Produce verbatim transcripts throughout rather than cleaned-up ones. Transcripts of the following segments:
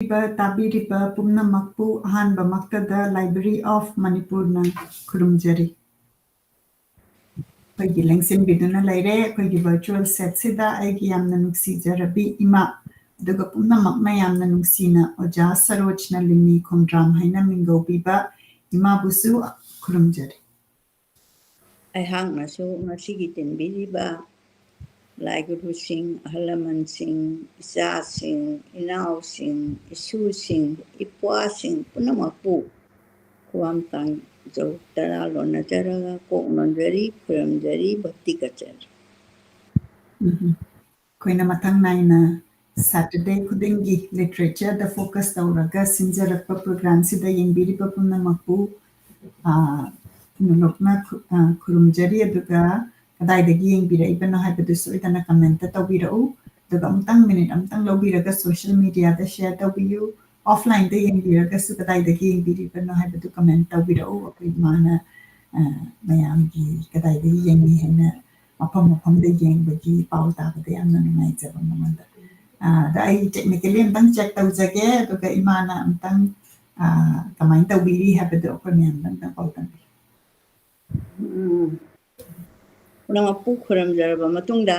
ꯌꯦꯡꯕꯤꯔꯤꯕ, ꯇꯥꯕꯤꯔꯤꯕ ꯄꯨꯝꯅꯃꯛꯄꯨ ꯑꯍꯥꯟꯕꯃꯛꯇꯗ Library of ꯃꯅꯤꯄꯨꯔꯅ ꯈꯨꯔꯨꯝꯖꯔꯤ꯫ ꯑꯩꯈꯣꯏꯒꯤ ꯂꯦꯡꯁꯤꯟꯕꯤꯗꯨꯅ ꯂꯩꯔꯦ ꯑꯩꯈꯣꯏꯒꯤ virtual setꯁꯤꯗ ꯑꯩꯒꯤ ꯌꯥꯝꯅ ꯅꯨꯡꯁꯤꯖꯔꯕꯤ ꯏꯃꯥ, ꯑꯗꯨꯒ ꯄꯨꯝꯅꯃꯛꯅ ꯌꯥꯝꯅ ꯅꯨꯡꯁꯤꯅ ꯑꯣꯖꯥ ꯁꯔꯣꯖꯅ ꯂꯤꯃꯤ ꯈꯣꯡꯗ꯭ꯔꯥꯝ ꯍꯥꯏꯅ ꯃꯤꯡꯒꯧꯕꯤꯕ ꯏꯃꯥꯕꯨꯁꯨ ꯈꯨꯔꯨꯝꯖꯔꯤ꯫ ꯑꯩꯍꯥꯛꯅꯁꯨ ꯉꯁꯤꯒꯤ ꯇꯤꯟꯕꯤꯔꯤꯕ ꯂꯥꯏꯒꯨꯔꯨꯁꯤꯡ, ꯑꯍꯜ ꯂꯃꯟꯁꯤꯡ, ꯏꯆꯥꯁꯤꯡ, ꯏꯅꯥꯎꯁꯤꯡ, ꯏꯁꯨꯁꯤꯡ, ꯏꯄ꯭ꯋꯥꯁꯤꯡ ꯄꯨꯝꯅꯃꯛꯄꯨ ꯈꯨꯋꯥꯝ ꯇꯥꯡꯖꯧ ꯇꯔꯥ ꯂꯣꯟꯅꯖꯔꯒ ꯀꯣꯛ ꯅꯣꯟꯖꯔꯤ, ꯈꯨꯔꯨꯝꯖꯔꯤ, ꯚꯛꯇꯤ ꯀꯠꯆꯔꯤ꯫ ꯎꯝ꯫ ꯑꯩꯈꯣꯏꯅ ꯃꯊꯪ ꯅꯥꯏꯅ Saturday ꯈꯨꯗꯤꯡꯒꯤ literature ꯗ focus ꯇꯧꯔꯒ ꯁꯤꯟꯖꯔꯛꯄ program ꯁꯤꯗ ꯌꯦꯡꯕꯤꯔꯤꯕ ꯄꯨꯝꯅꯃꯛꯄꯨ, ꯑꯥ, ꯄꯨꯝꯅꯃꯛꯅ ꯈꯨ-, ꯑꯥ, ꯈꯨꯔꯨꯝꯖꯔꯤ꯫ ꯑꯗꯨꯒ ꯀꯗꯥꯏꯗꯒꯤ ꯌꯦꯡꯕꯤꯔꯛꯏꯕꯅꯣ ꯍꯥꯏꯕꯗꯨ ꯁꯣꯏꯗꯅ comment ꯇꯧꯕꯤꯔꯛꯎ꯫ ꯑꯗꯨꯒ ꯑꯃꯨꯛꯇꯪ, minute ꯑꯃꯨꯛꯇꯪ ꯂꯧꯕꯤꯔꯒ social media ꯗ share ꯇꯧꯕꯤꯌꯨ꯫ Offline ꯗ ꯌꯦꯡꯕꯤꯔꯒꯁꯨ ꯀꯗꯥꯏꯗꯒꯤ ꯌꯦꯡꯕꯤꯔꯤꯕꯅꯣ ꯍꯥꯏꯕꯗꯨ comment ꯇꯧꯕꯤꯔꯛꯎ꯫ ꯑꯩꯈꯣꯏ ꯏꯃꯥꯅ, ꯑ, ꯃꯌꯥꯝꯒꯤ ꯀꯗꯥꯏꯗꯒꯤ ꯌꯦꯡꯉꯤ ꯍꯥꯏꯅ ꯃꯐꯝ ꯃꯐꯝꯗ ꯌꯦꯡꯕꯒꯤ ꯄꯥꯎ ꯇꯥꯕꯗ ꯌꯥꯝꯅ ꯅꯨꯡꯉꯥꯏꯖꯕ ꯃꯉꯣꯟꯗ꯫ ꯑ, ꯑꯗ ꯑꯩ technically ꯑꯝꯇꯪ check ꯇꯧꯖꯒꯦ, ꯑꯗꯨꯒ ꯏꯃꯥꯅ ꯑꯝꯇꯪ, ꯑ, ꯀꯃꯥꯏꯅ ꯇꯧꯕꯤꯔꯤ ꯍꯥꯏꯕꯗꯨ ꯑꯩꯈꯣꯏ ꯃꯌꯥꯝꯗ ꯑꯝꯇꯪ ꯄꯥꯎ ꯇꯝꯕꯤꯌꯨ꯫ ꯎꯝ꯫ ꯄꯨꯝꯅꯃꯛꯄꯨ ꯈꯨꯔꯨꯝꯖꯔꯕ ꯃꯇꯨꯡꯗ,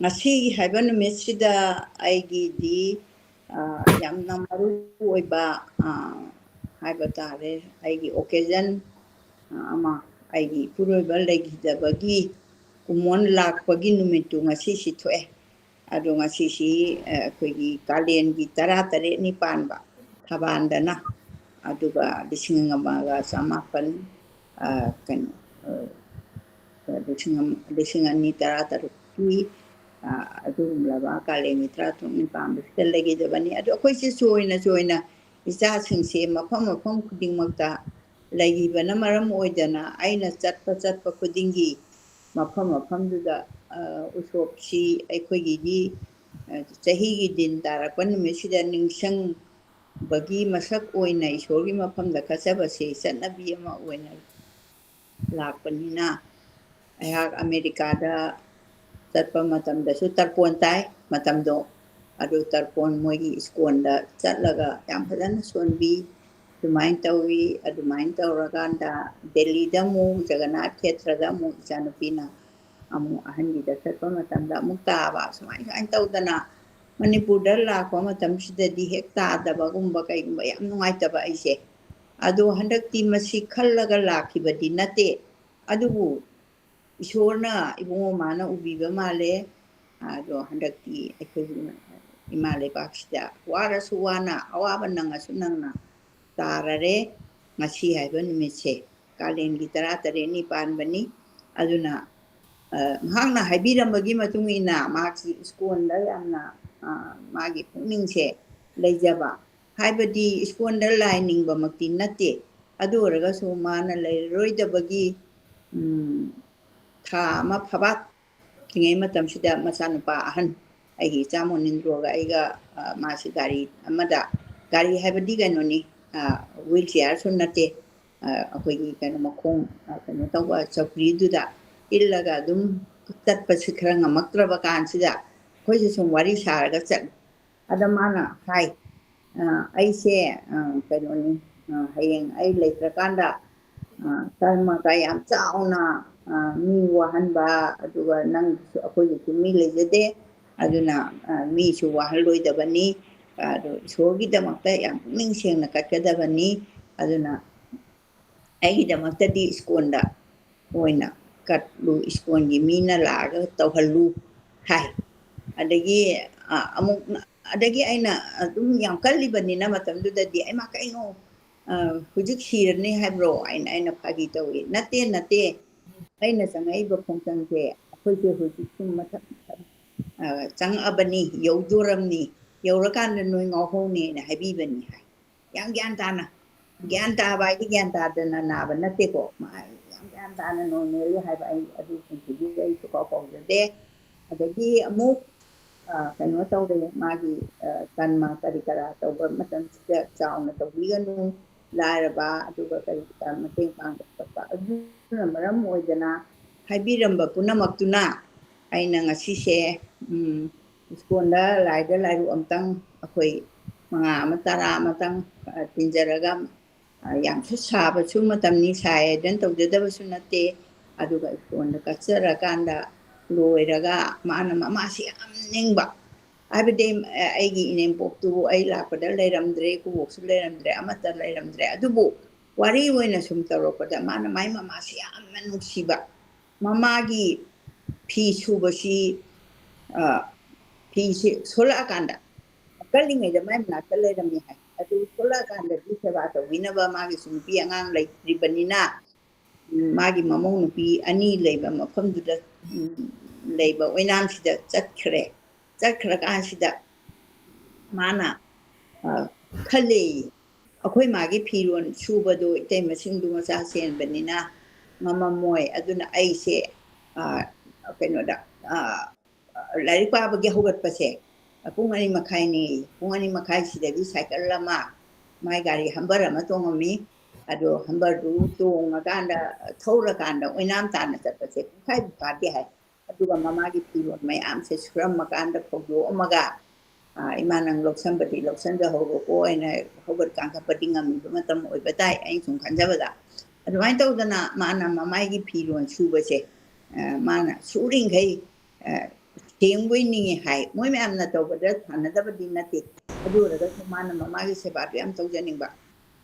ꯉꯁꯤ ꯍꯥꯏꯕ ꯅꯨꯃꯤꯠꯁꯤꯗ ꯑꯩꯒꯤꯗꯤ, ꯑ, ꯌꯥꯝꯅ ꯃꯔꯨ ꯑꯣꯏꯕ, ꯑ, ꯍꯥꯏꯕ ꯇꯥꯔꯦ, ꯑꯩꯒꯤ occasion, ꯑ, ꯑꯃ, ꯑꯩꯒꯤ ꯏꯄꯨꯔꯣꯏꯕ ꯂꯩꯈꯤꯗꯕꯒꯤ ꯀꯨꯝꯑꯣꯟ ꯂꯥꯛꯄꯒꯤ ꯅꯨꯃꯤꯠꯇꯨ ꯉꯁꯤꯁꯤ ꯊꯣꯛꯑꯦ꯫ ꯑꯗꯣ ꯉꯁꯤꯁꯤ, ꯑ, ꯑꯩꯈꯣꯏꯒꯤ ꯀꯥꯂꯦꯟꯒꯤ ꯇꯔꯥꯇꯔꯦꯠꯅꯤ ꯄꯥꯟꯕ ꯊꯕꯥꯟꯗꯅ, ꯑꯗꯨꯒ ꯂꯤꯁꯤꯡ ꯑꯃꯒ ꯆꯃꯥꯄꯟ, ꯑ, ꯀꯩꯅꯣ, ꯑ, ꯂꯤꯁꯤꯡ ꯑꯃ, ꯂꯤꯁꯤꯡ ꯑꯅꯤ ꯇꯔꯥꯇꯔꯨꯛꯀꯤ, ꯑ, ꯑꯗꯨꯒꯨꯝꯂꯕ ꯀꯥꯂꯦꯟꯒꯤ ꯇꯔꯥꯇꯔꯨꯛꯅꯤ ꯄꯥꯟꯕꯁꯤꯗ ꯂꯩꯈꯤꯗꯕꯅꯤ꯫ ꯑꯗꯣ ꯑꯩꯈꯣꯏꯁꯦ ꯆꯣꯏꯅ ꯆꯣꯏꯅ ꯏꯆꯥꯁꯤꯡꯁꯦ ꯃꯐꯝ ꯃꯐꯝ ꯈꯨꯗꯤꯡꯃꯛꯇ ꯂꯩꯈꯤꯕꯅ ꯃꯔꯝ ꯑꯣꯏꯗꯅ ꯑꯩꯅ ꯆꯠꯄ ꯆꯠꯄ ꯈꯨꯗꯤꯡꯒꯤ ꯃꯐꯝ ꯃꯐꯝꯗꯨꯗ, ꯑ, ꯎꯁꯣꯞꯁꯤ ꯑꯩꯈꯣꯏꯒꯤꯗꯤ, ꯑ, ꯆꯍꯤꯒꯤ ꯗꯤꯟ ꯇꯥꯔꯛꯄ ꯅꯨꯃꯤꯠꯁꯤꯗ ꯅꯤꯡꯁꯤꯡꯕꯒꯤ ꯃꯁꯛ ꯑꯣꯏꯅ ꯏꯁꯣꯔꯒꯤ ꯃꯐꯝꯗ ꯀꯠꯆꯕꯁꯤ ꯆꯠꯅꯕꯤ ꯑꯃ ꯑꯣꯏꯅ ꯂꯥꯛꯄꯅꯤꯅ, ꯑꯩꯍꯥꯛ ꯑꯃꯦꯔꯤꯀꯥꯗ ꯆꯠꯄ ꯃꯇꯝꯗꯁꯨ ꯇꯔꯄꯣꯟ ꯇꯥꯏ꯫ ꯃꯇꯝꯗꯣ ꯑꯗꯨ ꯇꯔꯄꯣꯟ ꯃꯣꯏꯒꯤ ꯁ꯭ꯀꯣꯟꯗ ꯆꯠꯂꯒ ꯌꯥꯝ ꯐꯖꯅ ꯁꯣꯟꯕꯤ꯫ ꯑꯗꯨꯃꯥꯏꯅ ꯇꯧꯋꯤ꯫ ꯑꯗꯨꯃꯥꯏꯅ ꯇꯧꯔꯀꯥꯟꯗ ꯗꯦꯜꯂꯤꯗ ꯑꯃꯨꯛ ꯖꯒꯅꯥꯊ ꯈꯦꯇ꯭ꯔꯗ ꯑꯃꯨꯛ ꯏꯆꯥꯅꯨꯄꯤꯅ ꯑꯃꯨꯛ ꯑꯍꯟꯒꯤꯗ ꯆꯠꯄ ꯃꯇꯝꯗ ꯑꯃꯨꯛ ꯇꯥꯕ꯫ ꯁꯨꯃꯥꯏ ꯁꯨꯃꯥꯏꯅ ꯇꯧꯗꯅ ꯃꯅꯤꯄꯨꯔꯗ ꯂꯥꯛꯄ ꯃꯇꯝꯁꯤꯗꯗꯤ ꯍꯦꯛ ꯇꯥꯗꯕꯒꯨꯝꯕ ꯀꯩꯒꯨꯝꯕ ꯌꯥꯝ ꯅꯨꯡꯉꯥꯏꯇꯕ ꯑꯩꯁꯦ꯫ ꯑꯗꯣ ꯍꯟꯗꯛꯇꯤ ꯃꯁꯤ ꯈꯜꯂꯒ ꯂꯥꯛꯈꯤꯕꯗꯤ ꯅꯠꯇꯦ꯫ ꯑꯗꯨꯕꯨ ꯏꯁꯣꯔꯅ ꯏꯕꯨꯡꯉꯣ ꯃꯥꯅ ꯎꯕꯤꯕ ꯃꯥꯜꯂꯦ꯫ ꯑꯗꯣ ꯍꯟꯗꯛꯇꯤ ꯑꯩꯈꯣꯏꯒꯤ ꯏꯃꯥ ꯂꯩꯕꯥꯛꯁꯤꯗ ꯋꯥꯔꯁꯨ ꯋꯥꯅ, ꯑꯋꯥꯕ ꯅꯪꯉꯁꯨ ꯅꯪꯅ ꯇꯥꯔꯔꯦ꯫ ꯉꯁꯤ ꯍꯥꯏꯕ ꯅꯨꯃꯤꯠꯁꯦ ꯀꯥꯂꯦꯟꯒꯤ ꯇꯔꯥꯇꯔꯦꯠꯅꯤ ꯄꯥꯟꯕꯅꯤ꯫ ꯑꯗꯨꯅ, ꯑ, ꯃꯍꯥꯛꯅ ꯍꯥꯏꯕꯤꯔꯝꯕꯒꯤ ꯃꯇꯨꯡ ꯏꯟꯅ ꯃꯍꯥꯛꯁꯤ ꯁ꯭ꯀꯣꯟꯗ ꯌꯥꯝꯅ, ꯑ, ꯃꯥꯒꯤ ꯄꯨꯛꯅꯤꯡꯁꯦ ꯂꯩꯖꯕ, ꯍꯥꯏꯕꯗꯤ ꯁ꯭ꯀꯣꯟꯗ ꯂꯥꯏ ꯅꯤꯡꯕꯃꯛꯇꯤ ꯅꯠꯇꯦ꯫ ꯑꯗꯨ ꯑꯣꯏꯔꯒꯁꯨ ꯃꯥꯅ ꯂꯩꯔꯔꯣꯏꯗꯕꯒꯤ, ꯎꯝ, ꯊꯥ ꯑꯃ ꯐꯥꯕꯥꯛ ꯂꯩꯔꯤꯉꯩ ꯃꯇꯝꯁꯤꯗ ꯃꯆꯥꯅꯨꯄꯥ ꯑꯍꯟ, ꯑꯩꯒꯤ ꯏꯆꯥ ꯃꯣꯅꯤꯟꯗ꯭ꯔꯣꯒ ꯑꯩꯒ, ꯑ, ꯃꯥꯁꯤ ꯒꯥꯔꯤ ꯑꯃꯗ, ꯒꯥꯔꯤ ꯍꯥꯏꯕꯗꯤ ꯀꯩꯅꯣꯅꯤ, ꯑ, wheel chairꯁꯨ ꯅꯠꯇꯦ, ꯑ, ꯑꯩꯈꯣꯏꯒꯤ ꯀꯩꯅꯣ ꯃꯈꯣꯡ, ꯑ, ꯀꯩꯅꯣ ꯇꯧꯕ ꯆꯧꯀ꯭ꯔꯤꯗꯨꯗ ꯏꯜꯂꯒ ꯑꯗꯨꯝ ꯆꯠꯄꯁꯤ ꯈꯔ ꯉꯝꯃꯛꯇ꯭ꯔꯕ ꯀꯥꯟꯁꯤꯗ ꯑꯩꯈꯣꯏꯁꯦ ꯁꯨꯝ ꯋꯥꯔꯤ ꯁꯥꯔꯒ ꯆꯠꯂꯤ꯫ ꯑꯗ ꯃꯥꯅ ꯍꯥꯏ, "ꯑ, ꯑꯩꯁꯦ, ꯑ, ꯀꯩꯅꯣꯅꯤ, ꯑ, ꯍꯌꯦꯡ ꯑꯩ ꯂꯩꯇ꯭ꯔꯀꯥꯟꯗ, ꯑ, ꯀꯔꯃ ꯀꯌꯥꯝ ꯆꯥꯎꯅ, ꯑ, ꯃꯤ ꯋꯥꯍꯟꯕ, ꯑꯗꯨꯒ ꯅꯪꯒꯤꯁꯨ ꯑꯩꯈꯣꯏꯒꯤꯁꯨ ꯃꯤ ꯂꯩꯖꯗꯦ, ꯑꯗꯨꯅ, ꯑ, ꯃꯤꯁꯨ ꯋꯥꯍꯜꯂꯣꯏꯗꯕꯅꯤ, ꯑꯗꯨ ꯏꯁꯣꯔꯒꯤꯗꯃꯛꯇ ꯌꯥꯝ ꯄꯨꯛꯅꯤꯡ ꯁꯦꯡꯅ ꯀꯠꯀꯗꯕꯅꯤ꯫ ꯑꯗꯨꯅ ꯑꯩꯒꯤꯗꯃꯛꯇꯗꯤ ꯁ꯭ꯀꯣꯟꯗ ꯑꯣꯏꯅ ꯀꯠꯂꯨ, ꯁ꯭ꯀꯣꯟꯒꯤ ꯃꯤꯅ ꯂꯥꯛꯑꯒ ꯇꯧꯍꯜꯂꯨ" ꯍꯥꯏ꯫ ꯑꯗꯒꯤ, ꯑ, ꯑꯃꯨꯛ, ꯑꯗꯒꯤ ꯑꯩꯅ ꯑꯗꯨꯝ ꯌꯥꯝ ꯀꯜꯂꯤꯕꯅꯤꯅ ꯃꯇꯝꯗꯨꯗꯗꯤ, "ꯑꯩꯃ, ꯀꯩꯅꯣ, ꯑ, ꯍꯧꯖꯤꯛ ꯁꯤꯔꯅꯤ ꯍꯥꯏꯕ꯭ꯔꯣ?" ꯍꯥꯏꯅ ꯑꯩꯅ ꯐꯥꯒꯤ ꯇꯧꯏ꯫ "ꯅꯠꯇꯦ, ꯅꯠꯇꯦ, ꯑꯩꯅ ꯆꯪꯉꯛꯏꯕ ꯈꯣꯡꯆꯪꯁꯦ ꯑꯩꯈꯣꯏꯁꯦ ꯍꯧꯖꯤꯛ ꯁꯨꯝ ꯃꯊꯪ ꯃꯊꯪ, ꯑ, ꯆꯪꯉꯛꯑꯕꯅꯤ, ꯌꯧꯗꯣꯔꯝꯅꯤ, ꯌꯧꯔꯀꯥꯟꯗ ꯅꯣꯏ ꯉꯥꯎꯍꯧꯅꯦꯅ ꯍꯥꯏꯕꯤꯕꯅꯤ" ꯍꯥꯏ꯫ ꯌꯥꯝ ꯒ꯭ꯌꯥꯟ ꯇꯥꯅ, ꯒ꯭ꯌꯥꯟ ꯇꯥꯕ ꯍꯥꯏꯗꯤ ꯒ꯭ꯌꯥꯟ ꯇꯥꯗꯅ ꯅꯥꯕ ꯅꯠꯇꯦꯀꯣ, ꯃꯥ ꯌꯥꯝ ꯒ꯭ꯌꯥꯟ ꯇꯥꯅ ꯅꯣꯔꯃꯦꯜꯂꯤ ꯍꯥꯏꯕ ꯑꯩ ꯑꯗꯨꯁꯤꯡꯁꯤꯗꯤ ꯑꯩ ꯁꯨꯀꯥꯎ ꯀꯥꯎꯖꯗꯦ꯫ ꯑꯗꯒꯤ ꯑꯃꯨꯛ, ꯑ, ꯀꯩꯅꯣ ꯇꯧꯔꯦ, ꯃꯥꯒꯤ, ꯑ, ꯀꯔꯃ ꯀꯔꯤ ꯀꯔꯥ ꯇꯧꯕ ꯃꯇꯝꯁꯤꯗ ꯆꯥꯎꯅ ꯇꯧꯕꯤꯒꯅꯨ, ꯂꯥꯏꯔꯕ ꯑꯗꯨꯒ ꯀꯔꯤ ꯀꯔꯥ ꯃꯇꯦꯡ ꯄꯥꯡꯕ ꯈꯣꯠꯄ, ꯑꯗꯨꯅ ꯃꯔꯝ ꯑꯣꯏꯗꯅ ꯍꯥꯏꯕꯤꯔꯝꯕ ꯄꯨꯝꯅꯃꯛꯇꯨꯅ ꯑꯩꯅ ꯉꯁꯤꯁꯦ, ꯎꯝ, ꯁ꯭ꯀꯨꯜꯗ ꯂꯥꯏꯗ ꯂꯥꯏꯔꯨꯛ ꯑꯃꯇꯪ ꯑꯩꯈꯣꯏ ꯃꯉꯥ ꯑꯃ ꯇꯔꯥ ꯑꯃꯇꯪ, ꯑ, ꯇꯤꯟꯖꯔꯒ, ꯑ, ꯌꯥꯝꯁꯨ ꯁꯥꯕꯁꯨ ꯃꯇꯝꯅꯤ, ꯁꯥꯏ ꯍꯥꯏꯗꯅ ꯇꯧꯖꯗꯕꯁꯨ ꯅꯠꯇꯦ꯫ ꯑꯗꯨꯒ ꯁ꯭ꯀꯨꯜꯗ ꯀꯠꯆꯔꯀꯥꯟꯗ ꯂꯣꯏꯔꯒ ꯃꯥꯅ ꯃꯃꯥꯁꯤ ꯌꯥꯝ ꯅꯤꯡꯕ, ꯍꯥꯏꯕꯗꯤ, ꯑ, ꯑꯩꯒꯤ ꯏꯅꯦꯝꯄꯣꯛꯇꯨ ꯑꯩ ꯂꯥꯛꯄꯗ ꯂꯩꯔꯝꯗ꯭ꯔꯦ, ꯏꯀꯨꯕꯣꯛꯁꯨ ꯂꯩꯔꯝꯗ꯭ꯔꯦ, ꯑꯃꯠꯇ ꯂꯩꯔꯝꯗ꯭ꯔꯦ꯫ ꯑꯗꯨꯕꯨ ꯋꯥꯔꯤ ꯑꯣꯏꯅ ꯁꯨꯝ ꯇꯧꯔꯛꯄꯗ ꯃꯥꯅ ꯃꯥꯏ ꯃꯃꯥꯁꯤ ꯌꯥꯝꯅ ꯅꯨꯡꯁꯤꯕ, ꯃꯃꯥꯒꯤ ꯐꯤ ꯁꯨꯕꯁꯤ, ꯑ, ꯐꯤꯁꯤ ꯁꯣꯜꯂꯛꯑꯀꯥꯟꯗ, ꯀꯜꯂꯤꯉꯩꯗ ꯃꯥꯏ ꯃꯅꯥꯛꯇ ꯂꯩꯔꯝꯃꯤ ꯍꯥꯏ꯫ ꯑꯗꯨ ꯁꯣꯜꯂꯛꯑꯀꯥꯟꯗꯗꯤ ꯁꯦꯕꯥ ꯇꯧꯕꯤꯅꯕ ꯃꯥꯒꯤꯁꯨ ꯅꯨꯄꯤ ꯑꯉꯥꯡ ꯂꯩꯇ꯭ꯔꯤꯕꯅꯤꯅ, ꯎꯝ, ꯃꯥꯒꯤ ꯃꯃꯧ ꯅꯨꯄꯤ ꯑꯅꯤ ꯂꯩꯕ ꯃꯐꯝꯗꯨꯗ, ꯎꯝ, ꯂꯩꯕ ꯑꯣꯏꯅꯥꯝꯁꯤꯗ ꯆꯠꯈ꯭ꯔꯦ꯫ ꯆꯠꯈ꯭ꯔꯀꯥꯟꯁꯤꯗ ꯃꯥꯅ, ꯑ, ꯈꯜꯂꯦ, "ꯑꯩꯈꯣꯏ ꯃꯥꯒꯤ ꯐꯤꯔꯣꯜ ꯁꯨꯕꯗꯣ ꯏꯇꯩꯃꯁꯤꯡꯗꯨ ꯃꯆꯥ ꯆꯦꯟꯕꯅꯤꯅ ꯉꯝꯃꯝꯃꯣꯏ꯫ ꯑꯗꯨꯅ ꯑꯩꯁꯦ, ꯑ, ꯀꯩꯅꯣꯗ, ꯑ, ꯂꯥꯏꯔꯤꯛ ꯄꯥꯕꯒꯤ ꯍꯧꯒꯠꯄꯁꯦ ꯄꯨꯡ ꯑꯅꯤ ꯃꯈꯥꯏꯅꯤ꯫ ꯄꯨꯡ ꯑꯅꯤ ꯃꯈꯥꯏꯁꯤꯗꯒꯤ ꯁꯥꯏꯀꯜ ꯑꯃ, ꯃꯥꯏ ꯒꯥꯔꯤ ꯍꯝꯕꯔ ꯑꯃ ꯇꯣꯡꯉꯝꯃꯤ꯫ ꯑꯗꯣ ꯍꯝꯕꯔꯗꯨ ꯇꯣꯡꯉꯀꯥꯟꯗ, ꯊꯧꯔꯀꯥꯟꯗ ꯑꯣꯏꯅꯥꯝ ꯇꯥꯟꯅ ꯆꯠꯄꯁꯦ ꯄꯨꯡꯈꯥꯏꯃꯨꯛ ꯐꯥꯗꯦ ꯍꯥꯏ꯫ ꯑꯗꯨꯒ ꯃꯃꯥꯒꯤ ꯐꯤꯔꯣꯜ ꯃꯌꯥꯝꯁꯦ ꯁꯨꯔꯝꯃꯀꯥꯟꯗ ꯐꯧꯗꯣꯛꯑꯝꯃꯒ, ꯑ, 'ꯏꯃꯥ, ꯅꯪ ꯂꯧꯁꯟꯕꯗꯤ ꯂꯧꯁꯟꯖꯍꯧꯔꯣꯀꯣ, ꯑꯩꯅ ꯍꯧꯒꯠ ꯀꯥꯡꯈꯠꯄꯗꯤ ꯉꯝꯃꯤꯕ ꯃꯇꯝ ꯑꯣꯏꯕ ꯇꯥꯏ', ꯑꯩꯅ ꯁꯨꯝ ꯈꯟꯖꯕꯗ꯫ ꯑꯗꯨꯃꯥꯏꯅ ꯇꯧꯗꯅ ꯃꯥꯅ ꯃꯃꯥꯒꯤ ꯐꯤꯔꯣꯜ ꯁꯨꯕꯁꯦ, ꯑ, ꯃꯥꯅ ꯁꯨꯔꯤꯡꯈꯩ, ꯑ, ꯁꯦꯡꯕꯣꯏ ꯅꯤꯡꯉꯤ ꯍꯥꯏ꯫ ꯃꯣꯏ ꯃꯌꯥꯝꯅ ꯇꯧꯕꯗ ꯊꯥꯅꯗꯕꯗꯤ ꯅꯠꯇꯦ꯫ ꯑꯗꯨ ꯑꯣꯏꯔꯒꯁꯨ ꯃꯥꯅ ꯃꯃꯥꯒꯤ ꯁꯦꯕꯥꯗꯨ ꯌꯥꯝ ꯇꯧꯖꯅꯤꯡꯕ꯫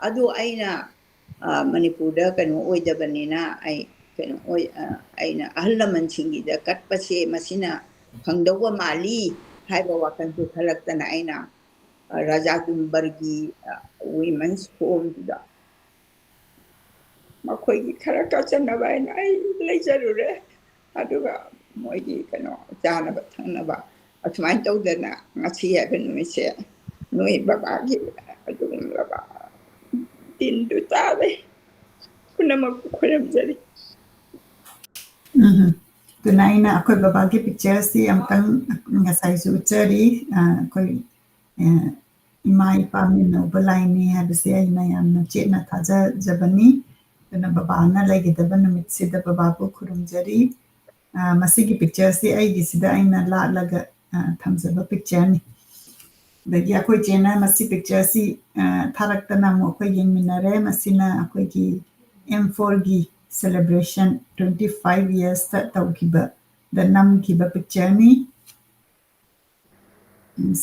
ꯑꯗꯨ ꯑꯩꯅ, ꯑ, ꯃꯅꯤꯄꯨꯔꯗ ꯀꯩꯅꯣ ꯑꯣꯏꯗꯕꯅꯤꯅ, ꯑꯩ ꯀꯩꯅꯣ ꯑꯣꯏ, ꯑ, ꯑꯩꯅ ꯑꯍꯜ ꯂꯃꯟꯁꯤꯡꯒꯤꯗ ꯀꯠꯄꯁꯦ ꯃꯁꯤꯅ ꯐꯪꯗꯧꯕ ꯃꯥꯜꯂꯤ ꯍꯥꯏꯕ ꯋꯥꯈꯜꯁꯨ ꯈꯜꯂꯛꯇꯅ ꯑꯩꯅ, ꯑ, ꯔꯥꯖꯥ ꯗꯨꯝꯕꯔꯒꯤ, ꯑ, Women's Homeꯗꯨꯗ ꯃꯈꯣꯏꯒꯤ ꯈꯔ ꯀꯠꯆꯅꯕ ꯍꯥꯏꯅ ꯑꯩ ꯂꯩꯖꯔꯨꯔꯦ꯫ ꯑꯗꯨꯒ ꯃꯣꯏꯒꯤ ꯀꯩꯅꯣ ꯆꯥꯅꯕ ꯊꯛꯅꯕ ꯑꯁꯨꯃꯥꯏꯅ ꯇꯧꯗꯅ ꯉꯁꯤ ꯍꯥꯏꯕ ꯅꯨꯃꯤꯠꯁꯦ ꯅꯣꯏ ꯕꯕꯥꯒꯤ ꯑꯗꯨꯒꯨꯝꯂꯕ ꯗꯤꯟꯗꯨ ꯇꯥꯔꯦ꯫ ꯄꯨꯝꯅꯃꯛꯄꯨ ꯈꯣꯏꯔꯝꯖꯔꯤ꯫ ꯎꯝ꯫ ꯑꯗꯨꯅ ꯑꯩꯅ ꯑꯩꯈꯣꯏ ꯕꯕꯥꯒꯤ pictureꯁꯤ ꯑꯃꯨꯛꯇꯪ ꯉꯁꯥꯏꯁꯨ ꯎꯠꯆꯔꯤ꯫ ꯑ, ꯑꯩꯈꯣꯏ, ꯑ, ꯏꯃꯥ ꯏꯄꯥ ꯃꯤꯟꯅ ꯎꯕ ꯂꯥꯏꯅꯤ ꯍꯥꯏꯕꯁꯦ ꯑꯩꯅ ꯌꯥꯝꯅ ꯆꯦꯠꯅ ꯊꯥꯖꯖꯕꯅꯤ꯫ ꯑꯗꯨꯅ ꯕꯕꯥꯅ ꯂꯩꯒꯗꯕ ꯅꯨꯃꯤꯠꯁꯤꯗ ꯕꯕꯥꯕꯨ ꯈꯨꯔꯨꯝꯖꯔꯤ꯫ ꯑ, ꯃꯁꯤꯒꯤ pictureꯁꯤ ꯑꯩꯒꯤꯁꯤꯗ ꯑꯩꯅ ꯂꯥꯠꯂꯒ ꯊꯝꯖꯕ ꯄꯤꯛꯆꯔꯅꯤ꯫ ꯑꯗꯒꯤ ꯑꯩꯈꯣꯏ ꯆꯦꯅ ꯃꯁꯤ ꯄꯤꯛꯆꯔꯁꯤ ꯊꯥꯔꯛꯇꯅ ꯑꯃꯨꯛ ꯑꯩꯈꯣꯏ ꯌꯦꯡꯃꯤꯟꯅꯔꯦ꯫ ꯃꯁꯤꯅ ꯑꯩꯈꯣꯏꯒꯤ ꯑꯦꯝ ꯐꯣꯔꯒꯤ ꯁꯦꯂꯦꯕ꯭ꯔꯦꯁꯟ ꯇ꯭ꯋꯦꯟꯇꯤ ꯐꯥꯏꯚ ꯌꯔꯁꯇ ꯇꯧꯈꯤꯕꯗ ꯅꯝꯈꯤꯕ ꯄꯤꯛꯆꯔꯅꯤ꯫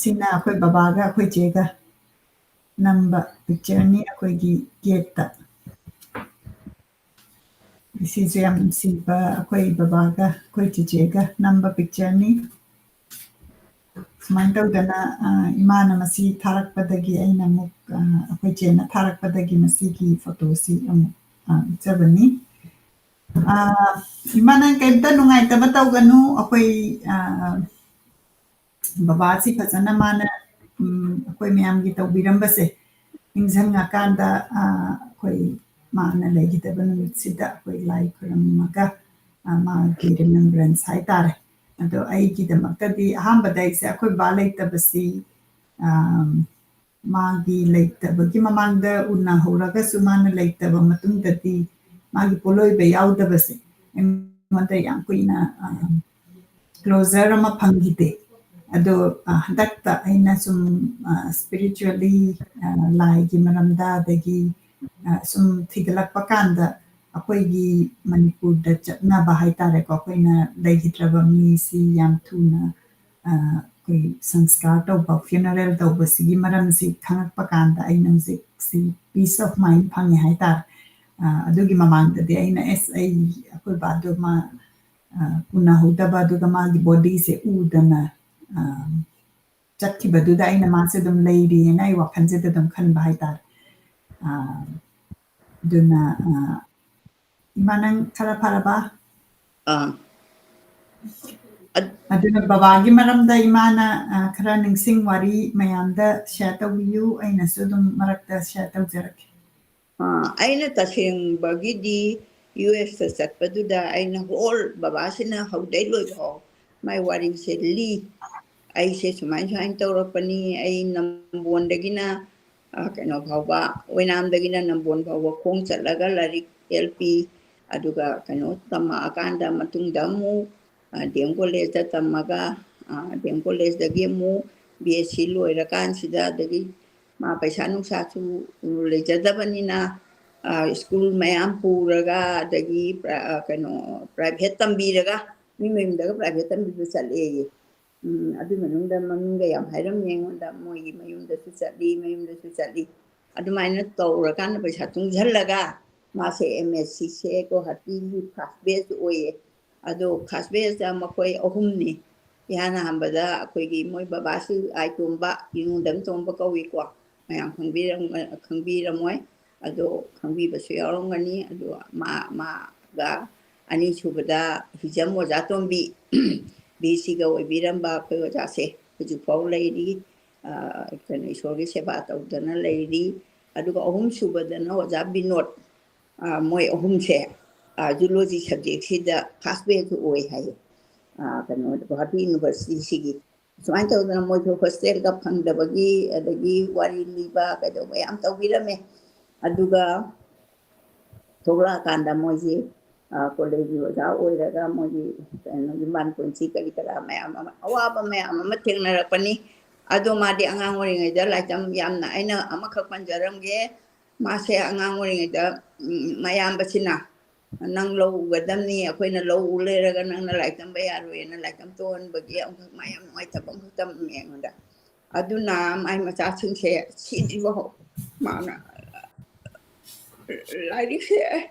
ꯁꯤꯅ ꯑꯩꯈꯣꯏ ꯕꯕꯥꯒ ꯑꯩꯈꯣꯏ ꯆꯦꯒ ꯅꯝꯕ ꯄꯤꯛꯆꯔꯅꯤ ꯑꯩꯈꯣꯏꯒꯤ ꯒꯦꯠꯇ꯫ ꯁꯤꯁꯨ ꯌꯥꯝ ꯅꯨꯡꯁꯤꯕ ꯑꯩꯈꯣꯏ ꯕꯕꯥꯒ ꯑꯩꯈꯣꯏ ꯆꯦꯆꯦꯒ ꯅꯝꯕ ꯄꯤꯛꯆꯔꯅꯤ꯫ ꯁꯨꯃꯥꯏꯅ ꯇꯧꯗꯅ ꯏꯃꯥꯅ ꯃꯁꯤ ꯊꯥꯔꯛꯄꯗꯒꯤ ꯑꯩꯅ ꯑꯃꯨꯛ ꯑꯩꯈꯣꯏ ꯆꯦꯅ ꯊꯥꯔꯛꯄꯗꯒꯤ ꯃꯁꯤꯒꯤ ꯐꯣꯇꯣꯁꯤ ꯑꯃꯨꯛ ꯎꯠꯆꯕꯅꯤ꯫ ꯏꯃꯥ, ꯅꯪ ꯀꯩꯝꯇ ꯅꯨꯡꯉꯥꯏꯇꯕ ꯇꯧꯒꯅꯨ꯫ ꯑꯩꯈꯣꯏ ꯕꯕꯥꯁꯤ ꯐꯖꯅ ꯃꯥꯅ ꯑꯩꯈꯣꯏ ꯃꯌꯥꯝꯒꯤ ꯇꯧꯕꯤꯔꯝꯕꯁꯦ ꯅꯤꯡꯁꯤꯡꯉꯀꯥꯟꯗ ꯑꯩꯈꯣꯏ ꯃꯥꯅ ꯂꯩꯈꯤꯗꯕ ꯅꯨꯃꯤꯠꯁꯤꯗ ꯑꯩꯈꯣꯏ ꯂꯥꯏ ꯈꯨꯔꯨꯝꯃꯒ ꯃꯥꯒꯤ ꯔꯤꯃꯦꯝꯕ꯭ꯔꯦꯟꯁ ꯍꯥꯏꯇꯥꯔꯦ꯫ ꯑꯗꯣ ꯑꯩꯒꯤꯗꯃꯛꯇꯗꯤ ꯑꯍꯥꯟꯕꯗ ꯑꯩꯁꯦ ꯑꯩꯈꯣꯏ ꯕꯥ ꯂꯩꯇꯕꯁꯤ ꯃꯥꯒꯤ ꯂꯩꯇꯕꯒꯤ ꯃꯃꯥꯡꯗ ꯎꯅꯍꯧꯔꯒꯁꯨ ꯃꯥꯅ ꯂꯩꯇꯕ ꯃꯇꯨꯡꯗꯗꯤ ꯃꯥꯒꯤ ꯄꯣꯠꯂꯣꯏꯕ ꯌꯥꯎꯗꯕꯁꯦ ꯑꯩꯉꯣꯟꯗ ꯌꯥꯝ ꯀꯨꯏꯅ ꯀ꯭ꯂꯣꯖꯔ ꯑꯃ ꯐꯪꯈꯤꯗꯦ꯫ ꯑꯗꯣ ꯍꯟꯗꯛꯇ ꯑꯩꯅ ꯁꯨꯝ ꯏꯁꯄꯤꯔꯤꯆꯨꯋꯦꯜꯂꯤ ꯂꯥꯏꯒꯤ ꯃꯔꯝꯗ ꯑꯗꯒꯤ ꯁꯨꯝ ꯊꯤꯒꯠꯂꯛꯄ ꯀꯥꯟꯗ ꯑꯩꯈꯣꯏꯒꯤ ꯃꯅꯤꯄꯨꯔꯗ ꯆꯠꯅꯕ ꯍꯥꯏꯇꯥꯔꯦꯀꯣ, ꯑꯩꯈꯣꯏꯅ ꯂꯩꯈꯤꯗ꯭ꯔꯕ ꯃꯤꯁꯤ ꯌꯥꯝ ꯊꯨꯅ ꯑꯩꯈꯣꯏ ꯁꯪꯁꯀꯥꯔ ꯇꯧꯕ, ꯐ꯭ꯌꯨꯅꯔꯦꯜ ꯇꯧꯕꯁꯤꯒꯤ ꯃꯔꯝꯁꯤ ꯈꯪꯉꯛꯄ ꯀꯥꯟꯗ ꯑꯩꯅ ꯍꯧꯖꯤꯛꯁꯤ ꯄꯤꯁ ꯑꯣꯐ ꯃꯥꯏꯟ ꯐꯪꯉꯦ ꯍꯥꯏꯇꯥꯔꯦ꯫ ꯑꯗꯨꯒꯤ ꯃꯃꯥꯡꯗꯗꯤ ꯑꯩꯅ ꯑꯦꯁ ꯑꯩ ꯑꯩꯈꯣꯏ ꯕꯥꯗꯣ ꯃꯥ ꯎꯅꯍꯧꯗꯕ, ꯑꯗꯨꯒ ꯃꯥꯒꯤ ꯕꯣꯗꯤꯁꯦ ꯎꯗꯅ ꯆꯠꯈꯤꯕꯗꯨꯗ ꯑꯩꯅ ꯃꯥꯁꯦ ꯑꯗꯨꯝ ꯂꯩꯔꯤꯅ ꯑꯩ ꯋꯥꯈꯜꯁꯤꯗ ꯑꯗꯨꯝ ꯈꯟꯕ ꯍꯥꯏꯇꯥꯔꯦ꯫ ꯑꯗꯨꯅ ꯏꯃꯥ, ꯅꯪ ꯈꯔ ꯐꯔꯕ? ꯑꯥ꯫ ꯑꯗꯨꯅ ꯕꯕꯥꯒꯤ ꯃꯔꯝꯗ ꯏꯃꯥꯅ ꯈꯔ ꯅꯤꯡꯁꯤꯡ ꯋꯥꯔꯤ ꯃꯌꯥꯝꯗ ꯁꯤꯌꯥꯔ ꯇꯧꯕꯤꯌꯨ, ꯑꯩꯅꯁꯨ ꯑꯗꯨꯝ ꯃꯔꯛꯇ ꯁꯤꯌꯥꯔ ꯇꯧꯖꯔꯛꯀꯦ꯫ ꯑꯩꯅ ꯇꯁꯦꯡꯕꯒꯤꯗꯤ ꯌꯨ ꯑꯦꯁꯇ ꯆꯠꯄꯗꯨꯗ ꯑꯩꯅ ꯍꯣꯜ ꯕꯕꯥꯁꯤꯅ ꯍꯧꯗꯩ ꯂꯣꯏꯐꯥꯎ ꯃꯥꯏ ꯋꯥꯔꯤꯁꯦ ꯂꯤ꯫ ꯑꯩꯁꯦ ꯁꯨꯃꯥꯏ ꯁꯨꯃꯥꯏꯅ ꯇꯧꯔꯛꯄꯅꯤ, ꯑꯩ ꯅꯝꯕꯣꯟꯗꯒꯤꯅ ꯀꯩꯅꯣ ꯐꯥꯎꯕ, ꯑꯣꯏꯅꯥꯝꯗꯒꯤꯅ ꯅꯝꯕꯣꯟ ꯐꯥꯎꯕ ꯈꯣꯡ ꯆꯠꯂꯒ ꯂꯥꯏꯔꯤꯛ ꯑꯦꯜ ꯄꯤ, ꯑꯗꯨꯒ ꯀꯩꯅꯣ ꯇꯝꯃꯛꯑꯀꯥꯟꯗ ꯃꯇꯨꯡꯗ ꯑꯃꯨꯛ ꯗꯤ ꯑꯦꯝ ꯀꯣꯂꯦꯖꯇ ꯇꯝꯃꯒ ꯗꯤ ꯑꯦꯝ ꯀꯣꯂꯦꯖꯇꯒꯤ ꯑꯃꯨꯛ ꯕꯤ ꯑꯦꯁ ꯁꯤ ꯂꯣꯏꯔꯀꯥꯟꯁꯤꯗ, ꯑꯗꯒꯤ ꯃꯥ ꯄꯩꯁꯥ ꯅꯨꯡꯁꯥꯁꯨ ꯂꯩꯖꯗꯕꯅꯤꯅ, ꯁ꯭ꯀꯨꯜ ꯃꯌꯥꯝ ꯄꯨꯔꯒ, ꯑꯗꯒꯤ ꯀꯩꯅꯣ, ꯄ꯭ꯔꯥꯏꯚꯦꯠ ꯇꯝꯕꯤꯔꯒ, ꯃꯤ ꯃꯌꯨꯝꯗꯒ ꯄ꯭ꯔꯥꯏꯚꯦꯠ ꯇꯝꯕꯤꯕ ꯆꯠꯂꯦꯌꯦ꯫ ꯎꯝ, ꯑꯗꯨ ꯃꯅꯨꯡꯗ ꯃꯃꯤꯡꯒ ꯌꯥꯝ ꯍꯥꯏꯔꯝꯃꯤ ꯑꯩꯉꯣꯟꯗ, ꯃꯣꯏꯒꯤ ꯃꯌꯨꯝꯗꯁꯨ ꯆꯠꯂꯤ, ꯃꯌꯨꯝꯗꯁꯨ ꯆꯠꯂꯤ꯫ ꯑꯗꯨꯃꯥꯏꯅ ꯇꯧꯔꯀꯥꯟꯗ ꯄꯩꯁꯥ ꯇꯨꯡꯁꯤꯜꯂꯒ ꯃꯥꯁꯦ ꯑꯦꯝ ꯑꯦꯁ ꯁꯤꯁꯦ ꯒꯨꯋꯥꯍꯥꯇꯤꯒꯤ ꯐꯥꯔꯁ ꯕꯦꯆ ꯑꯣꯏꯌꯦ꯫ ꯑꯗꯣ ꯐꯥꯔꯁ ꯕꯦꯆꯇ ꯃꯈꯣꯏ ꯑꯍꯨꯝꯅꯤ꯫ ꯏꯍꯥꯟ ꯑꯍꯥꯟꯕꯗ ꯑꯩꯈꯣꯏꯒꯤ ꯃꯣꯏ ꯕꯕꯥꯁꯨ ꯑꯥꯏ ꯇꯣꯝꯕ, ꯏꯔꯨꯡꯗꯝ ꯇꯣꯝꯕ ꯀꯧꯏꯀꯣ꯫ ꯃꯌꯥꯝ ꯈꯪꯕꯤꯔꯝ-, ꯈꯪꯕꯤꯔꯝꯃꯣꯏ꯫ ꯑꯗꯣ ꯈꯪꯕꯤꯕꯁꯨ ꯌꯥꯎꯔꯝꯒꯅꯤ꯫ ꯑꯗꯣ ꯃꯥ, ꯃꯥꯒ ꯑꯅꯤꯁꯨꯕꯗ ꯍꯤꯖꯝ ꯑꯣꯖꯥ ꯇꯣꯝꯕꯤ, ꯕꯤ ꯁꯤꯒ ꯑꯣꯏꯕꯤꯔꯝꯕ ꯑꯩꯈꯣꯏ ꯑꯣꯖꯥꯁꯦ ꯍꯧꯖꯤꯛꯐꯥꯎ ꯂꯩꯔꯤ꯫ ꯀꯩꯅꯣ, ꯏꯁꯣꯔꯒꯤ ꯁꯦꯕꯥ ꯇꯧꯗꯅ ꯂꯩꯔꯤ꯫ ꯑꯗꯨꯒ ꯑꯍꯨꯝꯁꯨꯕꯗꯅ ꯑꯣꯖꯥ ꯕꯤꯅꯣꯗ꯫ ꯃꯣꯏ ꯑꯍꯨꯝꯁꯦ ꯖꯨꯂꯣꯖꯤ ꯁꯕꯖꯦꯛꯁꯤꯗ ꯐꯥꯔꯁ ꯕꯦꯆ ꯑꯣꯏ ꯍꯥꯏꯌꯦ, ꯀꯩꯅꯣ, ꯒꯨꯋꯥꯍꯥꯇꯤ ꯌꯨꯅꯤꯚꯔꯁꯤꯇꯤꯁꯤꯒꯤ꯫ ꯁꯨꯃꯥꯏꯅ ꯇꯧꯗꯅ ꯃꯣꯏꯁꯨ ꯍꯣꯁꯇꯦꯜꯒ ꯐꯪꯗꯕꯒꯤ, ꯑꯗꯒꯤ ꯋꯥꯔꯤ ꯂꯤꯕ ꯀꯩꯗꯧꯕ ꯌꯥꯝ ꯇꯧꯕꯤꯔꯝꯃꯦ꯫ ꯑꯗꯨꯒ ꯊꯣꯛꯂꯛꯑꯀꯥꯟꯗ ꯃꯣꯏꯁꯤ ꯀꯣꯂꯦꯖꯀꯤ ꯑꯣꯖꯥ ꯑꯣꯏꯔꯒ ꯃꯣꯏꯒꯤ ꯀꯩꯅꯣ, ꯌꯨꯝꯕꯥꯟ ꯄꯨꯟꯁꯤ ꯀꯔꯤ ꯀꯔꯥ ꯃꯌꯥꯝ ꯑꯃ, ꯑꯋꯥꯕ ꯃꯌꯥꯝ ꯑꯃ ꯊꯦꯡꯅꯔꯛꯄꯅꯤ꯫ ꯑꯗꯣ ꯃꯥꯗꯤ ꯑꯉꯥꯡ ꯑꯣꯏꯔꯤꯉꯩꯗ ꯂꯥꯏꯔꯤꯛ ꯇꯝ-, ꯌꯥꯝꯅ, ꯑꯩꯅ ꯑꯃꯈꯛ ꯄꯟꯖꯔꯝꯒꯦ꯫ ꯃꯥꯁꯦ ꯑꯉꯥꯡ ꯑꯣꯏꯔꯤꯉꯩꯗ, ꯎꯝ, ꯃꯌꯥꯝꯕꯁꯤꯅ, "ꯅꯪ ꯂꯧ ꯎꯒꯗꯝꯅꯤ, ꯑꯩꯈꯣꯏꯅ ꯂꯧ ꯎ ꯂꯩꯔꯒ ꯅꯪꯅ ꯂꯥꯏꯔꯤꯛ ꯇꯝꯕ ꯌꯥꯔꯣꯏꯅ" ꯂꯥꯏꯔꯤꯛ ꯇꯝ ꯇꯣꯛꯍꯟꯕꯒꯤ ꯑꯃꯈꯛ ꯃꯥ ꯌꯥꯝ ꯅꯨꯡꯉꯥꯏꯇꯕ ꯑꯃꯈꯛ ꯇꯝꯃꯦ ꯑꯩꯉꯣꯟꯗ꯫ ꯑꯗꯨꯅ ꯃꯥꯏ ꯃꯆꯥꯁꯤꯡꯁꯦ ꯁꯤꯗ꯭ꯔꯤꯐꯥꯎ ꯃꯥꯅ ꯂꯥꯏꯔꯤꯛꯁꯦ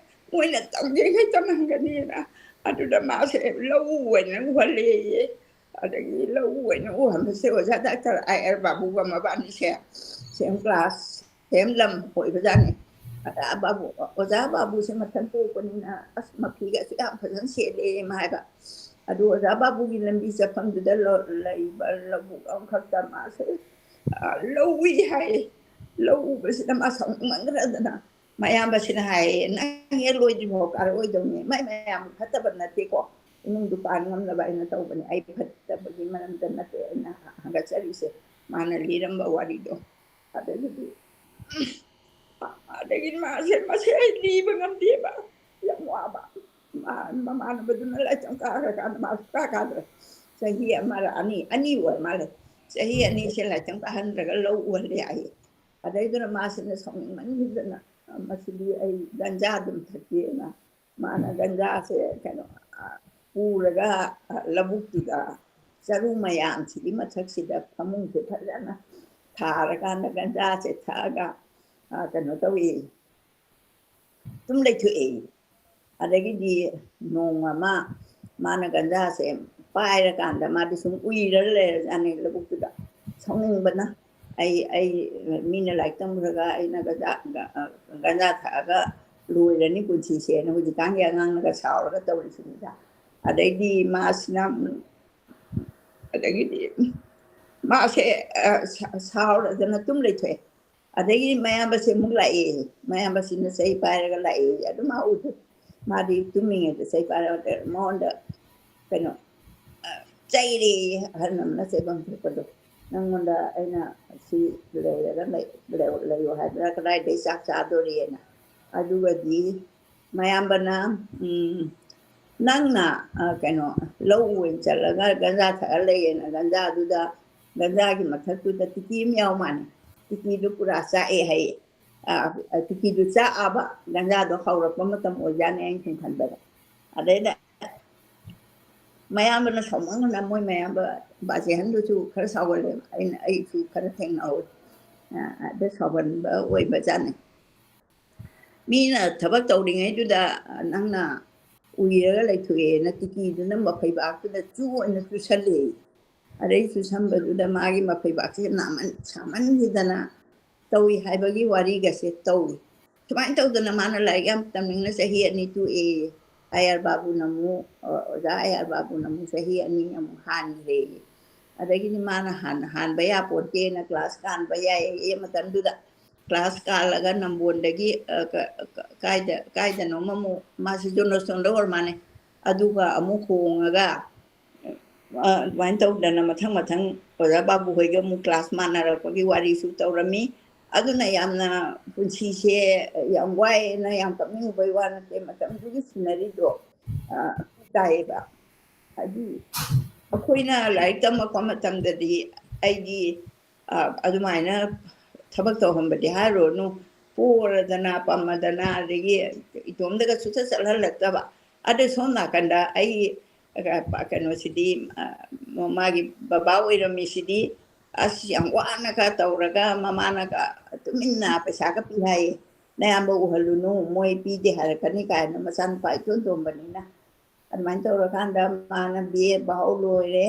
ꯃꯣꯏꯅ ꯇꯝꯒꯦꯈꯩ ꯇꯝꯍꯟꯒꯅꯤꯅ꯫ ꯑꯗꯨꯗ ꯃꯥꯁꯦ ꯂꯧ ꯑꯣꯏꯅ ꯎꯍꯜꯂꯦꯌꯦ꯫ ꯑꯗꯒꯤ ꯂꯧ ꯑꯣꯏꯅ ꯎꯍꯟꯕꯁꯦ ꯑꯣꯖꯥ ꯗꯥꯛꯇꯔ ꯑꯥꯏ ꯑꯥꯔ ꯕꯥꯕꯨꯒ ꯃꯕꯥꯅꯤꯁꯦ ꯁꯦꯝ ꯀ꯭ꯂꯥꯁ, ꯁꯦꯝ ꯂꯝ ꯑꯣꯏꯕꯖꯥꯠꯅꯤ꯫ ꯑꯗ ꯕꯥꯕꯨ, ꯑꯣꯖꯥ ꯕꯥꯕꯨꯁꯦ ꯃꯊꯟ ꯄꯣꯛꯄꯅꯤꯅ, "ꯑꯁ, ꯃꯐꯤꯒꯁꯨ ꯌꯥꯝ ꯐꯖꯅ ꯁꯦꯠꯂꯦ" ꯃꯥ ꯍꯥꯏꯕ꯫ ꯑꯗꯨ ꯑꯣꯖꯥ ꯕꯥꯕꯨꯒꯤ ꯂꯝꯕꯤ ꯆꯠꯐꯝꯗꯨꯗ ꯂ-, ꯂꯩꯕ ꯂꯧꯕꯨꯛ ꯑꯃꯈꯛꯇ ꯃꯥꯁꯦ, ꯑ, ꯂꯧ ꯎꯏ ꯍꯥꯏꯌꯦ꯫ ꯂꯧ ꯎꯕꯁꯤꯗ ꯃꯥ ꯁꯥꯎꯅꯤꯡꯃꯟꯈ꯭ꯔꯗꯅ ꯃꯌꯥꯝꯕꯁꯤꯅ ꯍꯥꯏꯌꯦ, "ꯅꯪ ꯍꯦꯛ ꯂꯣꯏꯗ꯭ꯔꯤꯐꯥꯎ ꯀꯥꯔꯛꯑꯣꯏꯗꯧꯅꯤ꯫ ꯃꯥꯏ ꯃꯌꯥꯝ ꯐꯠꯇꯕ ꯅꯠꯇꯦꯀꯣ, ꯏꯃꯨꯡꯗꯨ ꯄꯥꯟ ꯉꯝꯅꯕ ꯑꯩꯅ ꯇꯧꯕꯅꯦ, ꯑꯩ ꯐꯠꯇꯕꯒꯤ ꯃꯔꯝꯗ ꯅꯠꯇꯦ ꯑꯩꯅ ꯍꯥꯒꯠꯆꯔꯤꯁꯦ"꯫ ꯃꯥꯅ ꯂꯤꯔꯝꯕ ꯋꯥꯔꯤꯗꯣ꯫ ꯑꯗꯒꯤꯗꯤ, ꯑꯗꯒꯤ ꯃꯥꯁꯦ, ꯃꯁꯦ ꯑꯩ ꯂꯤꯕ ꯉꯝꯗꯦꯕ, ꯌꯥꯝ ꯋꯥꯕ꯫ ꯃꯥ-, ꯃꯃꯥꯟꯅꯕꯗꯨꯅ ꯂꯥꯏꯁꯪ ꯀꯥꯈ꯭ꯔꯀꯥꯟꯗ ꯃꯥ ꯁꯨꯡꯀꯥ ꯀꯥꯗ꯭ꯔꯦ꯫ ꯆꯍꯤ ꯑꯃꯔ ꯑꯅꯤ, ꯑꯅꯤ ꯑꯣꯏꯔ ꯃꯥꯜꯂꯦ꯫ ꯆꯍꯤ ꯑꯅꯤꯁꯦ ꯂꯥꯏꯔꯤꯛ ꯇꯝ ꯄꯥꯍꯟꯗ꯭ꯔꯒ ꯂꯧ ꯎꯍꯜꯂꯦ ꯍꯥꯏꯌꯦ꯫ ꯑꯗꯩꯗꯨꯅ ꯃꯥꯁꯤꯅ ꯁꯥꯎꯅꯤꯡꯃꯟꯈꯤꯗꯅ, "ꯃꯁꯤꯗꯤ ꯑꯩ ꯒꯟꯖꯥ ꯑꯗꯨꯝ ꯊꯛꯀꯦꯅ", ꯃꯥꯅ ꯒꯟꯖꯥꯁꯦ ꯀꯩꯅꯣ, ꯑ, ꯄꯨꯔꯒ, ꯑ, ꯂꯧꯕꯨꯛꯇꯨꯗ ꯆꯔꯨ ꯃꯌꯥꯝꯁꯤꯒꯤ ꯃꯊꯛꯁꯤꯗ ꯐꯃꯨꯡꯁꯦ ꯐꯖꯅ ꯊꯥꯔꯀꯥꯟꯗ ꯒꯟꯖꯥꯁꯦ ꯊꯛꯑꯒ, ꯑ, ꯀꯩꯅꯣ ꯇꯧꯏ, ꯑꯗꯨꯝ ꯂꯩꯊꯣꯛꯑꯦ꯫ ꯑꯗꯒꯤꯗꯤ ꯅꯣꯡꯃ ꯑꯃ ꯃꯥꯅ ꯒꯟꯖꯥꯁꯦ ꯄꯥꯏꯔꯀꯥꯟꯗ ꯃꯥꯗꯤ ꯁꯨꯝ ꯎꯏꯔ ꯂꯩꯔꯖꯥꯠꯅꯤ ꯂꯧꯕꯨꯛꯇꯨꯗ꯫ ꯁꯥꯎꯅꯤꯡꯕꯅ, "ꯑꯩ, ꯑꯩ ꯃꯤꯅ ꯂꯥꯏꯔꯤꯛ ꯇꯝꯈ꯭ꯔꯒ ꯑꯩꯅ ꯒꯟꯖꯥ, ꯒ-, ꯑ, ꯒꯟꯖꯥ ꯊꯛꯑꯒ ꯂꯣꯏꯔꯅꯤ ꯄꯨꯟꯁꯤꯁꯦꯅ" ꯍꯧꯖꯤꯛꯀꯥꯟꯒꯤ ꯑꯉꯥꯡꯅꯒ ꯁꯥꯎꯔꯒ ꯇꯧꯔꯤꯁꯤꯅꯤꯗ꯫ ꯑꯗꯩꯗꯤ ꯃꯥꯁꯤꯅ, ꯎꯝ, ꯑꯗꯒꯤꯗꯤ ꯃꯥꯁꯦ, ꯑ, ꯁꯥ-, ꯁꯥꯎꯔꯗꯅ ꯑꯗꯨꯝ ꯂꯩꯊꯣꯛꯑꯦ꯫ ꯑꯗꯒꯤ ꯃꯌꯥꯝꯕꯁꯦ ꯑꯃꯨꯛ ꯂꯥꯛꯑꯦ꯫ ꯃꯌꯥꯝꯕꯁꯤꯅ ꯆꯩ ꯄꯥꯏꯔꯒ ꯂꯥꯛꯑꯦ꯫ ꯑꯗꯨ ꯃꯥ ꯎꯗꯦ꯫ ꯃꯥꯗꯤ ꯇꯨꯝꯃꯤꯉꯩꯗ ꯆꯩ ꯄꯥꯏꯔꯒ ꯃꯉꯣꯟꯗ ꯀꯩꯅꯣ, ꯑ, ꯆꯩꯔꯦꯌꯦ꯫ ꯑꯍꯜ ꯑꯃꯅ ꯆꯩꯐꯝ ꯊꯣꯛꯄꯗꯣ, "ꯅꯪꯉꯣꯟꯗ ꯑꯩꯅ ꯁꯤ ꯂꯩꯔꯒ ꯂꯩ-, ꯂꯩ-, ꯂꯩꯌꯣ ꯍꯥꯏꯕ꯭ꯔꯥ? ꯀꯗꯥꯏꯗꯩ ꯆꯥꯛ ꯆꯥꯗꯣꯔꯤꯑꯅ?" ꯑꯗꯨꯒꯗꯤ ꯃꯌꯥꯝꯕꯅ, ꯎꯝ, "ꯅꯪꯅ, ꯑ, ꯀꯩꯅꯣ, ꯂꯧ ꯑꯣꯏꯅ ꯆꯠꯂꯒ ꯒꯟꯖꯥ ꯊꯛꯑ ꯂꯩꯌꯦꯅ, ꯒꯟꯖꯥꯗꯨꯗ, ꯒꯟꯖꯥꯒꯤ ꯃꯊꯛꯇꯨꯗ ꯇꯤꯀꯤ ꯑꯃ ꯌꯥꯎ ꯃꯥꯜꯂꯦ꯫ ꯇꯤꯀꯤꯗꯨ ꯄꯨꯔꯥ ꯆꯥꯛꯑꯦ" ꯍꯥꯏꯌꯦ꯫ ꯑ, ꯑ, ꯇꯤꯀꯤꯗꯨ ꯆꯥꯛꯑꯕ, ꯒꯟꯖꯥꯗꯣ ꯍꯧꯔꯛꯄ ꯃꯇꯝ ꯑꯣꯏꯖꯥꯠꯅꯤ ꯑꯩꯅ ꯁꯨꯝ ꯈꯟꯕꯗ꯫ ꯑꯗꯩꯗ ꯃꯌꯥꯝꯕꯅ ꯁꯥꯎꯃꯟꯗꯅ, ꯃꯣꯏ ꯃꯌꯥꯝꯕ ꯕꯥꯆꯦꯍꯟꯗꯨꯁꯨ ꯈꯔ ꯁꯥꯎꯒꯜꯂꯦꯕ꯫ ꯑꯩꯅ, ꯑꯩꯁꯨ ꯈꯔ ꯊꯦꯡꯅꯍꯧꯋꯦ꯫ ꯑ, ꯑꯗ ꯁꯥꯎꯒꯟꯕ ꯑꯣꯏꯕꯖꯥꯠꯅꯤ꯫ ꯃꯤꯅ ꯊꯕꯛ ꯇꯧꯔꯤꯉꯩꯗꯨꯗ, ꯑ, ꯅꯪꯅ ꯎꯏꯔꯒ ꯂꯩꯊꯣꯛꯑꯦꯅ ꯇꯤꯀꯤꯗꯨꯅ ꯃꯐꯩꯕꯥꯛꯇꯨꯗ ꯆꯨ ꯑꯣꯏꯅ ꯆꯨꯁꯜꯂꯦ꯫ ꯑꯗꯩ ꯆꯨꯁꯟꯕꯗꯨꯗ ꯃꯥꯒꯤ ꯃꯐꯩꯕꯥꯛꯁꯦ ꯅꯥꯃꯟ-, ꯁꯥꯃꯟꯈꯤꯗꯅ ꯇꯧꯏ ꯍꯥꯏꯕꯒꯤ ꯋꯥꯔꯤꯒꯁꯦ ꯇꯧꯏ꯫ ꯁꯨꯃꯥꯏꯅ ꯇꯧꯗꯅ ꯃꯥꯅ ꯂꯥꯏꯔꯤꯛ ꯌꯥꯝ ꯇꯝꯅꯤꯡꯅ ꯆꯍꯤ ꯑꯅꯤ ꯇꯣꯛꯑꯦ꯫ ꯑꯥꯏ ꯑꯥꯔ ꯕꯥꯕꯨꯅ ꯑꯃꯨꯛ, ꯑ, ꯑꯣꯖꯥ ꯑꯥꯏ ꯑꯥꯔ ꯕꯥꯕꯨꯅ ꯑꯃꯨꯛ ꯆꯍꯤ ꯑꯅꯤ ꯑꯃꯨꯛ ꯍꯥꯟꯈ꯭ꯔꯦ꯫ ꯑꯗꯒꯤꯗꯤ ꯃꯥꯅ ꯍꯥꯟ-, ꯍꯥꯟꯕ ꯌꯥꯄꯣꯟꯇꯦꯅ ꯀ꯭ꯂꯥꯁ ꯀꯥꯟꯕ ꯌꯥꯏꯌꯦ ꯃꯇꯝꯗꯨꯗ꯫ ꯀ꯭ꯂꯥꯁ ꯀꯥꯜꯂꯒ ꯅꯝꯕꯣꯟꯗꯒꯤ, ꯑ, ꯀ-, ꯀ-, ꯀꯥꯏꯗ, ꯀꯥꯏꯗꯅꯣꯝ ꯑꯃꯨꯛ, ꯃꯥꯁꯤ ꯖꯣꯅꯣꯁꯇꯣꯟꯗ ꯑꯣꯏꯔ ꯃꯥꯜꯂꯦ꯫ ꯑꯗꯨꯒ ꯑꯃꯨꯛ ꯍꯣꯡꯉꯒ, ꯑ, ꯑꯗꯨꯃꯥꯏꯅ ꯇꯧꯗꯅ ꯃꯊꯪ ꯃꯊꯪ ꯑꯣꯖꯥ ꯕꯥꯕꯨ ꯍꯣꯏꯒ ꯑꯃꯨꯛ ꯀ꯭ꯂꯥꯁ ꯃꯥꯟꯅꯔꯛꯄꯒꯤ ꯋꯥꯔꯤꯁꯨ ꯇꯧꯔꯝꯃꯤ꯫ ꯑꯗꯨꯅ ꯌꯥꯝꯅ ꯄꯨꯟꯁꯤꯁꯦ ꯌꯥꯝ ꯋꯥꯏꯑꯦꯅ ꯌꯥꯝ ꯀꯞꯅꯤꯡꯉꯨꯕꯩ ꯋꯥ ꯅꯠꯇꯦ, ꯃꯇꯝꯗꯨꯒꯤ ꯁꯤꯅꯔꯤꯗꯣ, ꯑ, ꯇꯥꯏꯌꯦꯕ꯫ ꯍꯥꯏꯗꯤ, ꯑꯩꯈꯣꯏꯅ ꯂꯥꯏꯔꯤꯛ ꯇꯝꯃꯛꯄ ꯃꯇꯝꯗꯗꯤ ꯑꯩꯗꯤ, ꯑ, ꯑꯗꯨꯃꯥꯏꯅ ꯊꯕꯛ ꯇꯧꯍꯟꯕꯗꯤ ꯍꯥꯏꯔꯨꯔꯅꯨ, ꯄꯣꯔꯗꯅ ꯄꯝꯃꯗꯅ, ꯑꯗꯒꯤ ꯏꯇꯣꯝꯗꯒ ꯁꯨꯆꯠ ꯆꯠꯍꯜꯂꯛꯇꯕ꯫ ꯑꯗ ꯁꯣꯝ ꯅꯥꯀꯟꯗ ꯑꯩ, ꯑ, ꯀꯩꯅꯣꯁꯤꯗꯤ, ꯑ, ꯃꯥꯒꯤ ꯕꯕꯥ ꯑꯣꯏꯔꯝꯃꯤꯁꯤꯗꯤ ꯑꯁ ꯌꯥꯝ ꯋꯥꯅꯒ ꯇꯧꯔꯒ ꯃꯃꯥꯅꯒ ꯇꯨꯃꯤꯟꯅ ꯄꯩꯁꯥꯒ ꯄꯤ ꯍꯥꯏꯌꯦ꯫ "ꯅꯌꯥꯝꯕ ꯎꯍꯜꯂꯨꯅꯨ, ꯃꯣꯏ ꯄꯤꯗꯦ ꯍꯥꯏꯔꯛꯀꯅꯤ" ꯀꯥꯏꯅ, ꯃꯆꯥꯅꯨꯄꯥ ꯏꯇꯣꯟ ꯇꯣꯟꯕꯅꯤꯅ꯫ ꯑꯗꯨꯃꯥꯏꯅ ꯇꯧꯔꯀꯥꯟꯗ ꯃꯥꯅ ꯕꯤ ꯑꯦ ꯐꯥꯎ ꯂꯣꯏꯔꯦ꯫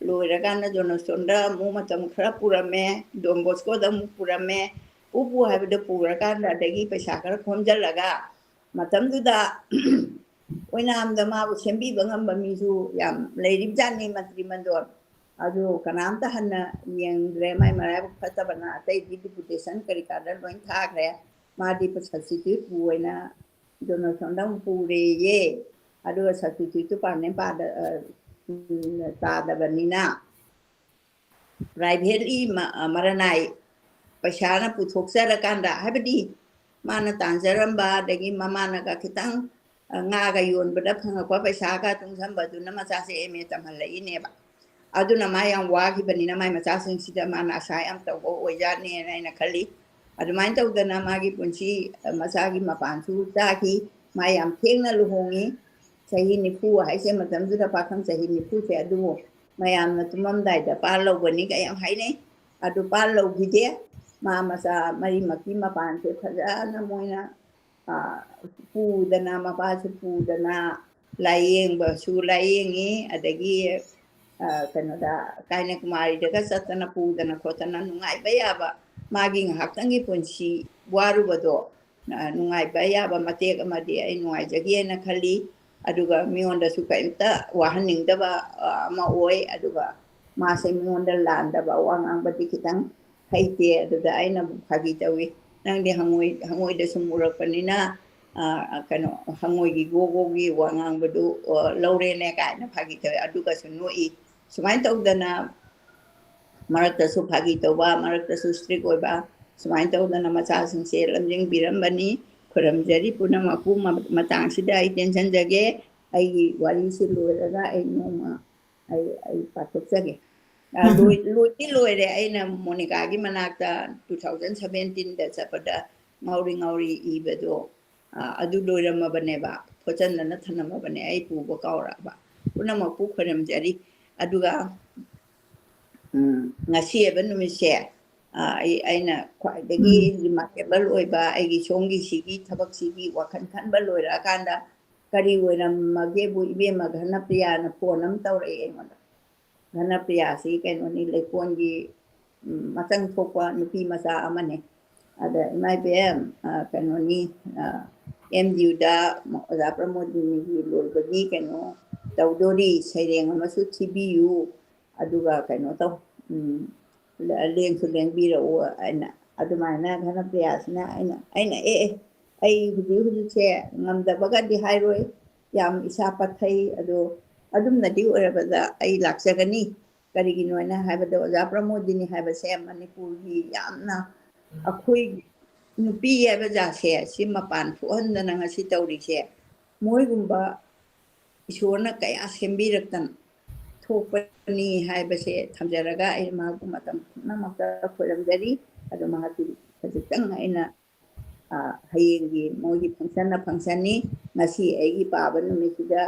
ꯂꯣꯏꯔꯀꯥꯟꯗ ꯖꯣꯅꯣꯁꯇꯣꯟꯗ ꯑꯃꯨꯛ ꯃꯇꯝ ꯈꯔ ꯄꯨꯔꯝꯃꯦ, ꯗꯣꯟ ꯕꯣꯁꯀꯣꯗ ꯑꯃꯨꯛ ꯄꯨꯔꯝꯃꯦ꯫ ꯄꯨ ꯄꯨ ꯍꯥꯏꯕꯗ ꯄꯨꯔꯀꯥꯟꯗ ꯑꯗꯒꯤ ꯄꯩꯁꯥ ꯈꯔ ꯈꯣꯝꯖꯤꯜꯂꯒ ꯃꯇꯝꯗꯨꯗ ꯑꯣꯏꯅꯥꯝꯗ ꯃꯥꯕꯨ ꯁꯦꯝꯕꯤꯕ ꯉꯝꯕ ꯃꯤꯁꯨ ꯌꯥꯝ ꯂꯩꯔꯤꯕꯖꯥꯠꯅꯤ, ꯃꯟꯇ꯭ꯔꯤ ꯃꯟꯗꯣꯟ꯫ ꯑꯗꯨ ꯀꯅꯥꯝꯇ ꯍꯟꯅ ꯌꯦꯡꯗ꯭ꯔꯦ, ꯃꯥꯏ ꯃꯔꯥꯏꯕꯛ ꯐꯠꯇꯕꯅ꯫ ꯑꯇꯩꯗꯤ ꯗꯤꯄꯨꯇꯦꯁꯟ ꯀꯔꯤ ꯀꯥꯗ ꯂꯣꯏ ꯊꯥꯈ꯭ꯔꯦ꯫ ꯃꯥꯗꯤ ꯁꯕꯁꯇꯤꯇ꯭ꯌꯨꯠꯄꯨ ꯑꯣꯏꯅ ꯖꯣꯅꯣꯁꯇꯣꯟꯗ ꯑꯃꯨꯛ ꯄꯨꯔꯦꯌꯦ꯫ ꯑꯗꯨꯒ ꯁꯕꯁꯇꯤꯇ꯭ꯌꯨꯠꯇꯨ ꯄꯥꯔꯃꯅꯦꯟ ꯄꯥꯗ-, ꯑ, ꯎꯝ, ꯇꯥꯗꯕꯅꯤꯅ ꯄ꯭ꯔꯥꯏꯚꯦꯠꯂꯤ ꯃ-, ꯑ, ꯃꯔꯅꯥꯏ ꯄꯩꯁꯥꯅ ꯄꯨꯊꯣꯛꯆꯔꯀꯥꯟꯗ, ꯍꯥꯏꯕꯗꯤ ꯃꯥꯅ ꯇꯥꯟꯖꯔꯝꯕ, ꯑꯗꯒꯤ ꯃꯃꯥꯅꯒ ꯈꯤꯇꯪ, ꯑ, ꯉꯥꯒ ꯌꯣꯟꯕꯗ ꯐꯪꯉꯛꯄ ꯄꯩꯁꯥꯒ ꯇꯨꯡꯁꯟꯕꯗꯨꯅ ꯃꯆꯥꯁꯦ ꯑꯦꯝ ꯑꯦ ꯇꯝꯍꯜꯂꯛꯏꯅꯦꯕ꯫ ꯑꯗꯨꯅ ꯃꯥ ꯌꯥꯝ ꯋꯥꯈꯤꯕꯅꯤꯅ ꯃꯥꯏ ꯃꯆꯥꯁꯤꯡꯁꯤꯗ ꯃꯥꯅ ꯑꯁꯥ ꯌꯥꯝ ꯇꯧꯕ ꯑꯣꯏꯖꯥꯠꯅꯦꯅ ꯑꯩꯅ ꯈꯜꯂꯤ꯫ ꯑꯗꯨꯃꯥꯏꯅ ꯇꯧꯗꯅ ꯃꯥꯒꯤ ꯄꯨꯟꯁꯤ, ꯑ, ꯃꯆꯥꯒꯤ ꯃꯄꯥꯟꯁꯨ ꯆꯥꯈꯤ꯫ ꯃꯥ ꯌꯥꯝ ꯊꯦꯡꯅ ꯂꯨꯍꯣꯡꯉꯤ꯫ ꯆꯍꯤ ꯅꯤꯐꯨ ꯍꯥꯏꯁꯦ ꯃꯇꯝꯗꯨꯗ ꯄꯥꯈꯪ ꯆꯍꯤ ꯅꯤꯐꯨꯁꯦ, ꯑꯗꯨꯕꯨ ꯃꯌꯥꯝꯅ ꯇꯨꯝꯃꯝꯗꯥꯏꯗ ꯄꯥꯜ ꯂꯧꯕꯅꯤꯒ ꯌꯥꯝ ꯍꯥꯏꯅꯩ꯫ ꯑꯗꯨ ꯄꯥꯜ ꯂꯧꯈꯤꯗꯦ꯫ ꯃꯥ ꯃꯆꯥ ꯃꯔꯤꯃꯛꯀꯤ ꯃꯄꯥꯟꯁꯦ ꯐꯖꯅ ꯃꯣꯏꯅ, ꯑ, ꯄꯨꯗꯅ, ꯃꯄꯥꯁꯨ ꯄꯨꯗꯅ ꯂꯥꯏꯌꯦꯡꯕꯁꯨ ꯂꯥꯏꯌꯦꯡꯉꯤ, ꯑꯗꯒꯤ, ꯑ, ꯀꯩꯅꯣꯗ, ꯀꯥꯏꯅ ꯀꯨꯃꯥꯔꯤꯗꯒ ꯆꯠꯇꯅ ꯄꯨꯗꯅ ꯈꯣꯠꯇꯅ ꯅꯨꯡꯉꯥꯏꯕ ꯌꯥꯕ, ꯃꯥꯒꯤ ꯉꯥꯏꯍꯥꯛꯇꯪꯒꯤ ꯄꯨꯟꯁꯤ ꯋꯥꯔꯨꯕꯗꯣ, ꯑ, ꯅꯨꯡꯉꯥꯏꯕ ꯌꯥꯕ ꯃꯇꯦꯛ ꯑꯃꯗꯤ ꯑꯩ ꯅꯨꯡꯉꯥꯏꯖꯈꯤꯑꯅ ꯈꯜꯂꯤ꯫ ꯑꯗꯨꯒ ꯃꯤꯉꯣꯟꯗꯁꯨ ꯀꯔꯤꯝꯇ ꯋꯥꯍꯟꯅꯤꯡꯗꯕ, ꯑ, ꯑꯃ ꯑꯣꯏ꯫ ꯑꯗꯨꯒ ꯃꯥꯁꯦ ꯃꯤꯉꯣꯟꯗ ꯂꯥꯟꯗꯕ ꯋꯥ ꯉꯥꯡꯕꯗꯤ ꯈꯤꯇꯪ ꯍꯩꯇꯦ꯫ ꯑꯗꯨꯗ ꯑꯩꯅ ꯐꯥꯒꯤ ꯇꯧꯏ, "ꯅꯪꯗꯤ ꯍꯪꯉꯣꯏ-, ꯍꯪꯉꯣꯏꯗ ꯁꯨꯝ ꯎꯔꯛꯄꯅꯤꯅ, ꯑ, ꯀꯩꯅꯣ, ꯍꯪꯉꯣꯏꯒꯤ ꯒꯣ ꯒꯣꯒꯤ ꯋꯥ ꯉꯥꯡꯕꯗꯨ, ꯑ, ꯂꯧꯔꯦꯅꯦ" ꯀꯥꯏꯅ ꯐꯥꯒꯤ ꯇꯧꯏ꯫ ꯑꯗꯨꯒꯁꯨ ꯅꯣꯛꯏ꯫ ꯁꯨꯃꯥꯏꯅ ꯇꯧꯗꯅ ꯃꯔꯛꯇꯁꯨ ꯐꯥꯒꯤ ꯇꯧꯕ, ꯃꯔꯛꯇꯁꯨ ꯏꯁꯇ꯭ꯔꯤꯛ ꯑꯣꯏꯕ, ꯁꯨꯃꯥꯏꯅ ꯇꯧꯗꯅ ꯃꯆꯥꯁꯤꯡꯁꯦ ꯂꯝꯖꯤꯡꯕꯤꯔꯝꯕꯅꯤ꯫ ꯈꯨꯔꯨꯝꯖꯔꯤ ꯄꯨꯝꯅꯃꯛꯄꯨ꯫ ꯃ-, ꯃꯇꯥꯡꯁꯤꯗ ꯑꯩ ꯇꯦꯟꯁꯤꯟꯖꯒꯦ꯫ ꯑꯩꯒꯤ ꯋꯥꯔꯤꯁꯤ ꯂꯣꯏꯔꯒ ꯑꯩ ꯅꯣꯡꯃ ꯑꯩ ꯑꯩ ꯄꯥꯊꯣꯛꯆꯒꯦ꯫ ꯑ, ꯎꯝ꯫ ꯂꯣꯏ-, ꯂꯣꯏꯗꯤ ꯂꯣꯏꯔꯦ꯫ ꯑꯩꯅ ꯃꯣꯅꯤꯀꯥꯒꯤ ꯃꯅꯥꯛꯇ two thousand seventeen ꯗ ꯆꯠꯄꯗ ꯉꯥꯎꯔꯤ ꯉꯥꯎꯔꯤ ꯏꯕꯗꯣ, ꯑ, ꯑꯗꯨ ꯂꯣꯏꯔꯝꯃꯕꯅꯦꯕ, ꯐꯣꯠꯆꯟꯗꯅ ꯊꯅꯝꯃꯕꯅꯦ, ꯑꯩ ꯄꯨꯕ ꯀꯥꯎꯔꯛꯑꯕ꯫ ꯄꯨꯝꯅꯃꯛꯄꯨ ꯈꯣꯏꯔꯝꯖꯔꯤ꯫ ꯑꯗꯨꯒ, ꯎꯝ, ꯉꯁꯤ ꯍꯥꯏꯕ ꯅꯨꯃꯤꯠꯁꯦ, ꯑ, ꯑꯩ, ꯑꯩꯅ ꯈ꯭ꯋꯥꯏꯗꯒꯤ ꯎꯝ꯫ Remarkable ꯑꯣꯏꯕ ꯑꯩꯒꯤ ꯁꯣꯝꯒꯤ ꯁꯤꯒꯤ ꯊꯕꯛꯁꯤꯒꯤ ꯋꯥꯈꯜ ꯈꯟꯕ ꯂꯣꯏꯔꯛꯑꯀꯥꯟꯗ ꯀꯔꯤ ꯑꯣꯏꯔꯝꯃꯒꯦꯕꯨ ꯏꯕꯦꯝꯃ ꯘꯅꯄ꯭ꯔꯤꯌꯥꯅ phone ꯑꯃ ꯇꯧꯔꯛꯑꯦ ꯑꯩꯉꯣꯟꯗ꯫ ꯘꯅꯄ꯭ꯔꯤꯌꯥꯁꯤ ꯀꯩꯅꯣꯅꯤ, ꯂꯩꯀꯣꯟꯒꯤ, ꯎꯝ, ꯃꯆꯪ ꯊꯣꯛꯄ ꯅꯨꯄꯤ ꯃꯆꯥ ꯑꯃꯅꯤ꯫ ꯑꯗ, "ꯏꯃꯥ ꯏꯕꯦꯝ, ꯑ, ꯀꯩꯅꯣꯅꯤ, ꯑ, M D U ꯗ ꯑꯣꯖꯥ ꯄ꯭ꯔꯃꯣꯗꯤꯅꯤꯒꯤ ꯂꯣꯏꯕꯒꯤ ꯀꯩꯅꯣ ꯇꯧꯗꯣꯔꯤ, ꯁꯩꯔꯦꯡ ꯑꯃꯁꯨ ꯊꯤꯕꯤꯌꯨ, ꯑꯗꯨꯒ ꯀꯩꯅꯣ ꯇꯧ, ꯎꯝ, ꯂꯦꯡꯁꯨ ꯂꯦꯡꯕꯤꯔꯛꯎ" ꯍꯥꯏꯅ꯫ ꯑꯗꯨꯃꯥꯏꯅ ꯘꯅꯄ꯭ꯔꯤꯌꯥꯁꯤꯅ ꯑꯩꯅ, ꯑꯩꯅ, "ꯑꯦ, ꯑꯦ, ꯑꯩ ꯍꯧꯖꯤꯛ ꯍꯧꯖꯤꯛꯁꯦ ꯉꯝꯗꯕꯒꯗꯤ ꯍꯥꯏꯔꯣꯏ, ꯌꯥꯝ ꯏꯁꯥ ꯄꯠꯊꯩ, ꯑꯗꯣ ꯑꯗꯨꯝꯅꯗꯤ ꯑꯣꯏꯔꯕꯗ ꯑꯩ ꯂꯥꯛꯆꯒꯅꯤ꯫ ꯀꯔꯤꯒꯤꯅꯣ ꯍꯥꯏꯅ ꯍꯥꯏꯕꯗ ꯑꯣꯖꯥ ꯄ꯭ꯔꯃꯣꯗꯤꯅꯤ ꯍꯥꯏꯕꯁꯦ ꯃꯅꯤꯄꯨꯔꯒꯤ ꯌꯥꯝꯅ ꯑꯩꯈꯣꯏ ꯅꯨꯄꯤ ꯍꯥꯏꯕ ꯖꯥꯠꯁꯦ ꯁꯤ ꯃꯄꯥꯟ ꯊꯣꯛꯍꯟꯗꯅ ꯉꯁꯤ ꯇꯧꯔꯤꯁꯦ ꯃꯣꯏꯒꯨꯝꯕ ꯏꯁꯣꯔꯅ ꯀꯌꯥ ꯁꯦꯝꯕꯤꯔꯛꯇꯅ ꯊꯣꯛꯄꯅꯤ ꯍꯥꯏꯕꯁꯦ ꯊꯝꯖꯔꯒ ꯑꯩ ꯃꯍꯥꯛꯄꯨ ꯃꯇꯝ ꯄꯨꯝꯅꯃꯛꯇ ꯈꯣꯏꯔꯝꯖꯔꯤ꯫ ꯑꯗꯣ ꯃꯍꯥꯛꯀꯤ ꯈꯖꯤꯛꯇꯪ ꯑꯩꯅ, ꯑ, ꯍꯌꯦꯡꯒꯤ ꯃꯣꯏꯒꯤ functionꯅ functionꯅꯤ꯫ ꯉꯁꯤ ꯑꯩꯒꯤ ꯄꯥꯕ ꯅꯨꯃꯤꯠꯁꯤꯗ,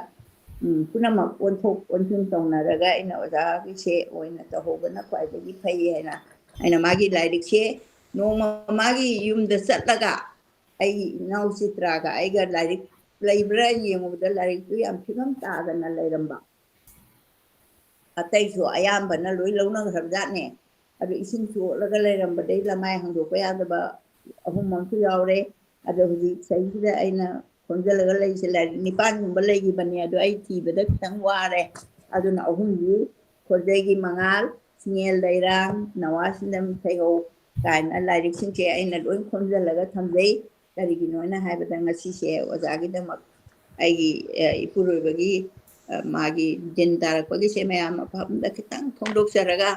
ꯎꯝ, ꯄꯨꯝꯅꯃꯛ ꯑꯣꯟꯊꯣꯛ ꯑꯣꯟꯁꯤꯟ ꯇꯧꯅꯔꯒ ꯑꯩꯅ ꯑꯣꯖꯥꯒꯤꯁꯦ ꯑꯣꯏꯅ ꯇꯧꯍꯧꯕꯅ ꯈ꯭ꯋꯥꯏꯗꯒꯤ ꯐꯩ ꯍꯥꯏꯅ ꯑꯩꯅ ꯃꯥꯒꯤ ꯂꯥꯏꯔꯤꯛꯁꯦ ꯅꯣꯡꯃ ꯃꯥꯒꯤ ꯌꯨꯝꯗ ꯆꯠꯂꯒ ꯑꯩꯒꯤ ꯏꯅꯥꯎ ꯆꯤꯇ꯭ꯔꯥꯒ ꯑꯩꯒ ꯂꯥꯏꯔꯤꯛ ꯂꯩꯕ꯭ꯔꯥ ꯌꯦꯡꯉꯨꯕꯗ ꯂꯥꯏꯔꯤꯛꯇꯨ ꯌꯥꯝ ꯐꯤꯕꯝ ꯇꯥꯗꯅ ꯂꯩꯔꯝꯕ꯫ ꯑꯇꯩꯁꯨ ꯑꯌꯥꯝꯕꯅ ꯂꯣꯏ ꯂꯧꯅꯈ꯭ꯔꯕꯖꯥꯠꯅꯦ꯫ ꯑꯗꯨ ꯏꯁꯤꯡ ꯆꯣꯠꯂꯒ ꯂꯩꯔꯝꯕꯗꯩ ꯂꯃꯥꯏ ꯍꯥꯡꯗꯣꯛꯄ ꯌꯥꯗꯕ ꯑꯍꯨꯝ ꯑꯃꯁꯨ ꯌꯥꯎꯔꯦ꯫ ꯑꯗꯣ ꯍꯧꯖꯤꯛ ꯁꯤꯗꯩꯁꯤꯗ ꯑꯩꯅ ꯈꯣꯝꯖꯤꯜꯂꯒ ꯂꯩꯔꯤꯁꯦ ꯂꯥꯏꯔꯤꯛ ꯅꯤꯄꯥꯟꯒꯨꯝꯕ ꯂꯩꯈꯤꯕꯅꯦ, ꯑꯗꯣ ꯑꯩ ꯊꯤꯕꯗ ꯈꯤꯇꯪ ꯋꯥꯔꯦ꯫ ꯑꯗꯨꯅ ꯑꯍꯨꯝꯗꯤ ꯈꯣꯟꯖꯩꯒꯤ ꯃꯉꯥꯜ, ꯆꯤꯡꯌꯦꯜ ꯂꯩꯔꯥꯡ, ꯅꯋꯥ ꯁꯤꯟꯅꯝ ꯁꯩꯍꯧ ꯀꯥꯏꯅ ꯂꯥꯏꯔꯤꯛꯁꯤꯡꯁꯦ ꯑꯩꯅ ꯂꯣꯏ ꯈꯣꯝꯖꯤꯜꯂꯒ ꯊꯝꯖꯩ꯫ ꯀꯔꯤꯒꯤꯅꯣꯅ ꯍꯥꯏꯕꯗ ꯉꯁꯤꯁꯦ ꯑꯣꯖꯥꯒꯤꯗꯃꯛ ꯑꯩꯒꯤ, ꯑ, ꯏꯄꯨꯔꯣꯏꯕꯒꯤ, ꯑ, ꯃꯥꯒꯤ ꯗꯤꯟ ꯇꯥꯔꯛꯄꯒꯤꯁꯦ ꯃꯌꯥꯝ ꯃꯐꯝꯗ ꯈꯤꯇꯪ ꯐꯣꯡꯗꯣꯛꯆꯔꯒ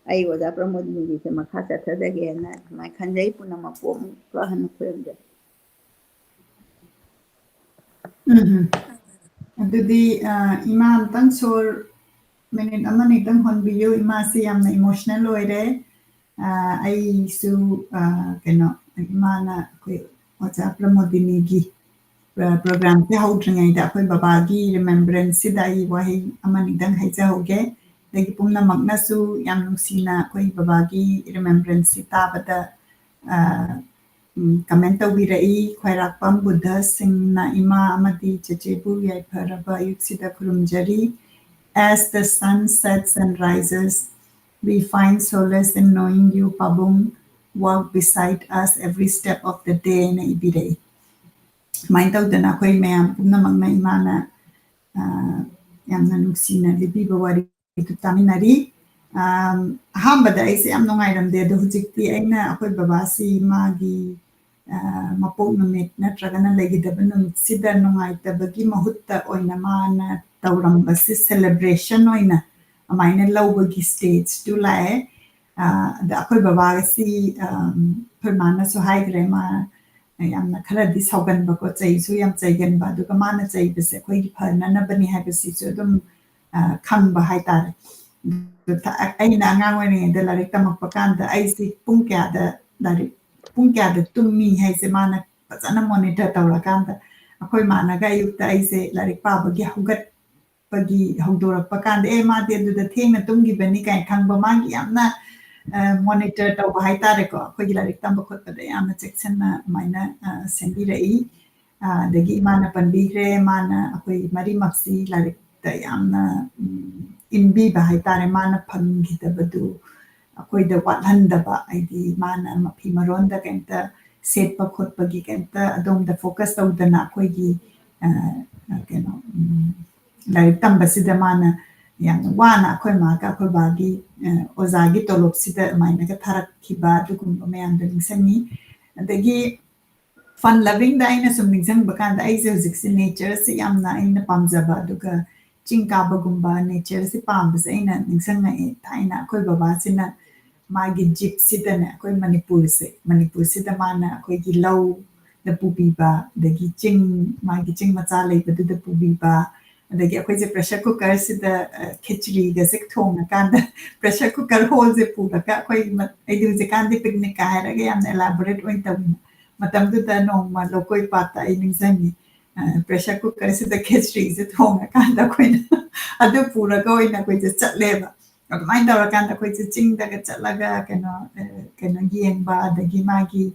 ꯑꯩ ꯑꯣꯖꯥ ꯄ꯭ꯔꯃꯣꯗ ꯃꯨꯟꯒꯤꯁꯦ ꯃꯈꯥ ꯆꯠꯊꯖꯒꯦꯅ ꯑꯗꯨꯃꯥꯏꯅ ꯈꯟꯖꯩ꯫ ꯄꯨꯝꯅꯃꯛꯄꯨ ꯑꯃꯨꯛꯀ ꯍꯟꯅ ꯈꯨꯔꯨꯝꯖꯔꯤ꯫ ꯎꯝ꯫ ꯑꯗꯨꯗꯤ, ꯑ, ꯏꯃꯥ ꯑꯝꯇꯪ ꯁꯣꯔ ꯃꯤꯅꯤꯠ ꯑꯃꯅꯤꯇꯪ ꯍꯣꯟꯕꯤꯌꯨ꯫ ꯏꯃꯥꯁꯤ ꯌꯥꯝꯅ ꯏꯃꯣꯁꯅꯦꯜ ꯑꯣꯏꯔꯦ꯫ ꯑ, ꯑꯩꯁꯨ, ꯑ, ꯀꯩꯅꯣ, ꯏꯃꯥꯅ ꯑꯩꯈꯣꯏ ꯑꯣꯖꯥ ꯄ꯭ꯔꯃꯣꯗꯤꯅꯤꯒꯤ ꯄ꯭ꯔ-, ꯄ꯭ꯔꯣꯒ꯭ꯔꯥꯝꯁꯦ ꯍꯧꯗ꯭ꯔꯤꯉꯩꯗ ꯑꯩꯈꯣꯏ ꯕꯕꯥꯒꯤ ꯔꯤꯃꯦꯝꯕ꯭ꯔꯦꯟꯁꯁꯤꯗ ꯑꯩ ꯋꯥꯍꯩ ꯑꯃꯅꯤꯗꯪ ꯍꯥꯏꯖꯍꯧꯒꯦ꯫ ꯑꯗꯒꯤ ꯄꯨꯝꯅꯃꯛꯅꯁꯨ ꯌꯥꯝ ꯅꯨꯡꯁꯤꯅ ꯑꯩꯈꯣꯏ ꯕꯕꯥꯒꯤ ꯔꯤꯃꯦꯝꯕ꯭ꯔꯦꯟꯁꯁꯤ ꯇꯥꯕꯗ, ꯑ, ꯎꯝ, ꯀꯃꯦꯟ ꯇꯧꯕꯤꯔꯛꯏ꯫ ꯈ꯭ꯋꯥꯏꯔꯥꯛꯄꯝ ꯕꯨꯙ ꯁꯤꯡꯅ ꯏꯃꯥ ꯑꯃꯗꯤ ꯆꯦꯆꯦꯕꯨ ꯌꯥꯏꯐꯔꯕ ꯑꯌꯨꯛꯁꯤꯗ ꯈꯨꯔꯨꯝꯖꯔꯤ꯫ As the sun sets and rises, we find solace in knowing you, ꯄꯥꯕꯨꯡ, walk beside us every step of the day ꯅ ꯏꯕꯤꯔꯛꯏ꯫ ꯁꯨꯃꯥꯏꯅ ꯇꯧꯗꯅ ꯑꯩꯈꯣꯏ ꯃꯌꯥꯝ ꯄꯨꯝꯅꯃꯛꯅ ꯏꯃꯥꯅ, ꯑ, ꯌꯥꯝꯅ ꯅꯨꯡꯁꯤꯅ ꯂꯤꯕꯤꯕ ꯋꯥꯔꯤꯗꯨ ꯇꯥꯃꯤꯟꯅꯔꯤ꯫ ꯑꯝ, ꯑꯍꯥꯟꯕꯗ ꯑꯩꯁꯦ ꯌꯥꯝ ꯅꯨꯡꯉꯥꯏꯔꯝꯗꯦ, ꯑꯗꯣ ꯍꯧꯖꯤꯛꯇꯤ ꯑꯩꯅ ꯑꯩꯈꯣꯏ ꯕꯕꯥꯁꯤ ꯃꯥꯒꯤ, ꯑ, ꯃꯄꯣꯛ ꯅꯨꯃꯤꯠ ꯅꯠꯇ꯭ꯔꯒꯅ ꯂꯩꯒꯗꯕ ꯅꯨꯃꯤꯠꯁꯤꯗ ꯅꯨꯡꯉꯥꯏꯇꯕꯒꯤ ꯃꯍꯨꯠꯇ ꯑꯣꯏꯅ ꯃꯥꯅ ꯇꯧꯔꯝꯕꯁꯤ ꯁꯦꯂꯦꯕ꯭ꯔꯦꯁꯟ ꯑꯣꯏꯅ ꯑꯗꯨꯃꯥꯏꯅ ꯂꯧꯕꯒꯤ ꯁ꯭ꯇꯦꯖꯇꯨ ꯂꯥꯛꯑꯦ꯫ ꯑ, ꯑꯗ ꯑꯩꯈꯣꯏ ꯕꯕꯥꯁꯤ, ꯑꯝ, ꯑꯩꯈꯣꯏ ꯃꯥꯅꯁꯨ ꯍꯥꯏꯈ꯭ꯔꯦ, ꯃꯥ ꯌꯥꯝꯅ ꯈꯔꯗꯤ ꯁꯥꯎꯒꯟꯕꯀꯣ, ꯆꯩꯁꯨ ꯌꯥꯝ ꯆꯩꯒꯟꯕ, ꯑꯗꯨꯒ ꯃꯥꯅ ꯆꯩꯕꯁꯦ ꯑꯩꯈꯣꯏꯒꯤ ꯐꯅꯅꯕꯅꯤ ꯍꯥꯏꯕꯁꯤꯁꯨ ꯑꯗꯨꯝ, ꯑ, ꯈꯪꯕ ꯍꯥꯏꯇꯥꯔꯦ꯫ ꯑꯗꯨ ꯊ-, ꯑꯩꯅ ꯑꯉꯥꯡ ꯑꯣꯏꯔꯤꯉꯩꯗ ꯂꯥꯏꯔꯤꯛ ꯇꯝꯃꯛꯄ ꯀꯥꯟꯗ ꯑꯩꯁꯤ ꯄꯨꯡ ꯀꯌꯥꯗ ꯂꯥꯏꯔꯤꯛ, ꯄꯨꯡ ꯀꯌꯥꯗ ꯇꯨꯝꯃꯤ ꯍꯥꯏꯁꯦ ꯃꯥꯅ ꯐꯖꯅ ꯃꯣꯅꯤꯇꯔ ꯇꯧꯔꯀꯥꯟꯗ, ꯑꯩꯈꯣꯏ ꯃꯥꯅꯒ ꯑꯌꯨꯛꯇ ꯑꯩꯁꯦ ꯂꯥꯏꯔꯤꯛ ꯄꯥꯕꯒꯤ ꯍꯧꯒꯠꯄꯒꯤ ꯍꯧꯗꯣꯔꯛꯄ ꯀꯥꯟꯗ, "ꯑꯦ, ꯃꯥꯗꯤ ꯑꯗꯨꯗ ꯊꯦꯡꯅ ꯇꯨꯝꯈꯤꯕꯅꯤ" ꯀꯥꯏꯅ ꯈꯪꯕ, ꯃꯥꯒꯤ ꯌꯥꯝꯅ, ꯑ, ꯃꯣꯅꯤꯇꯔ ꯇꯧꯕ ꯍꯥꯏꯇꯥꯔꯦꯀꯣ, ꯑꯩꯈꯣꯏꯒꯤ ꯂꯥꯏꯔꯤꯛ ꯇꯝꯕ ꯈꯣꯠꯄꯗ ꯌꯥꯝꯅ ꯆꯦꯛꯁꯤꯟꯅ ꯑꯗꯨꯃꯥꯏꯅ, ꯑ, ꯁꯦꯝꯕꯤꯔꯛꯏ꯫ ꯑ, ꯑꯗꯒꯤ ꯏꯃꯥꯅ ꯄꯟꯕꯤꯈ꯭ꯔꯦ, ꯃꯥꯅ ꯑꯩꯈꯣꯏ ꯃꯔꯤꯃꯛꯁꯤ ꯂꯥꯏꯔꯤꯛꯇ ꯌꯥꯝꯅ, ꯎꯝ, ꯏꯟꯕꯤꯕ ꯍꯥꯏꯇꯥꯔꯦ, ꯃꯥꯅ ꯐꯪꯈꯤꯗꯕꯗꯨ ꯑꯩꯈꯣꯏꯗ ꯋꯥꯠꯍꯟꯗꯕ, ꯍꯥꯏꯗꯤ ꯃꯥꯅ ꯃꯐꯤ ꯃꯔꯣꯟꯗ ꯀꯩꯝꯇ ꯁꯦꯠꯄ ꯈꯣꯠꯄꯒꯤ ꯀꯩꯝꯇ ꯑꯗꯣꯝꯗ ꯐꯣꯀꯁ ꯇꯧꯗꯅ ꯑꯩꯈꯣꯏꯒꯤ, ꯑ, ꯀꯩꯅꯣ, ꯎꯝ, ꯂꯥꯏꯔꯤꯛ ꯇꯝꯕꯁꯤꯗ ꯃꯥꯅ ꯌꯥꯝꯅ ꯋꯥꯅ ꯑꯩꯈꯣꯏ ꯃꯥꯒ ꯑꯩꯈꯣꯏ ꯕꯥꯒꯤ, ꯑ, ꯑꯣꯖꯥꯒꯤ ꯇꯣꯂꯣꯞꯁꯤꯗ ꯑꯗꯨꯃꯥꯏꯅꯒ ꯊꯥꯔꯛꯈꯤꯕ ꯑꯗꯨꯒꯨꯝꯕ ꯃꯌꯥꯝꯗꯣ ꯅꯤꯡꯁꯤꯡꯉꯤ꯫ ꯑꯗꯒꯤ ꯐꯟ ꯂꯚꯤꯡꯗ ꯑꯩꯅ ꯁꯨꯝ ꯅꯤꯡꯁꯤꯡꯕ ꯀꯥꯟꯗ ꯑꯩꯁꯦ ꯍꯧꯖꯤꯛꯁꯦ ꯅꯦꯆꯔꯁꯦ ꯌꯥꯝꯅ ꯑꯩꯅ ꯄꯥꯝꯖꯕ, ꯑꯗꯨꯒ ꯆꯤꯡ ꯀꯥꯕꯒꯨꯝꯕ ꯅꯦꯆꯔꯁꯦ ꯄꯥꯝꯕꯁꯦ ꯑꯩꯅ ꯅꯤꯡꯁꯤꯡꯉꯛꯑꯦ꯫ ꯊꯥꯏꯅ ꯑꯩꯈꯣꯏ ꯕꯕꯥꯁꯤꯅ ꯃꯥꯒꯤ ꯖꯤꯞꯁꯤꯗꯅꯦ, ꯑꯩꯈꯣꯏ ꯃꯅꯤꯄꯨꯔꯁꯦ, ꯃꯅꯤꯄꯨꯔꯁꯤꯗ ꯃꯥꯅ ꯑꯩꯈꯣꯏꯒꯤ ꯂꯧꯗ ꯄꯨꯕꯤꯕ, ꯑꯗꯒꯤ ꯆꯤꯡ, ꯃꯥꯒꯤ ꯆꯤꯡ ꯃꯆꯥ ꯂꯩꯕꯗꯨꯗ ꯄꯨꯕꯤꯕ, ꯑꯗꯒꯤ ꯑꯩꯈꯣꯏꯁꯦ pressure cooker ꯁꯤꯗ, ꯑ, ꯈꯦꯆ꯭ꯔꯤꯒꯁꯦ ꯊꯣꯡꯉꯀꯥꯟꯗ pressure cooker ꯍꯣꯜꯁꯦ ꯄꯨꯔꯒ ꯑꯩꯈꯣꯏ ꯃ-, ꯑꯩꯗꯤ ꯍꯧꯖꯤꯛꯀꯥꯟꯗꯤ picnic ꯀ ꯍꯥꯏꯔꯒ ꯌꯥꯝꯅ elaborate ꯑꯣꯏꯅ ꯇꯧꯋꯤꯅ꯫ ꯃꯇꯝꯗꯨꯗ ꯅꯣꯡꯃ ꯂꯧꯀꯣꯏ ꯄꯥꯠꯇ ꯑꯩ ꯅꯤꯡꯁꯤꯡꯉꯤ, ꯑ, pressure cooker ꯁꯤꯗ ꯈꯦꯆ꯭ꯔꯤꯁꯦ ꯊꯣꯡꯉꯀꯥꯟꯗ ꯑꯩꯈꯣꯏꯅ ꯑꯗꯨ ꯄꯨꯔꯒ ꯑꯣꯏꯅ ꯑꯩꯈꯣꯏꯁꯦ ꯆꯠꯂꯦꯕ꯫ ꯑꯗꯨꯃꯥꯏꯅ ꯇꯧꯔꯀꯥꯟꯗ ꯑꯩꯈꯣꯏꯁꯦ ꯆꯤꯡꯗꯒ ꯆꯠꯂꯒ ꯀꯩꯅꯣ, ꯑ, ꯀꯩꯅꯣ ꯌꯦꯡꯕ, ꯑꯗꯒꯤ ꯃꯥꯒꯤ,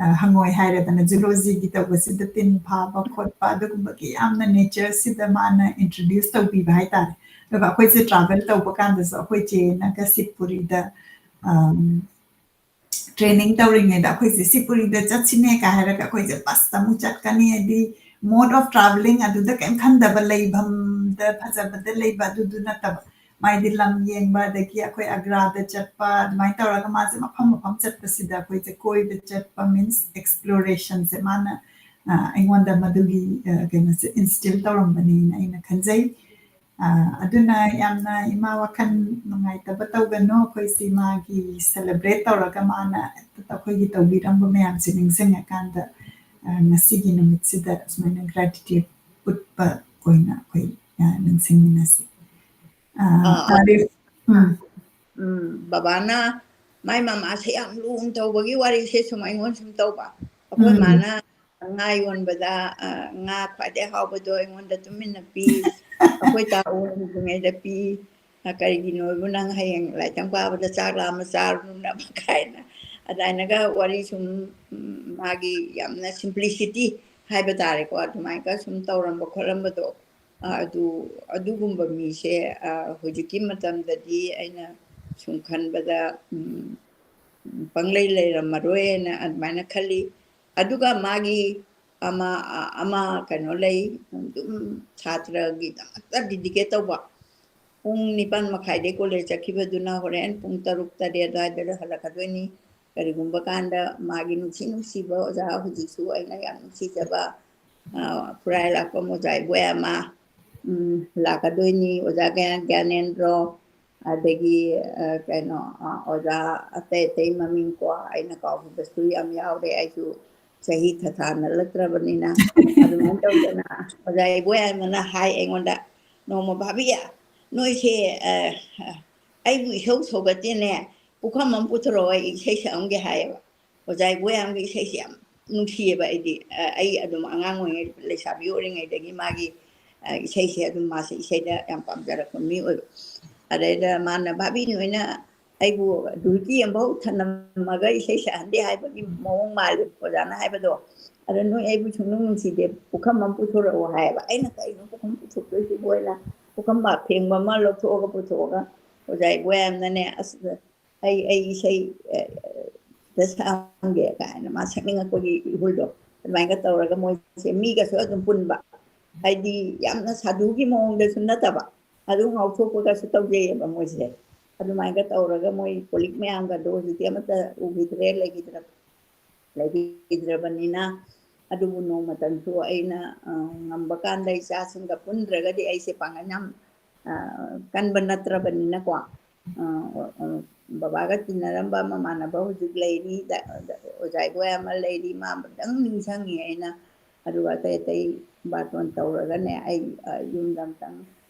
ꯑ, ꯍꯪꯉꯣꯏ ꯍꯥꯏꯔꯦꯗꯅ, zoology ꯒꯤ ꯇꯧꯕꯁꯤꯗ ꯇꯤꯟ ꯐꯥꯕ ꯈꯣꯠꯄ, ꯑꯗꯨꯒꯨꯝꯕꯒꯤ ꯌꯥꯝꯅ nature ꯁꯤꯗ ꯃꯥꯅ introduce ꯇꯧꯕꯤꯕ ꯍꯥꯏꯇꯥꯔꯦ꯫ ꯑꯗꯨꯒ ꯑꯩꯈꯣꯏꯁꯦ travel ꯇꯧꯕ ꯀꯥꯟꯗꯁꯨ ꯑꯩꯈꯣꯏ ꯆꯦꯅꯒ ꯁꯤꯕꯄꯨꯔꯤꯗ, ꯑꯝ, training ꯇꯧꯔꯤꯉꯩꯗ ꯑꯩꯈꯣꯏꯁꯦ ꯁꯤꯕꯄꯨꯔꯤꯗ ꯆꯠꯁꯤꯅꯦ ꯀꯥꯏ ꯍꯥꯏꯔꯒ ꯑꯩꯈꯣꯏꯁꯦ bus ꯇ ꯑꯃꯨꯛ ꯆꯠꯀꯅꯤ, ꯍꯥꯏꯗꯤ mode of travelling ꯑꯗꯨꯗ ꯀꯩꯝ ꯈꯟꯗꯕ, ꯂꯩꯐꯝꯗ ꯐꯖꯕꯗ ꯂꯩꯕ ꯑꯗꯨꯗꯨ ꯅꯠꯇꯕ, ꯃꯥꯏꯗꯤ ꯂꯝ ꯌꯦꯡꯕ, ꯑꯗꯒꯤ ꯑꯩꯈꯣꯏ ꯑꯒ꯭ꯔꯥꯗ ꯆꯠꯄ, ꯑꯗꯨꯃꯥꯏꯅ ꯇꯧꯔꯒ ꯃꯥꯁꯦ ꯃꯐꯝ ꯃꯐꯝ ꯆꯠꯄꯁꯤꯗ ꯑꯩꯈꯣꯏꯁꯦ ꯀꯣꯏꯕ ꯆꯠꯄ means exploration ꯁꯦ ꯃꯥꯅ, ꯑ, ꯑꯩꯉꯣꯟꯗ ꯃꯗꯨꯒꯤ, ꯑ, ꯀꯩꯅꯣꯁꯦ instill ꯇꯧꯔꯝꯕꯅꯦꯅ ꯑꯩꯅ ꯈꯟꯖꯩ꯫ ꯑ, ꯑꯗꯨꯅ ꯌꯥꯝꯅ ꯏꯃꯥ ꯋꯥꯈꯜ ꯅꯨꯡꯉꯥꯏꯇꯕ ꯇꯧꯒꯅꯨ, ꯑꯩꯈꯣꯏꯁꯤ ꯃꯥꯒꯤ celebrate ꯇꯧꯔꯒ ꯃꯥꯅ ꯑꯩꯈꯣꯏꯒꯤ ꯇꯧꯕꯤꯔꯝꯕ ꯃꯌꯥꯝꯁꯦ ꯅꯤꯡꯁꯤꯡꯉꯀꯥꯟꯗ, ꯑ, ꯉꯁꯤꯒꯤ ꯅꯨꯃꯤꯠꯁꯤꯗ ꯁꯨꯃꯥꯏꯅ gratitude ꯎꯠꯄ ꯑꯣꯏꯅ ꯑꯩꯈꯣꯏ, ꯑ, ꯅꯤꯡꯁꯤꯡꯃꯤꯟꯅꯁꯤ꯫ ꯑ, ꯑꯥ, ꯑꯥ꯫ ꯑꯥꯔꯤꯐ, ꯎꯝ꯫ ꯎꯝ, ꯕꯕꯥꯅ ꯃꯥꯏ ꯃꯃꯥꯁꯦ ꯌꯥꯝ ꯂꯨꯅ ꯇꯧꯕꯒꯤ ꯋꯥꯔꯤꯁꯦ ꯁꯨꯝ ꯑꯩꯉꯣꯟꯗ ꯁꯨꯝ ꯇꯧꯕ꯫ ꯑꯩꯈꯣꯏ ꯎꯝ꯫ ꯃꯥꯅ ꯉꯥ ꯌꯣꯟꯕꯗ, ꯑ, ꯉꯥ ꯈ꯭ꯋꯥꯏꯗꯩ ꯍꯥꯎꯕꯗꯣ ꯑꯩꯉꯣꯟꯗ ꯇꯨꯃꯤꯟꯅ ꯄꯤ, ꯑꯩꯈꯣꯏ ꯇꯥ ꯎꯍꯟꯗ꯭ꯔꯤꯉꯩꯗ ꯄꯤ, ꯑ, ꯀꯔꯤꯒꯤꯅꯣꯕꯨ ꯅꯪ ꯍꯌꯦꯡ ꯂꯥꯏꯔꯤꯛꯇꯝ ꯀꯥꯕꯗ ꯆꯥꯛ ꯂꯥꯝꯃ ꯆꯥꯔꯨꯅꯕ ꯀꯥꯏꯅ꯫ ꯑꯗꯨꯃꯥꯏꯅꯒ ꯋꯥꯔꯤ ꯁꯨꯝ, ꯎꯝ, ꯃꯥꯒꯤ ꯌꯥꯝꯅ simplicity ꯍꯥꯏꯕ ꯇꯥꯔꯦꯀꯣ, ꯑꯗꯨꯃꯥꯏꯅꯒ ꯁꯨꯝ ꯇꯧꯔꯝꯕ ꯈꯣꯠꯂꯝꯕꯗꯣ, ꯑ, ꯑꯗꯨ, ꯑꯗꯨꯒꯨꯝꯕ ꯃꯤꯁꯦ, ꯑ, ꯍꯧꯖꯤꯛꯀꯤ ꯃꯇꯝꯗꯗꯤ ꯑꯩꯅ ꯁꯨꯝ ꯈꯟꯕꯗ, ꯎꯝ, ꯄꯪꯂꯩ ꯂꯩꯔꯝꯃꯔꯣꯏꯅ ꯑꯗꯨꯃꯥꯏꯅ ꯈꯜꯂꯤ꯫ ꯑꯗꯨꯒ ꯃꯥꯒꯤ ꯑꯃ, ꯑ, ꯑꯃ ꯀꯩꯅꯣ ꯂꯩ, ꯑꯗꯨꯝ ꯁꯥꯇ꯭ꯔꯒꯤꯗꯃꯛꯇ dedicate ꯇꯧꯕ꯫ ꯄꯨꯡ ꯅꯤꯄꯥꯟ ꯃꯈꯥꯏꯗꯩ college ꯆꯠꯈꯤꯕꯗꯨꯅ ꯍꯣꯔꯦꯟ ꯄꯨꯡ ꯇꯔꯨꯛ, ꯇꯔꯦꯠ ꯑꯗꯨꯋꯥꯏꯗ ꯍꯜꯂꯛꯀꯗꯣꯏꯅꯤ꯫ ꯀꯔꯤꯒꯨꯝꯕ ꯀꯥꯟꯗ ꯃꯥꯒꯤ ꯅꯨꯡꯁꯤ ꯅꯨꯡꯁꯤꯕ ꯑꯣꯖꯥ, ꯍꯧꯖꯤꯛꯁꯨ ꯑꯩꯅ ꯌꯥꯝ ꯅꯨꯡꯁꯤꯖꯕ, ꯑ, ꯈꯨꯔꯥꯏ ꯂꯥꯛꯄꯝ ꯑꯣꯖꯥ ꯏꯕꯣꯌꯥꯏꯃ, ꯎꯝ, ꯂꯥꯛꯀꯗꯣꯏꯅꯤ, ꯑꯣꯖꯥ ꯒ꯭ꯌꯥꯟ-, ꯒ꯭ꯌꯥꯅꯦꯟꯗ꯭ꯔꯣ, ꯑꯗꯒꯤ, ꯑ, ꯀꯩꯅꯣ, ꯑ, ꯑꯣꯖꯥ ꯑꯇꯩ ꯑꯇꯩ ꯃꯃꯤꯡ ꯀꯣ ꯑꯩꯅ ꯀꯥꯎꯈꯤꯕꯁꯨ ꯌꯥꯝ ꯌꯥꯎꯔꯦ꯫ ꯑꯩꯁꯨ ꯆꯍꯤ ꯊꯥꯊꯥ ꯅꯠꯂꯛꯇ꯭ꯔꯕꯅꯤꯅ꯫ ꯑꯗꯨꯃꯥꯏꯅ ꯇꯧꯗꯅ ꯑꯣꯖꯥ ꯏꯕꯣꯌꯥꯏꯃꯅ ꯍꯥꯏ ꯑꯩꯉꯣꯟꯗ ꯅꯣꯡꯃ, "ꯚꯥꯕꯤ, ꯅꯣꯏꯁꯦ, ꯑ, ꯑꯩꯕꯨ ꯏꯁꯧ ꯁꯧꯒꯠꯇꯦꯅꯦ, ꯄꯨꯈꯝ ꯑꯃ ꯄꯨꯊꯣꯔꯛꯑꯣ, ꯑꯩ ꯏꯁꯩ ꯁꯛꯑꯝꯒꯦ" ꯍꯥꯏꯌꯦꯕ꯫ ꯑꯣꯖꯥ ꯏꯕꯣꯌꯥꯏꯃꯒꯤ ꯏꯁꯩꯁꯦ ꯌꯥꯝ ꯅꯨꯡꯁꯤꯌꯦꯕ ꯑꯩꯗꯤ꯫ ꯑ, ꯑꯩ ꯑꯗꯨꯝ ꯑꯉꯥꯡ ꯑꯣꯏꯔꯤꯉꯩ, ꯂꯩꯁꯥꯕꯤ ꯑꯣꯏꯔꯤꯉꯩꯗꯒꯤ ꯃꯥꯒꯤ, ꯑ, ꯏꯁꯩꯁꯦ ꯑꯗꯨꯝ, ꯃꯥꯁꯦ ꯏꯁꯩꯗ ꯌꯥꯝ ꯄꯥꯝꯖꯔꯛꯄ ꯃꯤ ꯑꯣꯏꯕ꯫ ꯑꯗꯩꯗ ꯃꯥꯅ, "ꯚꯥꯕꯤ, ꯅꯣꯏꯅ ꯑꯩꯕꯨ ꯙꯨꯜꯀꯤ ꯑꯃꯐꯥꯎ ꯊꯅꯝꯃꯒ ꯏꯁꯩ ꯁꯛꯍꯟꯗꯦ" ꯍꯥꯏꯕꯒꯤ ꯃꯑꯣꯡ ꯃꯥꯜꯂꯦ ꯑꯣꯖꯥꯅ ꯍꯥꯏꯕꯗꯣ꯫ "ꯑꯗ ꯅꯣꯏ ꯑꯩꯕꯨ ꯁꯨꯡꯅꯨꯡ ꯅꯨꯡꯁꯤꯗꯦ, ꯄꯨꯈꯝ ꯑꯃ ꯄꯨꯊꯣꯔꯛꯑꯣ" ꯍꯥꯏꯌꯦꯕ꯫ ꯑꯩꯅ, "ꯀꯩꯅꯣ ꯄꯨꯈꯝ ꯄꯨꯊꯣꯛꯇꯣꯏꯁꯤꯕꯨ?" ꯍꯥꯏꯅ ꯄꯨꯈꯝ ꯑꯐꯦꯡꯕ ꯑꯃ ꯂꯧꯊꯣꯛꯑꯒ ꯄꯨꯊꯣꯛꯑꯒ ꯑꯣꯖꯥ ꯏꯕꯣꯌꯥꯏꯃꯅꯅꯦ, "ꯑꯁ, ꯑꯩ, ꯑꯩ ꯏꯁꯩ, ꯑ, ꯗ ꯁꯛꯑꯝꯒꯦ" ꯀꯥꯏꯅ ꯃꯥ ꯁꯛꯅꯤꯡꯉꯛꯄꯒꯤ ꯏꯍꯨꯜꯗꯣ, ꯑꯗꯨꯃꯥꯏꯅ ꯇꯧꯔꯒ ꯃꯣꯏꯁꯦ ꯃꯤꯒꯁꯨ ꯑꯗꯨꯝ ꯄꯨꯟꯕ, ꯍꯥꯏꯗꯤ ꯌꯥꯝꯅ ꯁꯥꯗꯨꯒꯤ ꯃꯑꯣꯡꯗꯁꯨ ꯅꯠꯇꯕ, ꯑꯗꯨ ꯉꯥꯎꯊꯣꯛꯄꯒꯁꯨ ꯇꯧꯖꯩꯌꯦꯕ ꯃꯣꯏꯁꯦ꯫ ꯑꯗꯨꯃꯥꯏꯅ ꯇꯧꯔꯒ ꯃꯣꯏ ꯀꯣꯂꯤꯛ ꯃꯌꯥꯝꯒꯗꯣ ꯍꯧꯖꯤꯛꯇꯤ ꯑꯃꯠꯇ ꯎꯈꯤꯗ꯭ꯔꯦ, ꯂꯩꯈꯤꯗ꯭ꯔ-, ꯂꯩꯈꯤꯗ꯭ꯔꯕꯅꯤꯅ꯫ ꯑꯗꯨꯕꯨ ꯅꯣꯡꯃꯇꯪꯁꯨ ꯑꯩꯅ, ꯑ, ꯉꯝꯕ ꯀꯥꯟꯗ ꯏꯆꯥꯁꯤꯡꯒ ꯄꯨꯟꯗ꯭ꯔꯒꯗꯤ ꯑꯩꯁꯦ ꯄꯥꯡꯒꯜ ꯌꯥꯝ, ꯑ, ꯀꯟꯕ ꯅꯠꯇ꯭ꯔꯕꯅꯤꯅꯀꯣ꯫ ꯑ, ꯑ, ꯕꯕꯥꯒ ꯇꯤꯟꯅꯔꯝꯕ ꯃꯃꯥꯟꯅꯕ ꯍꯧꯖꯤꯛ ꯂꯩꯔꯤ, ꯗ-, ꯗ-, ꯑꯣꯖꯥ ꯏꯕꯣꯌꯥꯏꯃ ꯂꯩꯔꯤ, ꯃꯥ ꯑꯃꯇꯪ ꯅꯤꯡꯁꯤꯡꯉꯤ ꯑꯩꯅ꯫ ꯑꯗꯨꯒ ꯑꯇꯩ ꯑꯇꯩ ꯕꯥꯇꯣꯟ ꯇꯧꯔꯒꯅꯦ, ꯑꯩ, ꯑ, ꯌꯨꯝꯗ ꯑꯃꯇꯪ,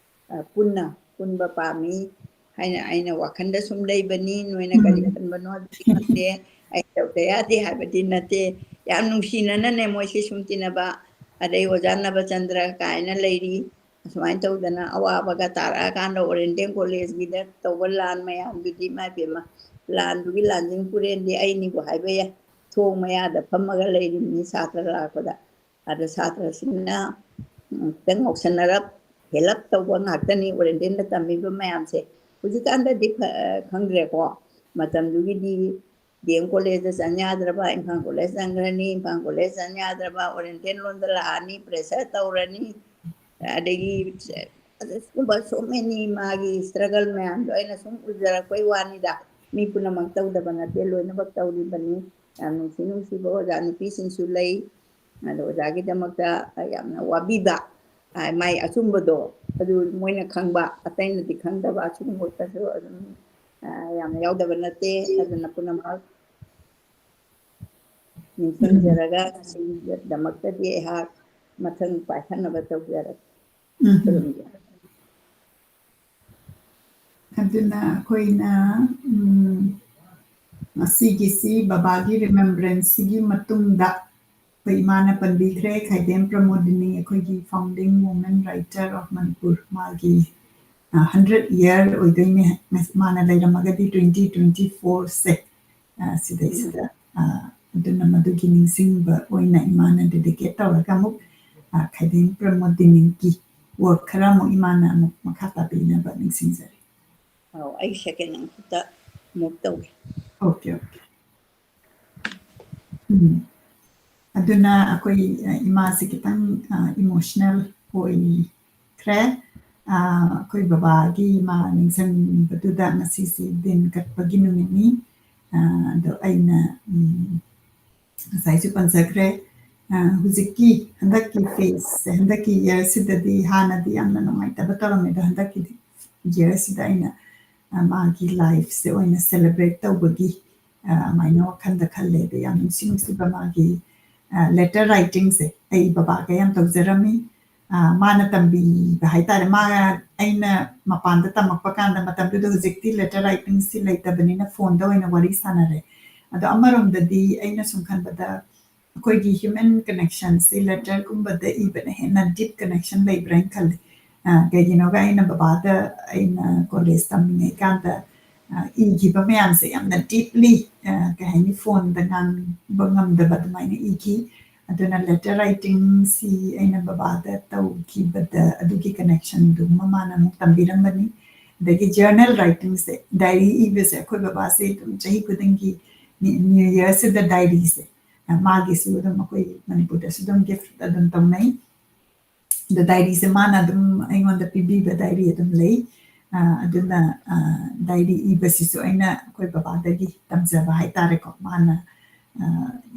ꯑ, ꯄꯨꯟꯅ ꯄꯨꯟꯕ ꯄꯥꯝꯃꯤ ꯍꯥꯏꯅ ꯑꯩꯅ ꯋꯥꯈꯜꯗ ꯁꯨꯝ ꯂꯩꯕꯅꯤ꯫ ꯅꯣꯏꯅ ꯀꯔꯤ ꯎꯝ꯫ ꯈꯟꯕꯅꯣ ꯍꯥꯏꯕꯗꯤ ꯈꯪꯗꯦ꯫ ꯑꯩ ꯇꯧꯗ ꯌꯥꯗꯦ ꯍꯥꯏꯕꯗꯤ ꯅꯠꯇꯦ꯫ ꯌꯥꯝ ꯅꯨꯡꯁꯤꯅꯅꯅꯦ ꯃꯣꯏꯁꯦ ꯁꯨꯝ ꯇꯤꯟꯅꯕ꯫ ꯑꯗꯩ ꯑꯣꯖꯥ ꯅꯕꯆꯟꯗ꯭ꯔ ꯀꯥꯏꯅ ꯂꯩꯔꯤ꯫ ꯑꯁꯨꯃꯥꯏꯅ ꯇꯧꯗꯅ ꯑꯋꯥꯕꯒ ꯇꯥꯔꯛꯑꯀꯥꯟꯗ ꯑꯣꯔꯦꯟꯇꯦꯟ ꯀꯣꯂꯦꯖꯀꯤꯗ ꯇꯧꯕ ꯂꯥꯟ ꯃꯌꯥꯝꯗꯨꯗꯤ, ꯏꯃꯥ ꯏꯕꯦꯝꯃ, ꯂꯥꯟꯗꯨꯒꯤ ꯂꯥꯟꯖꯤꯡ ꯄꯨꯔꯦꯟꯗꯤ ꯑꯩꯅꯤꯕꯨ ꯍꯥꯏꯕ ꯌꯥꯏ꯫ ꯊꯣꯡ ꯃꯌꯥꯗ ꯐꯝꯃꯒ ꯂꯩꯔꯤꯕꯅꯤ ꯁꯥꯇ꯭ꯔ ꯂꯥꯛꯄꯗ꯫ ꯑꯗ ꯁꯥꯇ꯭ꯔꯁꯤꯡꯅ, ꯎꯝ, ꯈꯤꯇꯪ ꯉꯥꯎꯁꯟꯅꯔꯞ, ꯍꯦꯜꯂꯞ ꯇꯧꯕ ꯉꯥꯛꯇꯅꯤ ꯑꯣꯔꯦꯟꯇꯦꯟꯗ ꯇꯝꯃꯤꯕ ꯃꯌꯥꯝꯁꯦ꯫ ꯍꯧꯖꯤꯛꯀꯥꯟꯗꯗꯤ ꯐ-, ꯈꯪꯗ꯭ꯔꯦꯀꯣ꯫ ꯃꯇꯝꯗꯨꯒꯤꯗꯤ ꯗꯤ ꯑꯦꯝ ꯀꯣꯂꯦꯖꯇ ꯆꯪ ꯌꯥꯗ꯭ꯔꯕ, ꯏꯝꯐꯥꯜ ꯀꯣꯂꯦꯖ ꯆꯪꯈ꯭ꯔꯅꯤ, ꯏꯝꯐꯥꯜ ꯀꯣꯂꯦꯖ ꯆꯪ ꯌꯥꯗ꯭ꯔꯕ, ꯑꯣꯔꯦꯟꯇꯦꯟ ꯂꯣꯝꯗ ꯂꯥꯛꯑꯅꯤ, pressure ꯇꯧꯔꯅꯤ꯫ ꯑꯗꯒꯤ ꯑꯗꯨꯒꯨꯝꯕ so many ꯃꯥꯒꯤ struggle ꯃꯌꯥꯝꯗꯣ ꯑꯩꯅ ꯁꯨꯝ ꯎꯖꯔꯛꯄꯩ ꯋꯥꯅꯤꯗ꯫ ꯃꯤ ꯄꯨꯝꯅꯃꯛ ꯇꯧꯗꯕ ꯅꯠꯇꯦ, ꯂꯣꯏꯅꯃꯛ ꯇꯧꯔꯤꯕꯅꯤ꯫ ꯌꯥꯝ ꯅꯨꯡꯁꯤ ꯅꯨꯡꯁꯤꯕ ꯑꯣꯖꯥ ꯅꯨꯄꯤꯁꯤꯡꯁꯨ ꯂꯩ꯫ ꯑꯗꯣ ꯑꯣꯖꯥꯒꯤꯗꯃꯛꯇ ꯌꯥꯝꯅ ꯋꯥꯕꯤꯕ, ꯑ, ꯃꯥꯏ ꯑꯆꯨꯝꯕꯗꯣ ꯑꯗꯨ ꯃꯣꯏꯅ ꯈꯪꯕ, ꯑꯇꯩꯅꯗꯤ ꯈꯪꯗꯕ, ꯑꯆꯨꯝꯕꯇꯁꯨ ꯑꯗꯨꯝ, ꯑ, ꯌꯥꯝꯅ ꯌꯥꯎꯗꯕ ꯅꯠꯇꯦ꯫ ꯑꯗꯨꯅ ꯄꯨꯝꯅꯃꯛ ꯅꯤꯡꯁꯤꯡꯖꯔꯒ ꯉꯁꯤꯒꯤꯗꯃꯛꯇꯗꯤ ꯑꯩꯍꯥꯛ ꯃꯊꯪ ꯄꯥꯏꯈꯠꯅꯕ ꯇꯧꯖꯔꯒꯦ꯫ ꯎꯝ꯫ ꯑꯗꯨꯅ ꯑꯩꯈꯣꯏꯅ, ꯎꯝ, ꯉꯁꯤꯒꯤꯁꯤ ꯕꯕꯥꯒꯤ ꯔꯤꯃꯦꯝꯕ꯭ꯔꯦꯟꯁꯁꯤꯒꯤ ꯃꯇꯨꯡꯗ ꯑꯩꯈꯣꯏ ꯏꯃꯥꯅ ꯄꯟꯕꯤꯈ꯭ꯔꯦ, ꯈꯥꯏꯗꯦꯝ ꯄ꯭ꯔꯃꯣꯗꯤꯅꯤ, ꯑꯩꯈꯣꯏꯒꯤ founding woman writer of Manipur, ꯃꯥꯒꯤ, ꯑ, hundred year ꯑꯣꯏꯗꯣꯏꯅꯦ, ꯃꯥꯅ ꯂꯩꯔꯝꯃꯒꯗꯤ twenty twenty-fourꯁꯦ, ꯑ, ꯁꯤꯗꯩꯁꯤꯗ꯫ ꯑ, ꯑꯗꯨꯅ ꯃꯗꯨꯒꯤ ꯅꯤꯡꯁꯤꯡꯕ ꯑꯣꯏꯅ ꯏꯃꯥꯅ dedicate ꯇꯧꯔꯒ ꯑꯃꯨꯛ, ꯑ, ꯈꯥꯏꯗꯦꯝ ꯄ꯭ꯔꯃꯣꯗꯤꯅꯤꯒꯤ word ꯈꯔ ꯑꯃꯨꯛ ꯏꯃꯥꯅ ꯑꯃꯨꯛ ꯃꯈꯥ ꯇꯥꯕꯤꯅꯕ ꯅꯤꯡꯁꯤꯡꯖꯔꯤ꯫ ꯑꯧ, ꯑꯩ second ꯑꯃꯈꯛꯇ move ꯇꯧꯒꯦ꯫ Okay, okay. ꯎꯝ꯫ ꯑꯗꯨꯅ ꯑꯩꯈꯣꯏ, ꯑ, ꯏꯃꯥꯁꯦ ꯈꯤꯇꯪ, ꯑ, emotional ꯑꯣꯏꯈ꯭ꯔꯦ꯫ ꯑ, ꯑꯩꯈꯣꯏ ꯕꯕꯥꯒꯤ ꯃꯥ ꯅꯤꯡꯁꯤꯡꯕꯗꯨꯗ ꯉꯁꯤꯁꯤ ꯗꯤꯟ ꯀꯠꯄꯒꯤ ꯅꯨꯃꯤꯠꯅꯤ꯫ ꯑ, ꯑꯗꯣ ꯑꯩꯅ, ꯎꯝ, ꯉꯁꯥꯏꯁꯨ ꯄꯟꯖꯈ꯭ꯔꯦ, ꯑ, ꯍꯧꯖꯤꯛꯀꯤ ꯍꯟꯗꯛꯀꯤ phaseꯁꯦ, ꯍꯟꯗꯛꯀꯤ yearꯁꯤꯗꯗꯤ ꯍꯥꯟꯅꯗꯤ ꯌꯥꯝꯅ ꯅꯨꯡꯉꯥꯏꯇꯕ ꯇꯧꯔꯝꯃꯦ, ꯑꯗꯣ ꯍꯟꯗꯛꯀꯤ yearꯁꯤꯗ ꯑꯩꯅ, ꯑ, ꯃꯥꯒꯤ lifeꯁꯦ ꯑꯣꯏꯅ celebrate ꯇꯧꯕꯒꯤ, ꯑ, ꯑꯗꯨꯃꯥꯏꯅ ꯋꯥꯈꯜꯗ ꯈꯜꯂꯦ꯫ ꯑꯗꯣ ꯌꯥꯝ ꯅꯨꯡꯁꯤ ꯅꯨꯡꯁꯤꯕ ꯃꯥꯒꯤ, ꯑ, letter writingꯁꯦ ꯑꯩ ꯕꯕꯥꯒ ꯌꯥꯝ ꯇꯧꯖꯔꯝꯃꯤ꯫ ꯑ, ꯃꯥꯅ ꯇꯝꯕꯤꯕ ꯍꯥꯏꯇꯥꯔꯦ꯫ ꯃꯥ, ꯑꯩꯅ ꯃꯄꯥꯟꯗ ꯇꯝꯃꯛꯄ ꯀꯥꯟꯗ, ꯃꯇꯝꯗꯨꯗ, ꯍꯧꯖꯤꯛꯇꯤ letter writingꯁꯤ ꯂꯩꯇꯕꯅꯤꯅ phoneꯗ ꯑꯣꯏꯅ ꯋꯥꯔꯤ ꯁꯥꯟꯅꯔꯦ꯫ ꯑꯗꯣ ꯑꯃꯔꯣꯝꯗꯗꯤ ꯑꯩꯅ ꯁꯨꯝ ꯈꯟꯕꯗ ꯑꯩꯈꯣꯏꯒꯤ human connectionꯁꯦ letterꯒꯨꯝꯕꯗ ꯏꯕꯅ ꯍꯦꯟꯅ deep connection ꯂꯩꯕ꯭ꯔꯥ ꯍꯥꯏꯅ ꯈꯜꯂꯦ꯫ ꯑ, ꯀꯩꯒꯤꯅꯣꯒ ꯑꯩꯅ ꯕꯕꯥꯗ ꯑꯩꯅ college ꯇꯝꯂꯤꯉꯩ ꯀꯥꯟꯗ, ꯑ, ꯏꯈꯤꯕ ꯃꯌꯥꯝꯁꯦ ꯌꯥꯝꯅ deeply, ꯑ, ꯀꯩ ꯍꯥꯏꯅꯤ, phoneꯗ ꯉꯥꯡꯕ ꯉꯝꯗꯕ ꯑꯗꯨꯃꯥꯏꯅ ꯏꯈꯤ꯫ ꯑꯗꯨꯅ letter writingꯁꯤ ꯑꯩꯅ ꯕꯕꯥꯗ ꯇꯧꯈꯤꯕꯗ ꯑꯗꯨꯒꯤ connectionꯗꯨꯃ ꯃꯥꯅ ꯑꯃꯨꯛ ꯇꯝꯕꯤꯔꯝꯕꯅꯤ꯫ ꯑꯗꯒꯤ journal writingꯁꯦ, diary ꯏꯕꯁꯦ, ꯑꯩꯈꯣꯏ ꯕꯕꯥꯁꯦ ꯑꯗꯨꯝ ꯆꯍꯤ ꯈꯨꯗꯤꯡꯒꯤ ꯅꯤ-, New Yearꯁꯤꯗ diaryꯁꯦ, ꯑ, ꯃꯥꯒꯤꯁꯨ ꯑꯗꯨꯝ ꯑꯩꯈꯣꯏ ꯃꯅꯤꯄꯨꯔꯗꯁꯨ ꯑꯗꯨꯝ gift ꯑꯗꯨꯝ ꯇꯧꯅꯩ꯫ ꯑꯗꯣ diaryꯁꯦ ꯃꯥꯅ ꯑꯗꯨꯝ ꯑꯩꯉꯣꯟꯗ ꯄꯤꯕꯤꯕ diary ꯑꯗꯨꯝ ꯂꯩ꯫ ꯑ, ꯑꯗꯨꯅ, ꯑ, diary ꯏꯕꯁꯤꯁꯨ ꯑꯩꯅ ꯑꯩꯈꯣꯏ ꯕꯕꯥꯗꯒꯤ ꯇꯝꯖꯕ ꯍꯥꯏꯇꯥꯔꯦꯀꯣ꯫ ꯃꯥꯅ, ꯑ,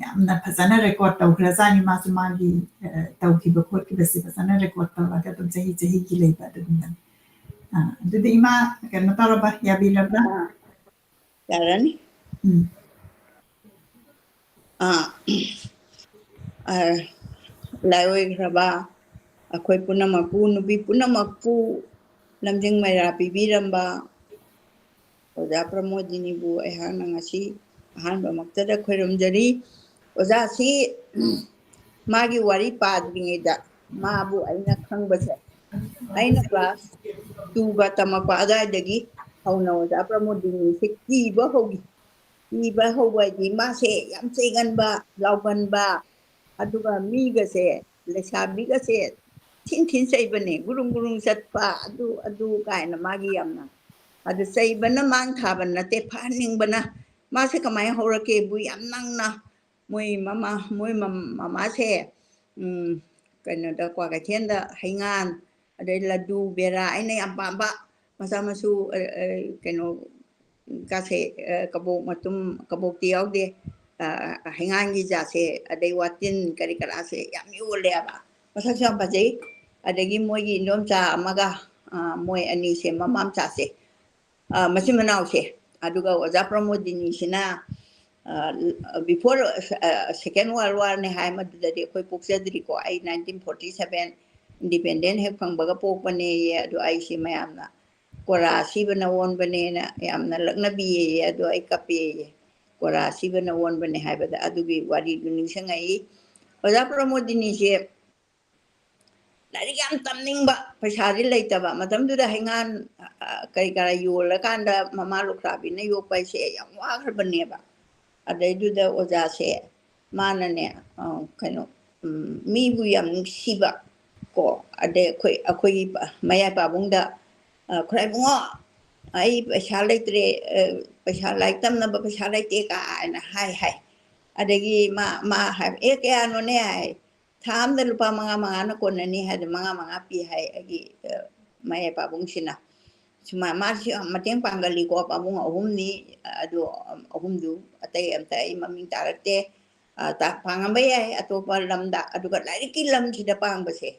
ꯌꯥꯝꯅ ꯐꯖꯅ record ꯇꯧꯈ꯭ꯔꯖꯥꯠꯅꯤ꯫ ꯃꯥꯁꯨ ꯃꯥꯒꯤ, ꯑ, ꯇꯧꯈꯤꯕ ꯈꯣꯠꯈꯤꯕꯁꯦ ꯐꯖꯅ record ꯇꯧꯔꯒ ꯑꯗꯨꯝ ꯆꯍꯤ ꯆꯍꯤꯒꯤ ꯂꯩꯕ ꯑꯗꯨꯒꯨꯝꯕꯅꯤ꯫ ꯑ, ꯑꯗꯨꯗꯤ ꯏꯃꯥ ꯀꯩꯅꯣ ꯇꯧꯔꯕ, ꯌꯥꯕꯤꯔꯕ꯭ꯔꯥ? ꯑꯥ, ꯌꯥꯔꯅꯤ꯫ ꯎꯝ꯫ ꯑ, ꯑ, ꯂꯥꯏꯑꯣꯏꯈ꯭ꯔꯕ ꯑꯩꯈꯣꯏ ꯄꯨꯝꯅꯃꯛꯄꯨ, ꯅꯨꯄꯤ ꯄꯨꯝꯅꯃꯛꯄꯨ ꯂꯝꯖꯤꯡ ꯃꯩꯔꯥ ꯄꯤꯕꯤꯔꯝꯕ ꯑꯣꯖꯥ ꯄ꯭ꯔꯃꯣꯗꯤꯅꯤꯕꯨ ꯑꯩꯍꯥꯛꯅ ꯉꯁꯤ ꯑꯍꯥꯟꯕꯃꯛꯇꯗ ꯈꯣꯏꯔꯝꯖꯔꯤ꯫ ꯑꯣꯖꯥꯁꯤ ꯃꯥꯒꯤ ꯋꯥꯔꯤ ꯄꯥꯗ꯭ꯔꯤꯉꯩꯗ ꯃꯥꯕꯨ ꯑꯩꯅ ꯈꯪꯕꯁꯦ, ꯑꯩꯅ ꯀ꯭ꯂꯥꯁ ꯇꯨꯒ ꯇꯝꯃꯛꯄ ꯑꯗꯨꯋꯥꯏꯗꯒꯤ ꯍꯧꯅ ꯑꯣꯖꯥ ꯄ꯭ꯔꯃꯣꯗꯤꯅꯤꯁꯦ ꯀꯤꯕ ꯍꯧꯈꯤ꯫ ꯀꯤꯕ ꯍꯧꯕ ꯍꯥꯏꯗꯤ ꯃꯥꯁꯦ ꯌꯥꯝ ꯆꯩꯒꯟꯕ, ꯂꯥꯎꯒꯟꯕ, ꯑꯗꯨꯒ ꯃꯤꯒꯁꯦ, ꯂꯩꯁꯥꯕꯤꯒꯁꯦ ꯊꯤꯟ ꯊꯤꯟ ꯆꯩꯕꯅꯦ, ꯒꯨꯔꯨꯡ ꯒꯨꯔꯨꯡ ꯆꯠꯄ, ꯑꯗꯨ ꯑꯗꯨ ꯀꯥꯏꯅ ꯃꯥꯒꯤ ꯌꯥꯝꯅ꯫ ꯑꯗꯨ ꯆꯩꯕꯅ ꯃꯥꯡ ꯊꯥꯕ ꯅꯠꯇꯦ, ꯐꯍꯟꯅꯤꯡꯕꯅ꯫ ꯃꯥꯁꯦ ꯀꯃꯥꯏꯅ ꯍꯧꯔꯛꯀꯦꯕꯨ ꯌꯥꯝ ꯅꯪꯅ ꯃꯣꯏ ꯃꯃꯥ, ꯃꯣꯏ ꯃꯝ-, ꯃꯃꯥꯁꯦ, ꯎꯝ, ꯀꯩꯅꯣꯗ, ꯀ꯭ꯋꯥꯀꯩꯊꯦꯜꯗ ꯍꯩꯉꯥꯟ, ꯑꯗꯩ ꯂꯗꯨ, ꯕꯦꯔꯥ, ꯑꯩꯅ ꯌꯥꯝ ꯄꯥꯝꯕ ꯃꯆꯥ ꯃꯁꯨ, ꯑ, ꯑ, ꯀꯩꯅꯣ, ꯀꯥꯁꯦ, ꯑ, ꯀꯕꯣꯛ ꯃꯇꯨꯝ, ꯀꯕꯣꯛꯇꯤ ꯌꯥꯎꯗꯦ, ꯑ, ꯍꯩꯉꯥꯟꯒꯤ ꯖꯥꯠꯁꯦ, ꯑꯗꯩ ꯋꯥꯇꯤꯟ ꯀꯔꯤ ꯀꯔꯥꯁꯦ ꯌꯥꯝ ꯌꯣꯜꯂꯦꯕ꯫ ꯃꯁꯛꯁꯨ ꯌꯥꯝ ꯐꯖꯩ꯫ ꯑꯗꯒꯤ ꯃꯣꯏꯒꯤ ꯏꯟꯗꯣꯝꯆꯥ ꯑꯃꯒ, ꯑ, ꯃꯣꯏ ꯑꯅꯤꯁꯦ ꯃꯃꯥ ꯃꯆꯥꯁꯦ, ꯑ, ꯃꯆꯤꯟ ꯃꯅꯥꯎꯁꯦ꯫ ꯑꯗꯨꯒ ꯑꯣꯖꯥ ꯄ꯭ꯔꯃꯣꯗꯤꯅꯤꯁꯤꯅ, ꯑ, before, ꯑ, Second World War ꯅꯦ ꯍꯥꯏ, ꯃꯗꯨꯗꯗꯤ ꯑꯩꯈꯣꯏ ꯄꯣꯛꯆꯗ꯭ꯔꯤꯀꯣ꯫ ꯑꯩ nineteen forty seven independent ꯍꯦꯛ ꯐꯪꯕꯒ ꯄꯣꯛꯄꯅꯦꯌꯦ꯫ ꯑꯗꯣ ꯑꯩꯁꯦ ꯃꯌꯥꯝꯅ ꯀꯣꯔꯥ ꯑꯁꯤꯕꯅ ꯑꯣꯟꯕꯅꯦꯅ ꯌꯥꯝꯅ ꯂꯛꯅꯕꯤꯌꯦꯌꯦ꯫ ꯑꯗꯣ ꯑꯩ ꯀꯞꯄꯦꯌꯦ꯫ ꯀꯣꯔꯥ ꯑꯁꯤꯕꯅ ꯑꯣꯟꯕꯅꯦ ꯍꯥꯏꯕꯗ ꯑꯗꯨꯒꯤ ꯋꯥꯔꯤꯗꯨ ꯅꯤꯡꯁꯤꯡꯉꯛꯏ꯫ ꯑꯣꯖꯥ ꯄ꯭ꯔꯃꯣꯗꯤꯅꯤꯁꯦ ꯂꯥꯏꯔꯤꯛ ꯌꯥꯝ ꯇꯝꯅꯤꯡꯕ, ꯄꯩꯁꯥꯗꯤ ꯂꯩꯇꯕ꯫ ꯃꯇꯝꯗꯨꯗ ꯍꯩꯉꯥꯟ, ꯑ, ꯀꯔꯤ ꯀꯔꯥ ꯌꯣꯜꯂꯀꯥꯟꯗ ꯃꯃꯥ ꯂꯨꯈ꯭ꯔꯥꯕꯤꯅ ꯌꯣꯛꯄ ꯍꯥꯏꯁꯦ ꯌꯥꯝ ꯋꯥꯈ꯭ꯔꯕꯅꯦꯕ꯫ ꯑꯗꯩꯗꯨꯗ ꯑꯣꯖꯥꯁꯦ ꯃꯥꯅꯅꯦ, ꯑ, ꯀꯩꯅꯣ, ꯎꯝ, ꯃꯤꯕꯨ ꯌꯥꯝ ꯅꯨꯡꯁꯤꯕ ꯀꯣ, ꯑꯗꯩ ꯑꯩꯈꯣꯏ, ꯑꯩꯈꯣꯏꯒꯤ ꯄ-, ꯃꯌꯥꯏ ꯄꯥꯕꯨꯡꯗ, ꯑ, "ꯈꯨꯔꯥꯏ ꯏꯕꯨꯡꯉꯣ, ꯑꯩ ꯄꯩꯁꯥ ꯂꯩꯇ꯭ꯔꯦ, ꯑ, ꯄꯩꯁꯥ, ꯂꯥꯏꯔꯤꯛ ꯇꯝꯅꯕ ꯄꯩꯁꯥ ꯂꯩꯇꯦ" ꯀꯥꯏꯅ ꯍꯥꯏ ꯍꯥꯏ꯫ ꯑꯗꯒꯤ ꯃꯥ, ꯃꯥ ꯍꯥꯏ, "ꯑꯦ, ꯀꯌꯥꯅꯣꯅꯦ?" ꯍꯥꯏ꯫ "ꯊꯥ ꯑꯃꯗ ꯂꯨꯄꯥ ꯃꯉꯥ ꯃꯉꯥꯅ ꯀꯣꯟꯅꯅꯤ" ꯍꯥꯏꯗ, ꯃꯉꯥ ꯃꯉꯥ ꯄꯤ ꯍꯥꯏ ꯑꯩꯒꯤ, ꯑ, ꯃꯌꯥꯏ ꯄꯥꯕꯨꯡꯁꯤꯅ꯫ ꯁꯨꯃꯥꯏ-, ꯃꯥꯁꯨ ꯌꯥꯝ ꯃꯇꯦꯡ ꯄꯥꯡꯒꯜꯂꯤꯀꯣ, ꯄꯥꯕꯨꯡ ꯑꯍꯨꯝꯅꯤ, ꯑꯗꯨ ꯑꯍꯨꯝꯗꯨ ꯑꯇꯩ ꯑꯝꯇ ꯑꯩ ꯃꯃꯤꯡ ꯇꯥꯔꯛꯇꯦ꯫ ꯑ, ꯇꯥ-, ꯄꯥꯡꯉꯝꯕ ꯌꯥꯏ ꯑꯇꯣꯞꯄ ꯂꯝꯗ, ꯑꯗꯨꯒ ꯂꯥꯏꯔꯤꯛꯀꯤ ꯂꯝꯁꯤꯗ ꯄꯥꯡꯕꯁꯦ,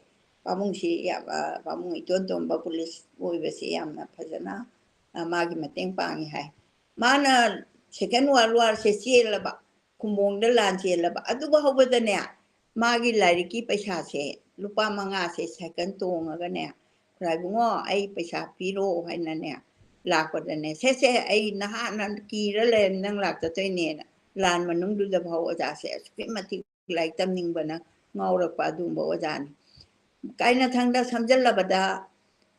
ꯄꯥꯕꯨꯡꯁꯤ ꯌꯥꯝ, ꯑ, ꯄꯥꯕꯨꯡ ꯏꯇꯣꯟ ꯇꯣꯟꯕ ꯄꯨꯂꯤꯁ ꯑꯣꯏꯕꯁꯤ ꯌꯥꯝꯅ ꯐꯖꯅ, ꯑ, ꯃꯥꯒꯤ ꯃꯇꯦꯡ ꯄꯥꯡꯉꯤ ꯍꯥꯏ꯫ ꯃꯥꯅ Second World War ꯁꯦ ꯆꯦꯜꯂꯕ, ꯈꯨꯝꯕꯣꯡꯗ ꯂꯥꯟ ꯆꯦꯜꯂꯕ꯫ ꯑꯗꯨꯕꯨ ꯍꯧꯕꯗꯅꯦ, ꯃꯥꯒꯤ ꯂꯥꯏꯔꯤꯛꯀꯤ ꯄꯩꯁꯥꯁꯦ, ꯂꯨꯄꯥ ꯃꯉꯥꯁꯦ ꯁꯥꯏꯀꯜ ꯇꯣꯡꯉꯒꯅꯦ, "ꯈꯨꯔꯥꯏꯕꯨꯡꯉꯣ, ꯑꯩ ꯄꯩꯁꯥ ꯄꯤꯔꯣ" ꯍꯥꯏꯅꯅꯦ ꯂꯥꯛꯄꯗꯅꯦ, "ꯁꯦ ꯁꯦ, ꯑꯩ ꯅꯍꯥꯟꯅ ꯀꯤꯔ ꯂꯩꯔꯝ, ꯅꯪ ꯂꯥꯛꯆꯗꯣꯏꯅꯦꯅ", ꯂꯥꯟ ꯃꯅꯨꯡꯗꯨꯗ ꯐꯥꯎ ꯑꯣꯖꯥꯁꯦ ꯑꯁꯨꯛꯀꯤ ꯃꯇꯤꯛ ꯂꯥꯏꯔꯤꯛ ꯇꯝꯅꯤꯡꯕꯅ ꯉꯥꯎꯔꯛꯄ ꯑꯗꯨꯒꯨꯝꯕ ꯑꯣꯖꯥꯅꯤ꯫ ꯀꯥꯏꯅꯊꯪꯗ ꯁꯝꯖꯜꯂꯕꯗ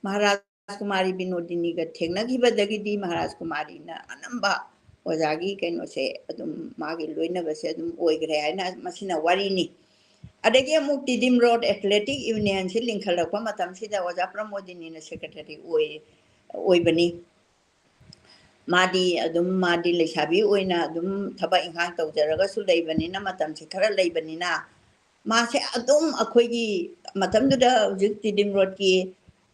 ꯃꯍꯥꯔꯥꯖ ꯀꯨꯃꯥꯔꯤ ꯕꯤꯅꯣꯗꯤꯅꯤꯒ ꯊꯦꯡꯅꯈꯤꯕꯗꯒꯤꯗꯤ ꯃꯍꯥꯔꯥꯖ ꯀꯨꯃꯥꯔꯤꯅ ꯑꯅꯝꯕ ꯑꯣꯖꯥꯒꯤ ꯀꯩꯅꯣꯁꯦ ꯑꯗꯨꯝ ꯃꯥꯒꯤ ꯂꯣꯏꯅꯕꯁꯦ ꯑꯗꯨꯝ ꯑꯣꯏꯈ꯭ꯔꯦ ꯍꯥꯏꯅ ꯃꯁꯤꯅ ꯋꯥꯔꯤꯅꯤ꯫ ꯑꯗꯒꯤ ꯑꯃꯨꯛ ꯇꯤꯗꯤꯝ ꯔꯣꯗ ꯑꯦꯊꯂꯦꯇꯤꯛ ꯌꯨꯅꯤꯌꯟꯁꯤ ꯂꯤꯡꯈꯠꯂꯛꯄ ꯃꯇꯝꯁꯤꯗ ꯑꯣꯖꯥ ꯄ꯭ꯔꯃꯣꯗꯤꯅꯤꯅ ꯁꯦꯀ꯭ꯔꯦꯇꯔꯤ ꯑꯣꯏ, ꯑꯣꯏꯕꯅꯤ꯫ ꯃꯥꯗꯤ ꯑꯗꯨꯝ, ꯃꯥꯗꯤ ꯂꯩꯁꯥꯕꯤ ꯑꯣꯏꯅ ꯑꯗꯨꯝ ꯊꯕꯛ ꯏꯪꯈꯥꯡ ꯇꯧꯖꯔꯒꯁꯨ ꯂꯩꯕꯅꯤꯅ, ꯃꯇꯝꯁꯦ ꯈꯔ ꯂꯩꯕꯅꯤꯅ, ꯃꯥꯁꯦ ꯑꯗꯨꯝ ꯑꯩꯈꯣꯏꯒꯤ ꯃꯇꯝꯗꯨꯗ ꯍꯧꯖꯤꯛ ꯇꯤꯗꯤꯝ ꯔꯣꯗꯀꯤ,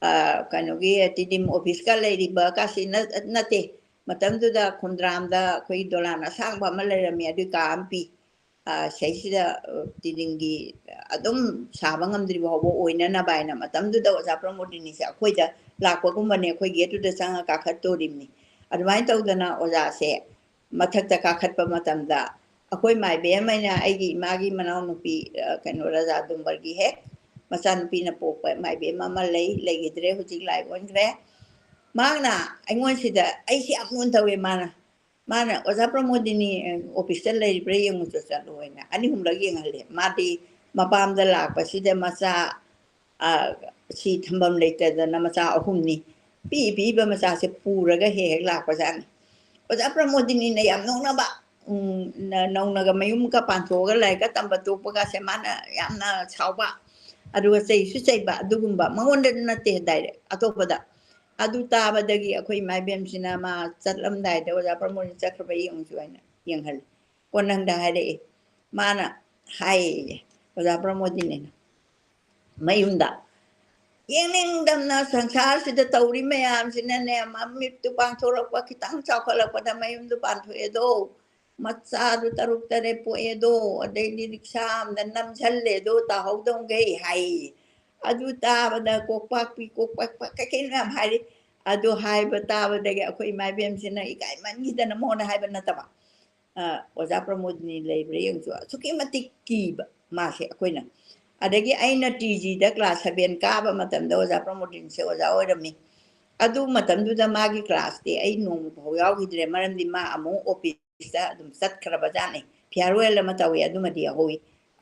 ꯑ, ꯀꯩꯅꯣꯒꯤ ꯇꯤꯗꯤꯝ ꯑꯣꯐꯤꯁꯀ ꯂꯩꯔꯤꯕ ꯀꯥꯁꯤ ꯅ-, ꯅꯠꯇꯦ꯫ ꯃꯇꯝꯗꯨꯗ ꯈꯣꯡꯗ꯭ꯔꯥꯝꯗ ꯑꯩꯈꯣꯏ ꯗꯣꯂꯥꯟ ꯑꯁꯥꯡꯕ ꯑꯃ ꯂꯩꯔꯝꯃꯤ, ꯑꯗꯨꯏ ꯀꯥ ꯑꯃ ꯄꯤ꯫ ꯑ, ꯁꯩꯁꯤꯗ, ꯑ, ꯇꯤꯗꯤꯝꯒꯤ ꯑꯗꯨꯝ ꯁꯥꯕ ꯉꯝꯗ꯭ꯔꯤꯕ ꯐꯥꯎꯕ ꯑꯣꯏꯅꯅꯕ ꯍꯥꯏꯅ ꯃꯇꯝꯗꯨꯗ ꯑꯣꯖꯥ ꯄ꯭ꯔꯃꯣꯗꯤꯅꯤꯁꯦ ꯑꯩꯈꯣꯏꯗ ꯂꯥꯛꯄꯒꯨꯝꯕꯅꯦ, ꯑꯩꯈꯣꯏ ꯒꯦꯠꯇꯨꯗ ꯆꯪꯉ ꯀꯥꯈꯠꯇꯣꯔꯤꯕꯅꯤ꯫ ꯑꯗꯨꯃꯥꯏꯅ ꯇꯧꯗꯅ ꯑꯣꯖꯥꯁꯦ ꯃꯊꯛꯇ ꯀꯥꯈꯠꯄ ꯃꯇꯝꯗ ꯑꯩꯈꯣꯏ ꯃꯥꯏꯕꯦꯝ ꯑꯩꯅ ꯑꯩꯒꯤ ꯏꯃꯥꯒꯤ ꯃꯅꯥꯎꯅꯨꯄꯤ, ꯑ, ꯀꯩꯅꯣ, ꯔꯖꯥ ꯗꯨꯝꯕꯔꯒꯤ ꯍꯦꯛ ꯃꯆꯥꯅꯨꯄꯤꯅ ꯄꯣꯛꯄ ꯃꯥꯏꯕꯦꯝ ꯑꯃ ꯂꯩ, ꯂꯩꯈꯤꯗ꯭ꯔꯦ, ꯍꯧꯖꯤꯛ ꯂꯥꯏ ꯑꯣꯟꯈ꯭ꯔꯦ꯫ ꯃꯥꯅ ꯑꯩꯉꯣꯟꯁꯤꯗ, ꯑꯩꯁꯤ ꯌꯥꯝ ꯂꯨꯅ ꯇꯧꯋꯦ ꯃꯥꯅ꯫ ꯃꯥꯅ, "ꯑꯣꯖꯥ ꯄ꯭ꯔꯃꯣꯗꯤꯅꯤ, ꯑ, ꯑꯣꯐꯤꯁꯇ ꯂꯩꯔꯤꯕ꯭ꯔꯥ ꯌꯦꯡꯉꯨꯆꯣ ꯆꯠꯂꯣ" ꯍꯥꯏꯅ ꯑꯅꯤ ꯑꯍꯨꯝꯂꯛ ꯌꯦꯡꯍꯜꯂꯦ꯫ ꯃꯥꯗꯤ ꯃꯄꯥꯝꯗ ꯂꯥꯛꯄꯁꯤꯗ ꯃꯆꯥ, ꯑ, ꯁꯤ ꯊꯝꯐꯝ ꯂꯩꯇꯗꯅ ꯃꯆꯥ ꯑꯍꯨꯝꯅꯤ꯫ ꯄꯤꯛꯏ ꯄꯤꯛꯏꯕ ꯃꯆꯥꯁꯦ ꯄꯨꯔꯒ ꯍꯦꯛ ꯍꯦꯛ ꯂꯥꯛꯄꯖꯥꯠꯅꯤ꯫ ꯑꯣꯖꯥ ꯄ꯭ꯔꯃꯣꯗꯤꯅꯤꯅ ꯌꯥꯝ ꯅꯣꯛꯅꯕ, ꯎꯝ, ꯅ-, ꯅꯧꯅꯒ ꯃꯌꯨꯝꯒ ꯄꯥꯟꯊꯣꯛꯑꯒ ꯂꯥꯏꯔꯤꯛꯀ ꯇꯝꯕ ꯇꯣꯛꯄꯒꯁꯦ ꯃꯥꯅ ꯌꯥꯝꯅ ꯁꯥꯎꯕ, ꯑꯗꯨꯒ ꯆꯩꯁꯨ ꯆꯩꯕ, ꯑꯗꯨꯒꯨꯝꯕ꯫ ꯃꯉꯣꯟꯗ ꯅꯠꯇꯦ, ꯗꯥꯏꯔꯦꯛ ꯑꯇꯣꯞꯄꯗ꯫ ꯑꯗꯨ ꯇꯥꯕꯗꯒꯤ ꯑꯩꯈꯣꯏ ꯏꯃꯥ ꯏꯕꯦꯝꯁꯤꯅ ꯃꯥ ꯆꯠꯂꯝꯗꯥꯏꯗ "ꯑꯣꯖꯥ ꯄ꯭ꯔꯃꯣꯗ ꯆꯠꯈ꯭ꯔꯕ ꯌꯦꯡꯉꯨꯁꯨ" ꯍꯥꯏꯅ ꯌꯦꯡꯍꯜꯂꯤ꯫ ꯀꯣꯟꯅꯪꯗ ꯍꯥꯏꯔꯛꯑꯦ꯫ ꯃꯥꯅ ꯍꯥꯏꯌꯦ, ꯑꯣꯖꯥ ꯄ꯭ꯔꯃꯣꯗꯤꯅꯤꯅ ꯃꯌꯨꯝꯗ, "ꯌꯦꯡꯅꯤꯡꯗꯕꯅ ꯁꯪꯁꯥꯔꯁꯤꯗ ꯇꯧꯔꯤ ꯃꯌꯥꯝꯁꯤꯅꯅꯦ, ꯃꯃꯤꯠꯇꯨ ꯄꯥꯡꯊꯣꯔꯛꯄ ꯈꯤꯇꯪ ꯆꯥꯎꯈꯠꯂꯛꯄꯗ ꯃꯌꯨꯝꯗꯨ ꯄꯥꯟꯊꯣꯛꯑꯦꯗꯣ, ꯃꯆꯥꯗꯨ ꯇꯔꯨꯛ ꯇꯔꯦꯠ ꯄꯣꯛꯑꯦꯗꯣ, ꯑꯗꯩꯗꯤ ꯔꯤꯛꯁꯥ ꯑꯃꯗ ꯅꯝꯁꯜꯂꯦꯗꯣ, ꯇꯥꯍꯧꯗꯧꯈꯩ" ꯍꯥꯏꯌꯦ꯫ ꯑꯗꯨ ꯇꯥꯕꯗ ꯀꯣꯛꯄꯥꯛꯄꯤ, ꯀꯣꯛꯄꯥꯛꯄ ꯀꯩꯀꯩꯅꯣ ꯌꯥꯝ ꯍꯥꯏꯔꯤ꯫ ꯑꯗꯨ ꯍꯥꯏꯕ ꯇꯥꯕꯗꯒꯤ ꯑꯩꯈꯣꯏ ꯏꯃꯥ ꯏꯕꯦꯝꯁꯤꯅ ꯏꯀꯥꯏꯃꯟꯈꯤꯗꯅ ꯃꯉꯣꯟꯗ ꯍꯥꯏꯕ ꯅꯠꯇꯕ, ꯑꯣꯖꯥ ꯄ꯭ꯔꯃꯣꯗꯤꯅꯤ ꯂꯩꯕ꯭ꯔꯥ ꯌꯦꯡꯁꯨ ꯑꯁꯨꯛꯀꯤ ꯃꯇꯤꯛ ꯀꯤꯕ ꯃꯥꯁꯦ ꯑꯩꯈꯣꯏꯅ꯫ ꯑꯗꯒꯤ ꯑꯩꯅ ꯇꯤ ꯖꯤꯗ ꯀ꯭ꯂꯥꯁ ꯁꯚꯦꯟ ꯀꯥꯕ ꯃꯇꯝꯗ ꯑꯣꯖꯥ ꯄ꯭ꯔꯃꯣꯗꯤꯅꯤꯁꯦ ꯑꯣꯖꯥ ꯑꯣꯏꯔꯝꯃꯤ꯫ ꯑꯗꯨ ꯃꯇꯝꯗꯨꯗ ꯃꯥꯒꯤ ꯀ꯭ꯂꯥꯁꯇꯤ ꯑꯩ ꯅꯣꯡꯃ ꯐꯥꯎ ꯌꯥꯎꯈꯤꯗ꯭ꯔꯦ, ꯃꯔꯝꯗꯤ ꯃꯥ ꯑꯃꯨꯛ ꯑꯣꯐꯤꯁꯇ ꯑꯗꯨꯝ ꯆꯠꯈ꯭ꯔꯕꯖꯥꯠꯅꯤ꯫ ꯐꯤꯌꯥꯔꯋꯦꯜ ꯑꯃ ꯇꯧꯋꯤ, ꯑꯗꯨꯃꯗꯤ ꯌꯥꯎꯍꯧꯋꯤ꯫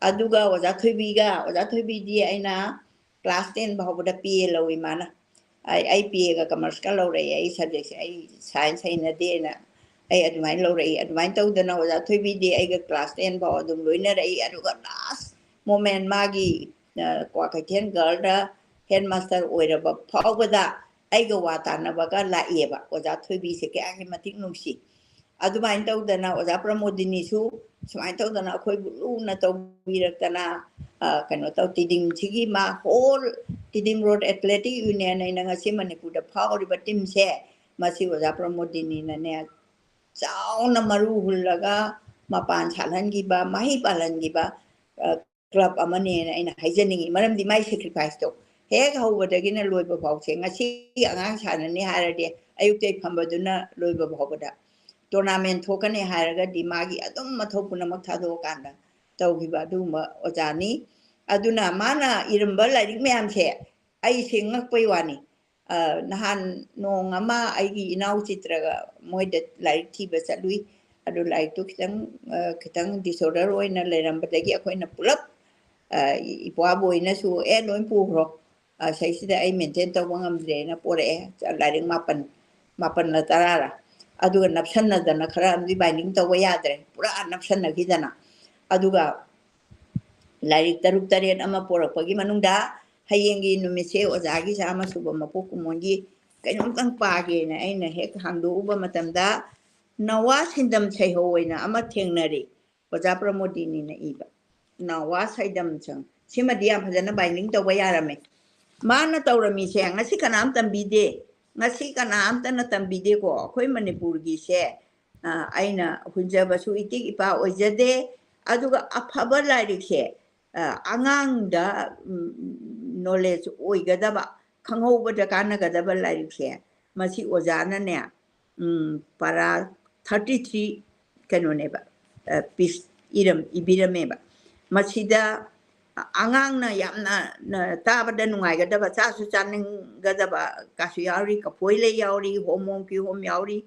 ꯑꯗꯨꯒ ꯑꯣꯖꯥ ꯊꯣꯏꯕꯤꯒ, ꯑꯣꯖꯥ ꯊꯣꯏꯕꯤꯗꯤ ꯑꯩꯅ ꯀ꯭ꯂꯥꯁ ꯇꯦꯟ ꯐꯥꯎꯕꯗ ꯄꯤ ꯑꯦ ꯂꯧꯏ ꯃꯥꯅ꯫ ꯑꯩ ꯑꯩ ꯄꯤ ꯑꯦꯒ ꯀꯃꯔꯁꯀ ꯂꯧꯔꯛꯏ, ꯑꯩ ꯁꯕꯖꯦꯛꯁꯦ ꯑꯩ ꯁꯥꯏꯟꯁ ꯍꯩꯅꯗꯦꯅ ꯑꯩ ꯑꯗꯨꯃꯥꯏꯅ ꯂꯧꯔꯛꯏ꯫ ꯑꯗꯨꯃꯥꯏꯅ ꯇꯧꯗꯅ ꯑꯣꯖꯥ ꯊꯣꯏꯕꯤꯗꯤ ꯑꯩꯒ ꯀ꯭ꯂꯥꯁ ꯇꯦꯟ ꯐꯥꯎ ꯑꯗꯨꯝ ꯂꯣꯏꯅꯔꯛꯏ꯫ ꯑꯗꯨꯒ ꯂꯥꯁ ꯃꯣꯃꯦꯟ ꯃꯥꯒꯤ ꯀ꯭ꯋꯥꯀꯩꯊꯦꯜ ꯒꯔꯜꯗ ꯍꯦꯗ ꯃꯥꯁꯇꯔ ꯑꯣꯏꯔꯕ ꯐꯥꯎꯕꯗ ꯑꯩꯒ ꯋꯥ ꯇꯥꯅꯕꯒ ꯂꯥꯛꯑꯦꯕ꯫ ꯑꯣꯖꯥ ꯊꯣꯏꯕꯤꯁꯦ ꯀꯌꯥꯒꯤ ꯃꯇꯤꯛ ꯅꯨꯡꯁꯤ꯫ ꯑꯗꯨꯃꯥꯏꯅ ꯇꯧꯗꯅ ꯑꯣꯖꯥ ꯄ꯭ꯔꯃꯣꯗꯤꯅꯤꯁꯨ ꯁꯨꯃꯥꯏꯅ ꯇꯧꯗꯅ ꯑꯩꯈꯣꯏꯕꯨ ꯂꯨꯅ ꯇꯧꯕꯤꯔꯛꯇꯅ, ꯀꯩꯅꯣ ꯇꯧ, ꯇꯤꯗꯤꯝꯁꯤꯒꯤ ꯃꯥ hall Tiddim road athletic union ꯍꯥꯏꯅ ꯉꯁꯤ ꯃꯅꯤꯄꯨꯔꯗ ꯐꯥꯎꯔꯤꯕ ꯇꯤꯝꯁꯦ, ꯃꯁꯤ ꯑꯣꯖꯥ ꯄ꯭ꯔꯃꯣꯗꯤꯅꯤꯅꯅꯦ ꯆꯥꯎꯅ ꯃꯔꯨ ꯍꯨꯜꯂꯒ ꯃꯄꯥꯟ ꯁꯥꯠꯍꯟꯈꯤꯕ, ꯃꯍꯩ ꯄꯥꯜꯍꯟꯈꯤꯕ ꯀ꯭ꯂꯕ ꯑꯃꯅꯦꯅ ꯑꯩꯅ ꯍꯥꯏꯖꯅꯤꯡꯉꯤ꯫ ꯃꯔꯝꯗꯤ ꯃꯥꯏ ꯁꯦꯀ꯭ꯔꯤꯐꯥꯏꯁꯇꯣ ꯍꯦꯛ ꯍꯧꯕꯗꯒꯤꯅ ꯂꯣꯏꯕ ꯐꯥꯎꯁꯦ, ꯉꯁꯤ ꯑꯉꯥꯡ ꯁꯥꯟꯅꯅꯤ ꯍꯥꯏꯔꯗꯤ ꯑꯌꯨꯛꯇꯩ ꯐꯝꯕꯗꯨꯅ ꯂꯣꯏꯕ ꯐꯥꯎꯕꯗ, ꯇꯣꯔꯅꯥꯃꯦꯟ ꯊꯣꯛꯀꯅꯤ ꯍꯥꯏꯔꯒꯗꯤ ꯃꯥꯒꯤ ꯑꯗꯨꯝ ꯃꯊꯧ ꯄꯨꯝꯅꯃꯛ ꯊꯥꯗꯣꯛꯑꯀꯥꯟꯗ ꯇꯧꯈꯤꯕ ꯑꯗꯨꯒꯨꯝꯕ ꯑꯣꯖꯥꯅꯤ꯫ ꯑꯗꯨꯅ ꯃꯥꯅ ꯏꯔꯝꯕ ꯂꯥꯏꯔꯤꯛ ꯃꯌꯥꯝꯁꯦ ꯑꯩꯁꯦ ꯉꯛꯄꯩ ꯋꯥꯅꯤ꯫ ꯅꯍꯥꯟ ꯅꯣꯡ ꯑꯃ ꯑꯩꯒꯤ ꯏꯅꯥꯎ ꯆꯤꯇ꯭ꯔꯒ ꯃꯣꯏꯗ ꯂꯥꯏꯔꯤꯛ ꯊꯤꯕ ꯆꯠꯂꯨꯏ꯫ ꯑꯗꯨ ꯂꯥꯏꯔꯤꯛꯇꯨ ꯈꯤꯇꯪ ꯈꯤꯇꯪ ꯗꯤꯁꯑꯣꯔꯗꯔ ꯑꯣꯏꯅ ꯂꯩꯔꯝꯕꯗꯒꯤ ꯑꯩꯈꯣꯏꯅ ꯄꯨꯂꯞ, ꯏꯄ꯭ꯋꯥꯕꯨ ꯑꯣꯏꯅꯁꯨ ꯑꯦ ꯂꯣꯏ ꯄꯨꯈ꯭ꯔꯣ, ꯁꯤꯗꯩꯁꯤꯗ ꯑꯩ ꯃꯦꯟꯇꯦꯟ ꯇꯧꯕ ꯉꯝꯗ꯭ꯔꯦꯅ ꯄꯣꯔꯛꯑꯦ꯫ ꯂꯥꯏꯔꯤꯛ ꯃꯥꯄꯟ, ꯃꯥꯄꯟꯂ ꯇꯔꯥꯔ, ꯑꯗꯨꯒ ꯅꯞꯁꯟꯅꯗꯅ ꯈꯔ ꯑꯃꯗꯤ ꯕꯥꯏꯟꯗꯤꯡ ꯇꯧꯕ ꯌꯥꯗ꯭ꯔꯦ, ꯄꯨꯔꯥ ꯅꯞꯁꯟꯅꯈꯤꯗꯅ꯫ ꯑꯗꯨꯒ ꯂꯥꯏꯔꯤꯛ ꯇꯔꯨꯛ ꯇꯔꯦꯠ ꯑꯃ ꯄꯣꯔꯛꯄꯒꯤ ꯃꯅꯨꯡꯗ ꯍꯌꯦꯡꯒꯤ ꯅꯨꯃꯤꯠꯁꯦ ꯑꯣꯖꯥꯒꯤ ꯆꯥꯝꯃ ꯁꯨꯕ ꯃꯄꯣꯛ ꯀꯨꯝꯑꯣꯟꯒꯤ ꯀꯩꯅꯣꯝꯇꯪ ꯄꯥꯒꯦꯅ ꯑꯩꯅ ꯍꯦꯛ ꯍꯥꯡꯗꯣꯛꯎꯕ ꯃꯇꯝꯗ, ꯅꯋꯥ ꯁꯤꯟꯗꯝ ꯁꯩꯍꯧ ꯑꯣꯏꯅ ꯑꯃ ꯊꯦꯡꯅꯔꯦ꯫ ꯑꯣꯖꯥ ꯄ꯭ꯔꯃꯣꯗꯤꯅꯤꯅ ꯏꯕ ꯅꯋꯥ ꯁꯩꯗꯝ ꯁꯪ꯫ ꯁꯤꯃꯗꯤ ꯌꯥꯝ ꯐꯖꯅ ꯕꯥꯏꯟꯗꯤꯡ ꯇꯧꯕ ꯌꯥꯔꯝꯃꯦ꯫ ꯃꯥꯅ ꯇꯧꯔꯝꯃꯤꯁꯦ ꯉꯁꯤ ꯀꯅꯥꯝ ꯇꯝꯕꯤꯗꯦ, ꯉꯁꯤ ꯀꯅꯥꯝꯇꯅ ꯇꯝꯕꯤꯗꯦꯀꯣ꯫ ꯑꯩꯈꯣꯏ ꯃꯅꯤꯄꯨꯔꯒꯤꯁꯦ, ꯑ, ꯑꯩꯅ ꯍꯨꯟꯖꯕꯁꯨ ꯏꯇꯤꯛ ꯏꯄꯥ ꯑꯣꯏꯖꯗꯦ꯫ ꯑꯗꯨꯒ ꯑꯐꯕ ꯂꯥꯏꯔꯤꯛꯁꯦ, ꯑ, ꯑꯉꯥꯡꯗ, ꯎꯝ, ꯅꯣꯂꯦꯖ ꯑꯣꯏꯒꯗꯕ, ꯈꯪꯍꯧꯕꯗ ꯀꯥꯟꯅꯒꯗꯕ ꯂꯥꯏꯔꯤꯛꯁꯦ, ꯃꯁꯤ ꯑꯣꯖꯥꯅꯅꯦ, ꯎꯝ, ꯄꯔꯥ ꯊꯥꯔꯇꯤ ꯊ꯭ꯔꯤ ꯀꯩꯅꯣꯅꯦꯕ, ꯑ, ꯄꯤꯁ ꯏꯔꯝ-, ꯏꯕꯤꯔꯝꯃꯦꯕ꯫ ꯃꯁꯤꯗ ꯑꯉꯥꯡꯅ ꯌꯥꯝꯅ, ꯅ-, ꯇꯥꯕꯗ ꯅꯨꯡꯉꯥꯏꯒꯗꯕ, ꯆꯥꯁꯨ ꯆꯥꯅꯤꯡꯒꯗꯕ ꯀꯥꯁꯨ ꯌꯥꯎꯔꯤ, ꯀꯐꯣꯏ ꯂꯩ ꯌꯥꯎꯔꯤ, ꯍꯣꯝ ꯍꯣꯝ ꯀꯤꯍꯣꯝ ꯌꯥꯎꯔꯤ,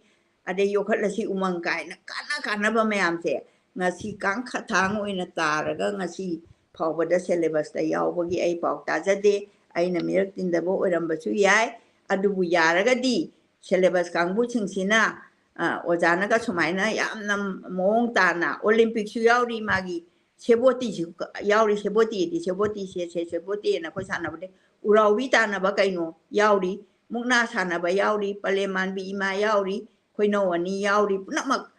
ꯑꯗꯩ ꯌꯣꯛꯈꯠꯂꯁꯤ ꯎꯃꯪ ꯀꯥꯏꯅ ꯀꯥꯟꯅ ꯀꯥꯟꯅꯕ ꯃꯌꯥꯝꯁꯦ ꯉꯁꯤ ꯀꯥꯡꯈ ꯊꯥꯡ ꯑꯣꯏꯅ ꯇꯥꯔꯒ ꯉꯁꯤ ꯐꯥꯎꯕꯗ syllabusꯇ ꯌꯥꯎꯕꯒꯤ ꯑꯩ ꯄꯥꯎ ꯇꯥꯖꯗꯦ꯫ ꯑꯩꯅ ꯃꯤꯔꯛ ꯇꯤꯟꯗꯕ ꯑꯣꯏꯔꯝꯕꯁꯨ ꯌꯥꯏ꯫ ꯑꯗꯨꯕꯨ ꯌꯥꯔꯒꯗꯤ syllabus ꯀꯥꯡꯕꯨꯁꯤꯡꯁꯤꯅ, ꯑ, ꯑꯣꯖꯥꯅꯒ ꯁꯨꯃꯥꯏꯅ ꯌꯥꯝꯅ ꯃꯑꯣꯡ ꯇꯥꯅ Olympicꯁꯨ ꯌꯥꯎꯔꯤ, ꯃꯥꯒꯤ ꯁꯦꯕꯣꯇꯤꯁꯨ ꯌꯥꯎꯔꯤ, ꯁꯦꯕꯣꯇꯤꯗꯤ ꯁꯦꯕꯣꯇꯤ ꯁꯦ-, ꯁꯦ-, ꯁꯦꯕꯣꯇꯤꯅ ꯑꯩꯈꯣꯏ ꯁꯥꯟꯅꯕꯗꯤ ꯎꯔꯥꯎꯕꯤ ꯇꯥꯟꯅꯕ ꯀꯩꯅꯣ ꯌꯥꯎꯔꯤ, ꯃꯨꯛꯅꯥ ꯁꯥꯟꯅꯕ ꯌꯥꯎꯔꯤ, ꯄꯂꯦꯝ ꯃꯥꯟꯕꯤ ꯏꯃꯥ ꯌꯥꯎꯔꯤ, ꯈꯣꯏꯅꯧ ꯑꯅꯤ ꯌꯥꯎꯔꯤ, ꯄꯨꯝꯅꯃꯛ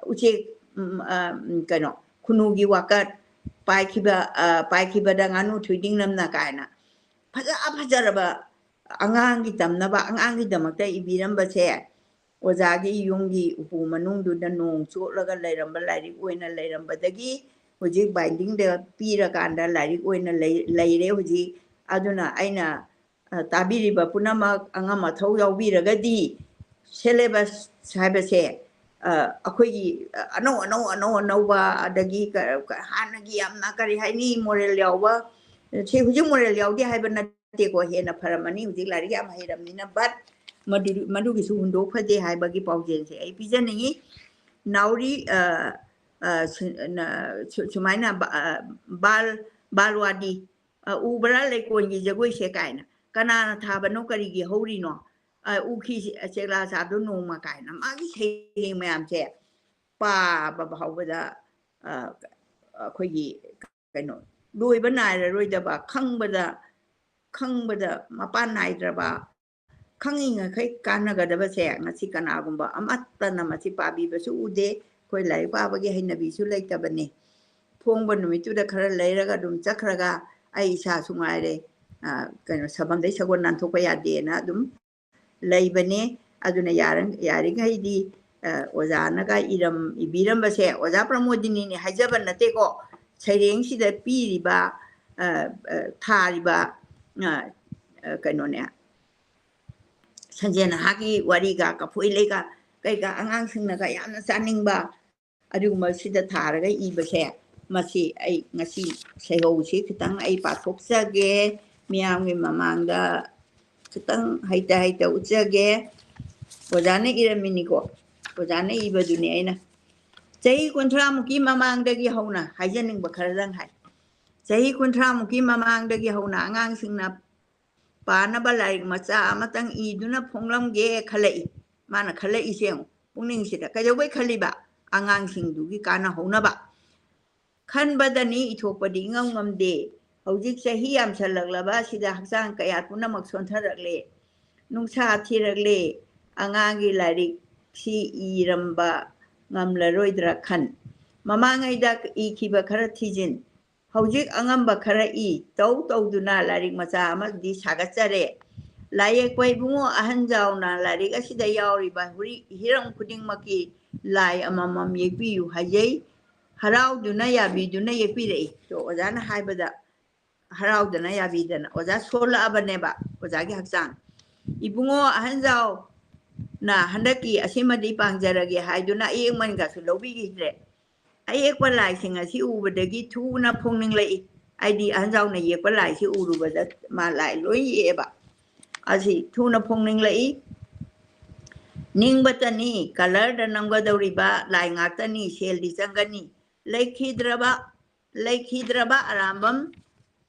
ꯎꯆꯦꯛ, ꯎꯝ, ꯑ, ꯎꯝ, ꯀꯩꯅꯣ, ꯈꯨꯅꯨꯒꯤ ꯋꯥꯀꯠ, ꯄꯥꯏꯈꯤꯕ, ꯑ, ꯄꯥꯏꯈꯤꯕꯗ ꯉꯥꯅꯨ ꯊꯣꯏꯗꯤꯡ ꯅꯝꯅ ꯀꯥꯏꯅ ꯐꯖ ꯐꯖꯔꯕ ꯑꯉꯥꯡꯒꯤ ꯇꯝꯅꯕ, ꯑꯉꯥꯡꯒꯤꯗꯃꯛꯇ ꯏꯕꯤꯔꯝꯕꯁꯦ, ꯑꯣꯖꯥꯒꯤ ꯌꯨꯝꯒꯤ ꯎꯄꯨ ꯃꯅꯨꯡꯗꯨꯗ ꯅꯣꯡ ꯆꯣꯠꯂꯒ ꯂꯩꯔꯝꯕ ꯂꯥꯏꯔꯤꯛ ꯑꯣꯏꯅ ꯂꯩꯔꯝꯕꯗꯒꯤ ꯍꯧꯖꯤꯛ bindingꯗ ꯄꯤꯔꯀꯥꯟꯗ ꯂꯥꯏꯔꯤꯛ ꯑꯣꯏꯅ ꯂꯩ-, ꯂꯩꯔꯦ ꯍꯧꯖꯤꯛ꯫ ꯑꯗꯨꯅ ꯑꯩꯅ, ꯑ, ꯇꯥꯕꯤꯔꯤꯕ ꯄꯨꯝꯅꯃꯛ ꯑꯉꯝ ꯑꯊꯧ ꯌꯥꯎꯕꯤꯔꯒꯗꯤ syllabus ꯍꯥꯏꯕꯁꯦ, ꯑ, ꯑꯩꯈꯣꯏꯒꯤ, ꯑ, ꯑꯅꯧ ꯑꯅꯧ, ꯑꯅꯧ ꯑꯅꯧꯕ, ꯑꯗꯒꯤ ꯀ-, ꯀ-, ꯍꯥꯟꯅꯒꯤ ꯌꯥꯝꯅ, ꯀꯔꯤ ꯍꯥꯏꯅꯤ, moral ꯌꯥꯎꯕ, ꯁꯤ ꯍꯧꯖꯤꯛ moral ꯌꯥꯎꯗꯦ ꯍꯥꯏꯕ ꯅꯠꯇꯦꯀꯣ, ꯍꯦꯟꯅ ꯐꯔꯝꯃꯅꯤ ꯍꯧꯖꯤꯛ ꯂꯥꯏꯔꯤꯛ ꯌꯥꯝ ꯍꯩꯔꯕꯅꯤꯅ, but ꯃꯗꯨ-, ꯃꯗꯨꯒꯤꯁꯨ ꯍꯨꯟꯗꯣꯛ ꯐꯗꯦ ꯍꯥꯏꯕꯒꯤ ꯄꯥꯎꯖꯦꯜꯁꯦ ꯑꯩ ꯄꯤꯖꯅꯤꯡꯉꯤ꯫ ꯅꯥꯎꯔꯤ, ꯑ, ꯑ, ꯁꯨ-, ꯅ-, ꯁꯨ-, ꯁꯨꯃꯥꯏꯅ ꯕ-, ꯑ, ꯕꯥꯜ, ꯕꯥꯜꯋꯥꯗꯤ, ꯑ, ꯎꯕ꯭ꯔꯥ ꯂꯩꯀꯣꯟꯒꯤ ꯖꯒꯣꯏꯁꯦ ꯀꯥꯏꯅ? ꯀꯅꯥꯅ ꯊꯥꯕꯅꯣ, ꯀꯔꯤꯒꯤ ꯍꯧꯔꯤꯅꯣ? ꯑ, ꯎꯈꯤ ꯆꯦꯛꯂꯥ ꯆꯥꯕꯗꯣ ꯅꯣꯡꯃ ꯀꯥꯏꯅ꯫ ꯃꯥꯒꯤ ꯁꯩꯔꯦꯡ ꯃꯌꯥꯝꯁꯦ ꯄꯥꯕ ꯐꯥꯎꯕꯗ, ꯑ, ꯑꯩꯈꯣꯏꯒꯤ ꯀꯩꯅꯣ, ꯂꯣꯏꯕ ꯅꯥꯏꯔꯔꯣꯏꯗꯕ, ꯈꯪꯕꯗ, ꯈꯪꯕꯗ ꯃꯄꯥꯟ ꯅꯥꯏꯗ꯭ꯔꯕ, ꯈꯪꯉꯤꯉꯩꯈꯩ ꯀꯥꯟꯅꯒꯗꯕꯁꯦ ꯉꯁꯤ ꯀꯅꯥꯒꯨꯝꯕ ꯑꯃꯠꯇꯅ ꯃꯁꯤ ꯄꯥꯕꯤꯕꯁꯨ ꯎꯗꯦ꯫ ꯑꯩꯈꯣꯏ ꯂꯥꯏꯔꯤꯛ ꯄꯥꯕꯒꯤ ꯍꯩꯅꯕꯤꯁꯨ ꯂꯩꯇꯕꯅꯤ꯫ ꯐꯣꯡꯕ ꯅꯨꯃꯤꯠꯇꯨꯗ ꯈꯔ ꯂꯩꯔꯒ ꯑꯗꯨꯝ ꯆꯠꯈ꯭ꯔꯒ ꯑꯩ ꯏꯁꯥꯁꯨ ꯉꯥꯏꯔꯦ, ꯑ, ꯀꯩꯅꯣ, ꯁꯕꯝꯗꯩ ꯁꯒꯣꯜ ꯅꯥꯟꯊꯣꯛꯄ ꯌꯥꯗꯦꯅ ꯑꯗꯨꯝ ꯂꯩꯕꯅꯦ꯫ ꯑꯗꯨꯅ ꯌꯥꯔ-, ꯌꯥꯔꯤꯈꯩꯗꯤ, ꯑ, ꯑꯣꯖꯥꯅꯒ ꯏꯔꯝ-, ꯏꯕꯤꯔꯝꯕꯁꯦ, ꯑꯣꯖꯥ ꯄ꯭ꯔꯃꯣꯗꯤꯅꯤꯅꯦ ꯍꯥꯏꯖꯕ ꯅꯠꯇꯦꯀꯣ, ꯁꯩꯔꯦꯡꯁꯤꯗ ꯄꯤꯔꯤꯕ, ꯑ, ꯑ, ꯊꯥꯔꯤꯕ, ꯑ, ꯑ, ꯀꯩꯅꯣꯅꯦ, ꯁꯟꯖꯦꯟ ꯅꯍꯥꯒꯤ ꯋꯥꯔꯤꯒ, ꯀꯐꯣꯏ ꯂꯩꯒ, ꯀꯩꯒ, ꯑꯉꯥꯡꯁꯤꯡꯅꯒ ꯌꯥꯝꯅ ꯆꯥꯅꯤꯡꯕ, ꯑꯗꯨꯒꯨꯝꯕꯁꯤꯗ ꯊꯥꯔꯒ ꯏꯕꯁꯦ, ꯃꯁꯤ ꯑꯩ ꯉꯁꯤ ꯁꯩꯍꯧꯁꯤ ꯈꯤꯇꯪ ꯑꯩ ꯄꯥꯊꯣꯛꯆꯒꯦ, ꯃꯤꯌꯥꯝꯒꯤ ꯃꯃꯥꯡꯗ ꯈꯤꯇꯪ ꯍꯩꯇ ꯍꯩꯇ ꯎꯠꯆꯒꯦ꯫ ꯑꯣꯖꯥꯅ ꯏꯔꯝꯃꯤꯅꯤꯀꯣ, ꯑꯣꯖꯥꯅ ꯏꯕꯗꯨꯅꯤ ꯑꯩꯅ꯫ ꯆꯍꯤ ꯀꯨꯟꯊ꯭ꯔꯥꯃꯨꯛꯀꯤ ꯃꯃꯥꯡꯗꯒꯤ ꯍꯧꯅ ꯍꯥꯏꯖꯅꯤꯡꯕ ꯈꯔꯗꯪ ꯍꯥꯏ꯫ ꯆꯍꯤ ꯀꯨꯟꯊ꯭ꯔꯥꯃꯨꯛꯀꯤ ꯃꯃꯥꯡꯗꯒꯤ ꯍꯧꯅ ꯑꯉꯥꯡꯁꯤꯡꯅ ꯄꯥꯅꯕ ꯂꯥꯏꯔꯤꯛ ꯃꯆꯥ ꯑꯃꯇꯪ ꯏꯗꯨꯅ ꯐꯣꯡꯂꯝꯒꯦ ꯈꯜꯂꯛꯏ꯫ ꯃꯥꯅ ꯈꯜꯂꯛꯏꯁꯦ ꯌꯦꯡꯉꯨ, ꯄꯨꯛꯅꯤꯡꯁꯤꯗ ꯀꯩꯗꯧꯕꯩ ꯈꯜꯂꯤꯕ? ꯑꯉꯥꯡꯁꯤꯡꯗꯨꯒꯤ ꯀꯥꯟꯅꯍꯧꯅꯕ ꯈꯟꯕꯗꯅꯤ, ꯏꯊꯣꯛꯄꯗꯤ ꯏꯉꯝ ꯉꯝꯗꯦ꯫ ꯍꯧꯖꯤꯛ ꯆꯍꯤ ꯌꯥꯝꯁꯜꯂꯛꯂꯕ ꯑꯁꯤꯗ ꯍꯛꯆꯥꯡ ꯀꯌꯥꯠ ꯄꯨꯝꯅꯃꯛ ꯁꯣꯟꯊꯔꯛꯂꯦ꯫ ꯅꯨꯡꯁꯥ ꯊꯤꯔꯛꯂꯦ꯫ ꯑꯉꯥꯡꯒꯤ ꯂꯥꯏꯔꯤꯛꯁꯤ ꯏꯔꯝꯕ ꯉꯝꯂꯔꯣꯏꯗ꯭ꯔꯥ ꯈꯟ꯫ ꯃꯃꯥꯡꯉꯩꯗ ꯏꯈꯤꯕ ꯈꯔ ꯊꯤꯖꯤꯟ꯫ ꯍꯧꯖꯤꯛ ꯑꯉꯝꯕ ꯈꯔ ꯏ꯫ ꯇꯧ ꯇꯧꯗꯨꯅ ꯂꯥꯏꯔꯤꯛ ꯃꯆꯥ ꯑꯃꯗꯤ ꯁꯥꯒꯠꯆꯔꯦ꯫ ꯂꯥꯏꯌꯦꯛꯄ ꯏꯕꯨꯡꯉꯣ ꯑꯍꯟ ꯖꯥꯎꯅ ꯂꯥꯏꯔꯤꯛ ꯑꯁꯤꯗ ꯌꯥꯎꯔꯤꯕ ꯍꯨꯔꯤ-, ꯍꯤꯔꯝ ꯈꯨꯗꯤꯡꯃꯛꯀꯤ ꯂꯥꯏ ꯑꯃꯃꯝ ꯌꯦꯛꯄꯤꯌꯨ ꯍꯥꯏꯖꯩ꯫ ꯍꯔꯥꯎꯗꯨꯅ ꯌꯥꯕꯤꯗꯨꯅ ꯌꯦꯛꯄꯤꯔꯛꯏ꯫ ꯇꯣ, ꯑꯣꯖꯥꯅ ꯍꯥꯏꯕꯗ ꯍꯔꯥꯎꯗꯅ ꯌꯥꯕꯤꯗꯅ ꯑꯣꯖꯥ ꯁꯣꯜꯂꯛꯑꯕꯅꯦꯕ, ꯑꯣꯖꯥꯒꯤ ꯍꯛꯆꯥꯡ꯫ ꯏꯕꯨꯡꯉꯣ ꯑꯍꯟꯖꯥꯎꯅ ꯍꯟꯗꯛꯀꯤ ꯑꯁꯤꯃꯗꯤ ꯄꯥꯡꯖꯔꯒꯦ ꯍꯥꯏꯗꯨꯅ ꯑꯌꯦꯛꯃꯟꯒꯁꯨ ꯂꯧꯕꯤꯈꯤꯗ꯭ꯔꯦ꯫ ꯑꯌꯦꯛꯄ ꯂꯥꯏꯁꯤꯡ ꯑꯁꯤ ꯎꯕꯗꯒꯤ ꯊꯨꯅ ꯐꯣꯡꯅꯤꯡꯂꯛꯏ꯫ ꯍꯥꯏꯗꯤ ꯑꯍꯟꯖꯥꯎꯅ ꯌꯦꯛꯄ ꯂꯥꯏꯁꯤ ꯎꯔꯨꯕꯗ ꯃꯥ ꯂꯥꯏ ꯂꯣꯏ ꯌꯦꯛꯑꯦꯕ꯫ ꯑꯁꯤ ꯊꯨꯅ ꯐꯣꯡꯅꯤꯡꯂꯛꯏ꯫ ꯅꯤꯡꯕꯇꯅꯤ ꯀꯂꯔꯗ ꯅꯝꯒꯗꯧꯔꯤꯕ ꯂꯥꯏ ꯉꯥꯛꯇꯅꯤ, ꯁꯦꯜꯗꯤ ꯆꯪꯒꯅꯤ꯫ ꯂꯩꯈꯤꯗ꯭ꯔꯕ, ꯂꯩꯈꯤꯗ꯭ꯔꯕ ꯑꯔꯥꯝꯕꯝ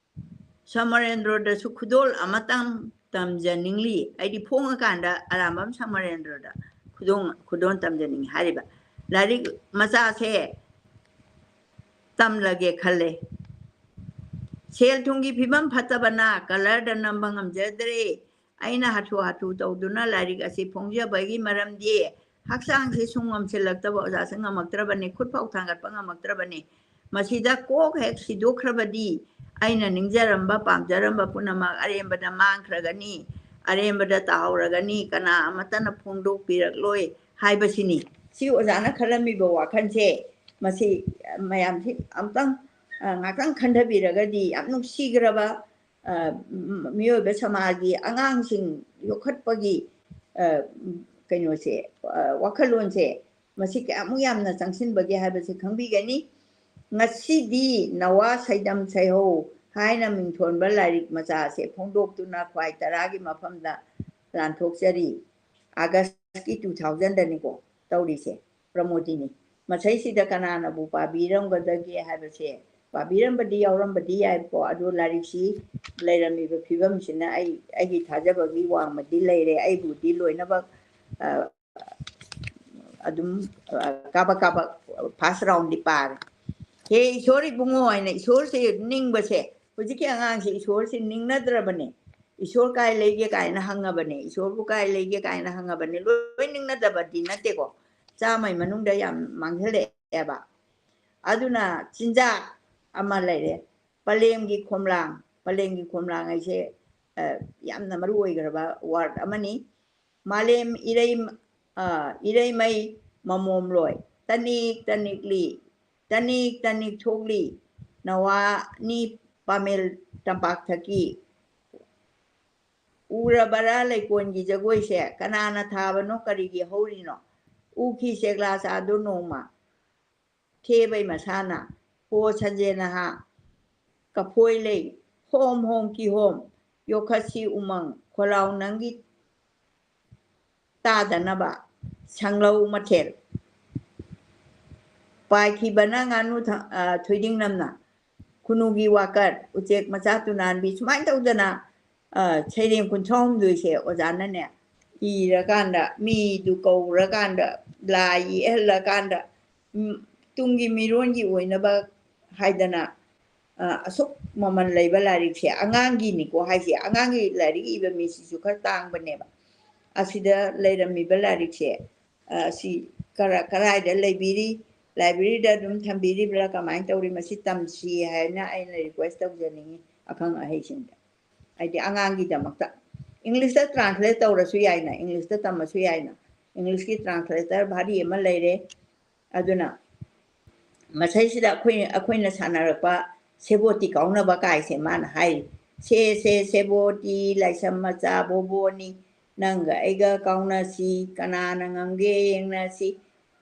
ꯁꯃꯔꯦꯟꯗ꯭ꯔꯣꯗꯁꯨ ꯈꯨꯗꯣꯜ ꯑꯃꯇꯪ ꯇꯝꯖꯅꯤꯡꯂꯤ꯫ ꯑꯩꯗꯤ ꯐꯣꯡꯉꯀꯥꯟꯗ ꯑꯔꯥꯝꯕꯝ ꯁꯃꯔꯦꯟꯗ꯭ꯔꯣꯗ ꯈꯨꯗꯣꯡ-, ꯈꯨꯗꯣꯜ ꯇꯝꯖꯅꯤꯡꯉꯤ ꯍꯥꯏꯔꯤꯕ꯫ ꯂꯥꯏꯔꯤꯛ ꯃꯆꯥꯁꯦ ꯇꯝꯂꯒꯦ ꯈꯜꯂꯦ꯫ ꯁꯦꯜ ꯊꯨꯝꯒꯤ ꯐꯤꯕꯝ ꯐꯠꯇꯕꯅ ꯀꯂꯔꯗ ꯅꯝꯕ ꯉꯝꯖꯗ꯭ꯔꯦ꯫ ꯑꯩꯅ ꯍꯥꯊꯨ ꯍꯥꯊꯨ ꯇꯧꯗꯨꯅ ꯂꯥꯏꯔꯤꯛ ꯑꯁꯤ ꯐꯣꯡꯖꯕꯒꯤ ꯃꯔꯝꯗꯤ ꯍꯛꯆꯥꯡꯁꯦ ꯁꯨꯝ ꯉꯝꯁꯤꯜꯂꯛꯇꯕ, ꯑꯣꯖꯥꯁꯦ ꯉꯝꯃꯛꯇ꯭ꯔꯕꯅꯤ, ꯈꯨꯠ ꯐꯥꯎ ꯊꯥꯡꯒꯠꯄ ꯉꯝꯃꯛꯇ꯭ꯔꯕꯅꯤ꯫ ꯃꯁꯤꯗ ꯀꯣꯛ ꯍꯦꯛ ꯁꯤꯗꯣꯛꯈ꯭ꯔꯕꯗꯤ ꯑꯩꯅ ꯅꯤꯡꯖꯔꯝꯕ, ꯄꯥꯝꯖꯔꯝꯕ ꯄꯨꯝꯅꯃꯛ ꯑꯔꯦꯝꯕꯗ ꯃꯥꯡꯈ꯭ꯔꯒꯅꯤ, ꯑꯔꯦꯝꯕꯗ ꯇꯥꯍꯧꯔꯒꯅꯤ, ꯀꯅꯥ ꯑꯃꯠꯇꯅ ꯐꯣꯡꯗꯣꯛꯄꯤꯔꯛꯂꯣꯏ ꯍꯥꯏꯕꯁꯤꯅꯤ꯫ ꯁꯤ ꯑꯣꯖꯥꯅ ꯈꯜꯂꯝꯃꯤꯕ ꯋꯥꯈꯜꯁꯦ, ꯃꯁꯤ ꯃꯌꯥꯝꯁꯤ ꯑꯝꯇꯪ, ꯑ, ꯉꯥꯛꯇꯪ ꯈꯟꯊꯕꯤꯔꯒꯗꯤ ꯌꯥꯝ ꯅꯨꯡꯁꯤꯈ꯭ꯔꯕ, ꯑ, ꯃꯤꯑꯣꯏꯕ ꯁꯃꯥꯖꯒꯤ ꯑꯉꯥꯡꯁꯤꯡ ꯌꯣꯛꯈꯠꯄꯒꯤ, ꯑ, ꯀꯩꯅꯣꯁꯦ, ꯑ, ꯋꯥꯈꯜꯂꯣꯟꯁꯦ ꯃꯁꯤ ꯀꯌꯥꯃꯨꯛ ꯌꯥꯝꯅ ꯆꯪꯁꯤꯟꯕꯒꯦ ꯍꯥꯏꯕꯁꯤ ꯈꯪꯕꯤꯒꯅꯤ꯫ ꯉꯁꯤꯗꯤ ꯅꯋꯥ ꯁꯩꯗꯝ ꯁꯩꯍꯧ ꯍꯥꯏꯅ ꯃꯤꯡꯊꯣꯟꯕ ꯂꯥꯏꯔꯤꯛ ꯃꯆꯥ ꯑꯁꯦ ꯐꯣꯡꯗꯣꯛꯇꯨꯅ ꯈ꯭ꯋꯥꯏ ꯇꯔꯥꯒꯤ ꯃꯐꯝꯗ ꯂꯥꯟꯊꯣꯛꯆꯔꯤ꯫ ꯑꯥꯒꯁꯀꯤ two thousandꯗꯅꯤꯀꯣ ꯇꯧꯔꯤꯁꯦ, ꯄ꯭ꯔꯃꯣꯗꯤꯅꯤ꯫ ꯃꯁꯤꯁꯤꯗ ꯀꯅꯥꯅꯕꯨ ꯄꯥꯕꯤꯔꯝꯒꯗꯒꯦ ꯍꯥꯏꯕꯁꯦ, ꯄꯥꯕꯤꯔꯝꯕꯗꯤ ꯌꯥꯎꯔꯝꯕꯗꯤ ꯌꯥꯏꯀꯣ, ꯑꯗꯨ ꯂꯥꯏꯔꯤꯛꯁꯤ ꯂꯩꯔꯝꯃꯤꯕ ꯐꯤꯕꯝꯁꯤꯅ ꯑꯩ, ꯑꯩꯒꯤ ꯊꯥꯖꯕꯒꯤ ꯋꯥꯡꯃꯗꯤ ꯂꯩꯔꯦ꯫ ꯑꯩꯕꯨꯗꯤ ꯂꯣꯏꯅꯃꯛ, ꯑ, ꯑꯗꯨꯝ, ꯑ, ꯀꯥꯕꯛ ꯀꯥꯕꯛ first roundꯗꯤ ꯄꯥꯔꯦ꯫ "ꯍꯦ ꯏꯁꯣꯔ ꯏꯕꯨꯡꯉꯣ" ꯍꯥꯏꯅ ꯏꯁꯣꯔꯁꯦ ꯅꯤꯡꯕꯁꯦ, ꯍꯧꯖꯤꯛꯀꯤ ꯑꯉꯥꯡꯁꯦ ꯏꯁꯣꯔꯁꯦ ꯅꯤꯡꯅꯗ꯭ꯔꯕꯅꯦ꯫ "ꯏꯁꯣꯔ ꯀꯥꯏ ꯂꯩꯒꯦ?" ꯀꯥꯏꯅ ꯍꯪꯉꯕꯅꯦ꯫ "ꯏꯁꯣꯔꯕꯨ ꯀꯥꯏ ꯂꯩꯒꯦ?" ꯀꯥꯏꯅ ꯍꯪꯉꯕꯅꯦ꯫ ꯂꯣꯏ ꯅꯤꯡꯅꯗꯕꯗꯤ ꯅꯠꯇꯦꯀꯣ, ꯆꯥꯝꯃꯩ ꯃꯅꯨꯡꯗ ꯌꯥꯝ ꯃꯥꯡꯁꯤꯜꯂꯛꯑꯦꯕ꯫ ꯑꯗꯨꯅ ꯆꯤꯟꯖꯥꯛ ꯑꯃ ꯂꯩꯔꯦ, ꯄꯂꯦꯝꯒꯤ ꯈꯣꯝꯂꯥꯡ꯫ ꯄꯂꯦꯝꯒꯤ ꯈꯣꯝꯂꯥꯡ ꯍꯥꯏꯁꯦ, ꯑ, ꯌꯥꯝꯅ ꯃꯔꯨ ꯑꯣꯏꯈ꯭ꯔꯕ word ꯑꯃꯅꯤ꯫ "ꯃꯥꯂꯦꯝ ꯏꯔꯩ-, ꯑ, ꯏꯔꯩꯃꯩ ꯃꯃꯣꯝꯂꯣꯏ, ꯇꯅꯤꯛ ꯇꯅꯤꯛꯂꯤ, ꯇꯅꯤꯛ ꯇꯅꯤꯛ ꯊꯣꯛꯂꯤ, ꯅꯋꯥꯅꯤ ꯄꯥꯃꯦꯜ ꯇꯝꯄꯥꯛꯊꯛꯀꯤ꯫ ꯎꯔꯕꯔꯥ ꯂꯩꯀꯣꯟꯒꯤ ꯖꯒꯣꯏꯁꯦ? ꯀꯅꯥꯅ ꯊꯥꯕꯅꯣ, ꯀꯔꯤꯒꯤ ꯍꯧꯔꯤꯅꯣ? ꯎꯈꯤ ꯆꯦꯛꯂꯥ ꯆꯥꯗꯣ ꯅꯣꯡꯃ, ꯊꯦꯕꯩ ꯃꯁꯥꯅ, ꯍꯣ ꯁꯟꯖꯦ ꯅꯍꯥ, ꯀꯐꯣꯏ ꯂꯩ, ꯍꯣꯝ ꯍꯣꯝ ꯀꯤꯍꯣꯝ, ꯌꯣꯈꯠꯁꯤ ꯎꯃꯪ, ꯈꯣꯂꯥꯎ ꯅꯪꯒꯤ ꯇꯥꯗꯅꯕ, ꯁꯪꯂꯧ ꯃꯊꯦꯜ꯫ ꯄꯥꯏꯈꯤꯕꯅ ꯉꯥꯅꯨ ꯊ-, ꯑ, ꯊꯣꯏꯗꯤꯡ ꯅꯝꯅ, ꯈꯨꯅꯨꯒꯤ ꯋꯥꯀꯠ, ꯎꯆꯦꯛ ꯃꯆꯥ ꯇꯨꯅꯥꯟꯕꯤ, ꯁꯨꯃꯥꯏꯅ ꯇꯧꯗꯅ, ꯑ, ꯁꯩꯔꯦꯡ ꯀꯨꯟꯊ꯭ꯔꯥ ꯍꯨꯝꯗꯣꯏꯁꯦ ꯑꯣꯖꯥꯅꯅꯦ, ꯏꯔꯀꯥꯟꯗ, ꯃꯤꯗꯨ ꯀꯧꯔꯀꯥꯟꯗ, ꯂꯥꯏ ꯌꯦꯛꯍꯜꯂꯀꯥꯟꯗ, ꯎꯝ, ꯇꯨꯡꯒꯤ ꯃꯤꯔꯣꯟꯒꯤ ꯑꯣꯏꯅꯕ ꯍꯥꯏꯗꯅ, ꯑ, ꯑꯁꯨꯛ ꯃꯃꯜ ꯂꯩꯕ ꯂꯥꯏꯔꯤꯛꯁꯦ, ꯑꯉꯥꯡꯒꯤꯅꯤꯀꯣ ꯍꯥꯏꯁꯦ, ꯑꯉꯥꯡꯒꯤ ꯂꯥꯏꯔꯤꯛ ꯏꯕ ꯃꯤꯁꯤꯁꯨ ꯈꯔ ꯇꯥꯡꯕꯅꯦꯕ꯫ ꯑꯁꯤꯗ ꯂꯩꯔꯝꯃꯤꯕ ꯂꯥꯏꯔꯤꯛꯁꯦ, ꯑ, ꯁꯤ ꯀꯔ-, ꯀꯔꯥꯏꯗ ꯂꯩꯕꯤꯔꯤ? ꯂꯥꯏꯕ꯭ꯔꯦꯔꯤꯗ ꯑꯗꯨꯝ ꯊꯝꯕꯤꯔꯤꯕ꯭ꯔꯥ? ꯀꯃꯥꯏꯅ ꯇꯧꯔꯤ? ꯃꯁꯤ ꯇꯝꯁꯤ ꯍꯥꯏꯅ ꯑꯩꯅ request ꯇꯧꯖꯅꯤꯡꯉꯤ ꯑꯈꯪ ꯑꯍꯩꯁꯤꯡꯗ, ꯍꯥꯏꯗꯤ ꯑꯉꯥꯡꯒꯤꯗꯃꯛꯇ꯫ Englishꯇ translate ꯇꯧꯔꯁꯨ ꯌꯥꯏꯅ, Englishꯇ ꯇꯝꯃꯁꯨ ꯌꯥꯏꯅ, Englishꯀꯤ translator ꯚꯥꯔꯤ ꯑꯃ ꯂꯩꯔꯦ꯫ ꯑꯗꯨꯅ ꯃꯁꯩꯁꯤꯗ ꯑꯩꯈꯣꯏ, ꯑꯩꯈꯣꯏꯅ ꯁꯥꯟꯅꯔꯛꯄ ꯁꯦꯕꯣꯠꯇꯤ ꯀꯥꯎꯅꯕ ꯀꯥꯏꯁꯦ ꯃꯥꯅ ꯍꯥꯏꯔꯤ꯫ "ꯁꯦ, ꯁꯦ, ꯁꯦꯕꯣꯠꯇꯤ, ꯂꯥꯏꯁ꯭ꯔꯝ ꯃꯆꯥ ꯕꯣꯕꯣꯅꯤ, ꯅꯪꯒ ꯑꯩꯒ ꯀꯥꯎꯅꯁꯤ, ꯀꯅꯥꯅ ꯉꯝꯒꯦ ꯌꯦꯡꯅꯁꯤ,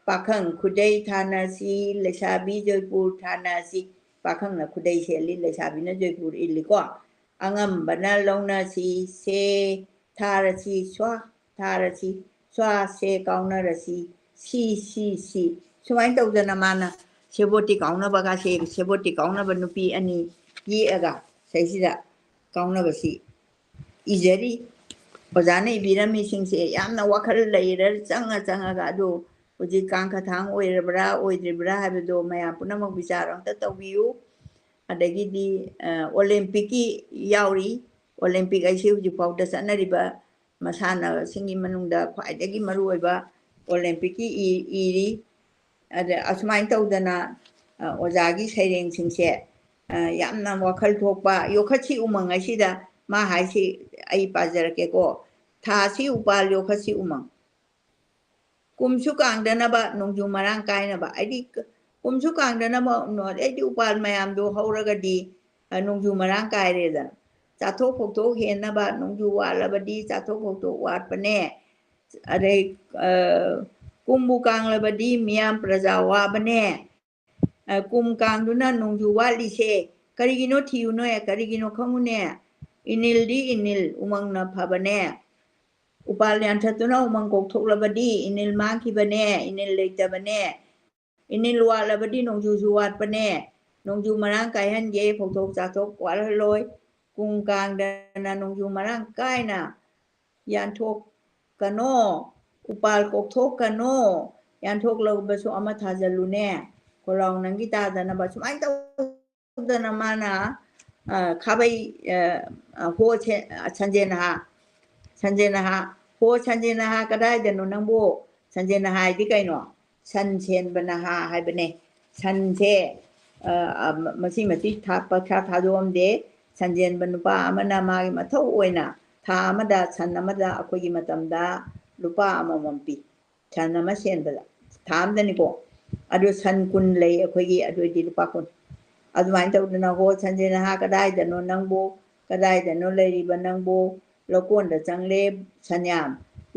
ꯄꯥꯈꯪ ꯈꯨꯗꯩ ꯊꯥꯅꯁꯤ, ꯂꯩꯁꯥꯕꯤ ꯖꯣꯏꯄꯨꯔ ꯊꯥꯅꯁꯤ꯫ ꯄꯥꯈꯪꯅ ꯈꯨꯗꯩ ꯁꯦꯠꯂꯤ, ꯂꯩꯁꯥꯕꯤꯅ ꯖꯣꯏꯄꯨꯔ ꯏꯜꯂꯤꯀꯣ꯫ ꯑꯉꯝꯕꯅ ꯂꯧꯅꯁꯤ, ꯁꯦ ꯊꯥꯔꯁꯤ, ꯁ꯭ꯋꯥ ꯊꯥꯔꯁꯤ, ꯁ꯭ꯋꯥ ꯁꯦ ꯀꯥꯎꯅꯔꯁꯤ, ꯁꯤ ꯁꯤ ꯁꯤ꯫ ꯁꯨꯃꯥꯏꯅ ꯇꯧꯗꯅ ꯃꯥꯅ ꯁꯦꯕꯣꯠꯇꯤ ꯀꯥꯎꯅꯕꯒꯁꯦ, ꯁꯦꯕꯣꯠꯇꯤ ꯀꯥꯎꯅꯕ ꯅꯨꯄꯤ ꯑꯅꯤ ꯌꯦꯛꯑꯒ ꯁꯩꯁꯤꯗ ꯀꯥꯎꯅꯕꯁꯤ ꯏꯖꯔꯤ꯫ ꯑꯣꯖꯥꯅ ꯏꯕꯤꯔꯝꯃꯤꯁꯤꯡꯁꯦ ꯌꯥꯝꯅ ꯋꯥꯈꯜ ꯂꯩꯔ ꯆꯪꯉ ꯆꯪꯉꯒ, ꯑꯗꯨ ꯍꯧꯖꯤꯛ ꯀꯥꯡꯈꯊꯥꯡ ꯑꯣꯏꯔꯕ꯭ꯔꯥ ꯑꯣꯏꯗ꯭ꯔꯤꯕ꯭ꯔꯥ ꯍꯥꯏꯕꯗꯣ ꯃꯌꯥꯝ ꯄꯨꯝꯅꯃꯛ ꯕꯤꯆꯥꯔ ꯑꯝꯇ ꯇꯧꯕꯤꯌꯨ꯫ ꯑꯗꯒꯤꯗꯤ ꯑ, ꯑꯣꯂꯦꯝꯄꯤꯛꯀꯤ ꯌꯥꯎꯔꯤ꯫ ꯑꯣꯂꯦꯝꯄꯤꯛ ꯍꯥꯏꯁꯤ ꯍꯧꯖꯤꯛ ꯐꯥꯎꯗ ꯆꯠꯅꯔꯤꯕ ꯃꯁꯥꯟꯅꯁꯤꯡꯒꯤ ꯃꯅꯨꯡꯗ ꯈ꯭ꯋꯥꯏꯗꯒꯤ ꯃꯔꯨꯑꯣꯏꯕ ꯑꯣꯂꯦꯝꯄꯤꯛꯀꯤ ꯏ- ꯏꯔꯤ꯫ ꯑꯗ ꯑꯁꯨꯃꯥꯏꯅ ꯇꯧꯗꯅ ꯑ, ꯑꯣꯖꯥꯒꯤ ꯁꯩꯔꯦꯡꯁꯤꯡꯁꯦ ꯑ, ꯌꯥꯝꯅ ꯋꯥꯈꯜ ꯊꯣꯛꯄ꯫ ꯌꯣꯈꯠꯁꯤ ꯎꯃꯪ ꯍꯥꯏꯁꯤꯗ ꯃꯥ ꯍꯥꯏꯁꯤ ꯑꯩ ꯄꯥꯖꯔꯛꯀꯦꯀꯣ꯫ ꯊꯥꯁꯤ ꯎꯄꯥꯜ, ꯌꯣꯈꯠꯁꯤ ꯎꯃꯪ꯫ ꯀꯨꯝꯁꯨ ꯀꯥꯡꯗꯅꯕ ꯅꯣꯡꯖꯨ ꯃꯔꯥꯡ ꯀꯥꯏꯅꯕ꯫ ꯑꯩꯗꯤ ꯀ- ꯀꯨꯝꯁꯨ ꯀꯥꯡꯗꯅꯕ ꯅꯣ-, ꯑꯩꯗꯤ ꯎꯄꯥꯜ ꯃꯌꯥꯝꯗꯣ ꯍꯧꯔꯒꯗꯤ ꯑ, ꯅꯣꯡꯖꯨ ꯃꯔꯥꯡ ꯀꯥꯏꯔꯦꯗꯅ꯫ ꯆꯥꯊꯣꯛ ꯐꯧꯊꯣꯛ ꯍꯦꯟꯅꯕ ꯅꯣꯡꯖꯨ ꯋꯥꯠꯂꯕꯗꯤ ꯆꯥꯊꯣꯛ ꯐꯧꯊꯣꯛ ꯋꯥꯠꯄꯅꯦ꯫ ꯑꯗꯩ ꯑ, ꯀꯨꯝꯕꯨ ꯀꯥꯡꯂꯕꯗꯤ ꯃꯤꯌꯥꯝ ꯄ꯭ꯔꯖꯥ ꯋꯥꯕꯅꯦ꯫ ꯑ, ꯀꯨꯝ ꯀꯥꯡꯗꯨꯅ ꯅꯣꯡꯖꯨ ꯋꯥꯠꯂꯤꯁꯦ ꯀꯔꯤꯒꯤꯅꯣ ꯊꯤꯌꯨꯅꯦ, ꯀꯔꯤꯒꯤꯅꯣ ꯈꯪꯉꯨꯅꯦ꯫ ꯏꯅꯤꯜꯗꯤ ꯏꯅꯤꯜ, ꯎꯃꯪꯅ ꯐꯕꯅꯦ꯫ ꯎꯄꯥꯜ ꯌꯥꯟꯊꯠꯇꯨꯅ ꯎꯃꯪ ꯀꯣꯛꯊꯣꯛꯂꯕꯗꯤ ꯏꯅꯤꯜ ꯃꯥꯡꯈꯤꯕꯅꯦ, ꯏꯅꯤꯜ ꯂꯩꯇꯕꯅꯦ꯫ ꯏꯅꯤꯜ ꯋꯥꯠꯂꯕꯗꯤ ꯅꯣꯡꯖꯨꯁꯨ ꯋꯥꯠꯄꯅꯦ꯫ ꯅꯣꯡꯖꯨ ꯃꯔꯥꯡ ꯀꯥꯏꯍꯟꯒꯦ, ꯐꯧꯊꯣꯛ ꯆꯥꯊꯣꯛ ꯋꯥꯠꯍꯜꯂꯣꯏ꯫ ꯀꯨꯝ ꯀꯥꯡꯗꯅ ꯅꯣꯡꯖꯨ ꯃꯔꯥꯡ ꯀꯥꯏꯅ ꯌꯥꯟꯊꯣꯛꯀꯅꯣ, ꯎꯄꯥꯜ ꯀꯣꯛꯊꯣꯛꯀꯅꯣ, ꯌꯥꯟꯊꯣꯛꯂꯕꯁꯨ ꯑꯃ ꯊꯥꯖꯜꯂꯨꯅꯦ, ꯈꯣꯜꯂꯥꯎ ꯅꯪꯒꯤ ꯇꯥꯗꯅꯕ꯫ ꯁꯨꯃꯥꯏꯅ ꯇꯧꯗꯅ ꯃꯥꯅ ꯑ, ꯈꯥꯕꯩ ꯑ, ꯑ, ꯍꯣ ꯁꯦ-, ꯑ, ꯁꯟꯖꯦꯟ ꯅꯍꯥ, ꯁꯟꯖꯦꯟ ꯅꯍꯥ, ꯍꯣ ꯁꯟꯖꯦꯟ ꯅꯍꯥ ꯀꯗꯥꯏꯗꯅꯣ ꯅꯪꯕꯨ? ꯁꯟꯖꯦꯟ ꯅꯍꯥ ꯍꯥꯏꯗꯤ ꯀꯩꯅꯣ? ꯁꯟ ꯁꯦꯟꯕ ꯅꯍꯥ ꯍꯥꯏꯕꯅꯦ꯫ ꯁꯟꯁꯦ ꯑ, ꯑ, ꯃ-, ꯃꯁꯤ ꯃꯁꯤ ꯊꯥ-, ꯄꯩꯁꯥ ꯊꯥꯗꯣꯛꯑꯝꯗꯦ꯫ ꯁꯟꯖꯦꯟꯕ ꯅꯨꯄꯥ ꯑꯃꯅ ꯃꯥꯒꯤ ꯃꯊꯧ ꯑꯣꯏꯅ ꯊꯥ ꯑꯃꯗ, ꯁꯟ ꯑꯃꯗ ꯑꯩꯈꯣꯏꯒꯤ ꯃꯇꯝꯗ ꯂꯨꯄꯥ ꯑꯃꯃꯝ ꯄꯤ꯫ ꯁꯟ ꯑꯃ ꯁꯦꯟꯕꯗ ꯊꯥ ꯑꯃꯗꯅꯤꯀꯣ꯫ ꯑꯗꯨ ꯁꯟ ꯀꯨꯟ ꯂꯩ ꯑꯩꯈꯣꯏꯒꯤ, ꯑꯗꯨ ꯑꯣꯏꯗꯤ ꯂꯨꯄꯥ ꯀꯨꯟ꯫ ꯑꯗꯨꯃꯥꯏꯅ ꯇꯧꯗꯅ, "ꯍꯣ ꯁꯟꯖꯦꯟ ꯅꯍꯥ ꯀꯗꯥꯏꯗꯅꯣ ꯅꯪꯕꯨ? ꯀꯗꯥꯏꯗꯅꯣ ꯂꯩꯔꯤꯕ ꯅꯪꯕꯨ? ꯂꯧꯀꯣꯟꯗ ꯆꯪꯂꯦ ꯁꯟꯌꯥꯝ,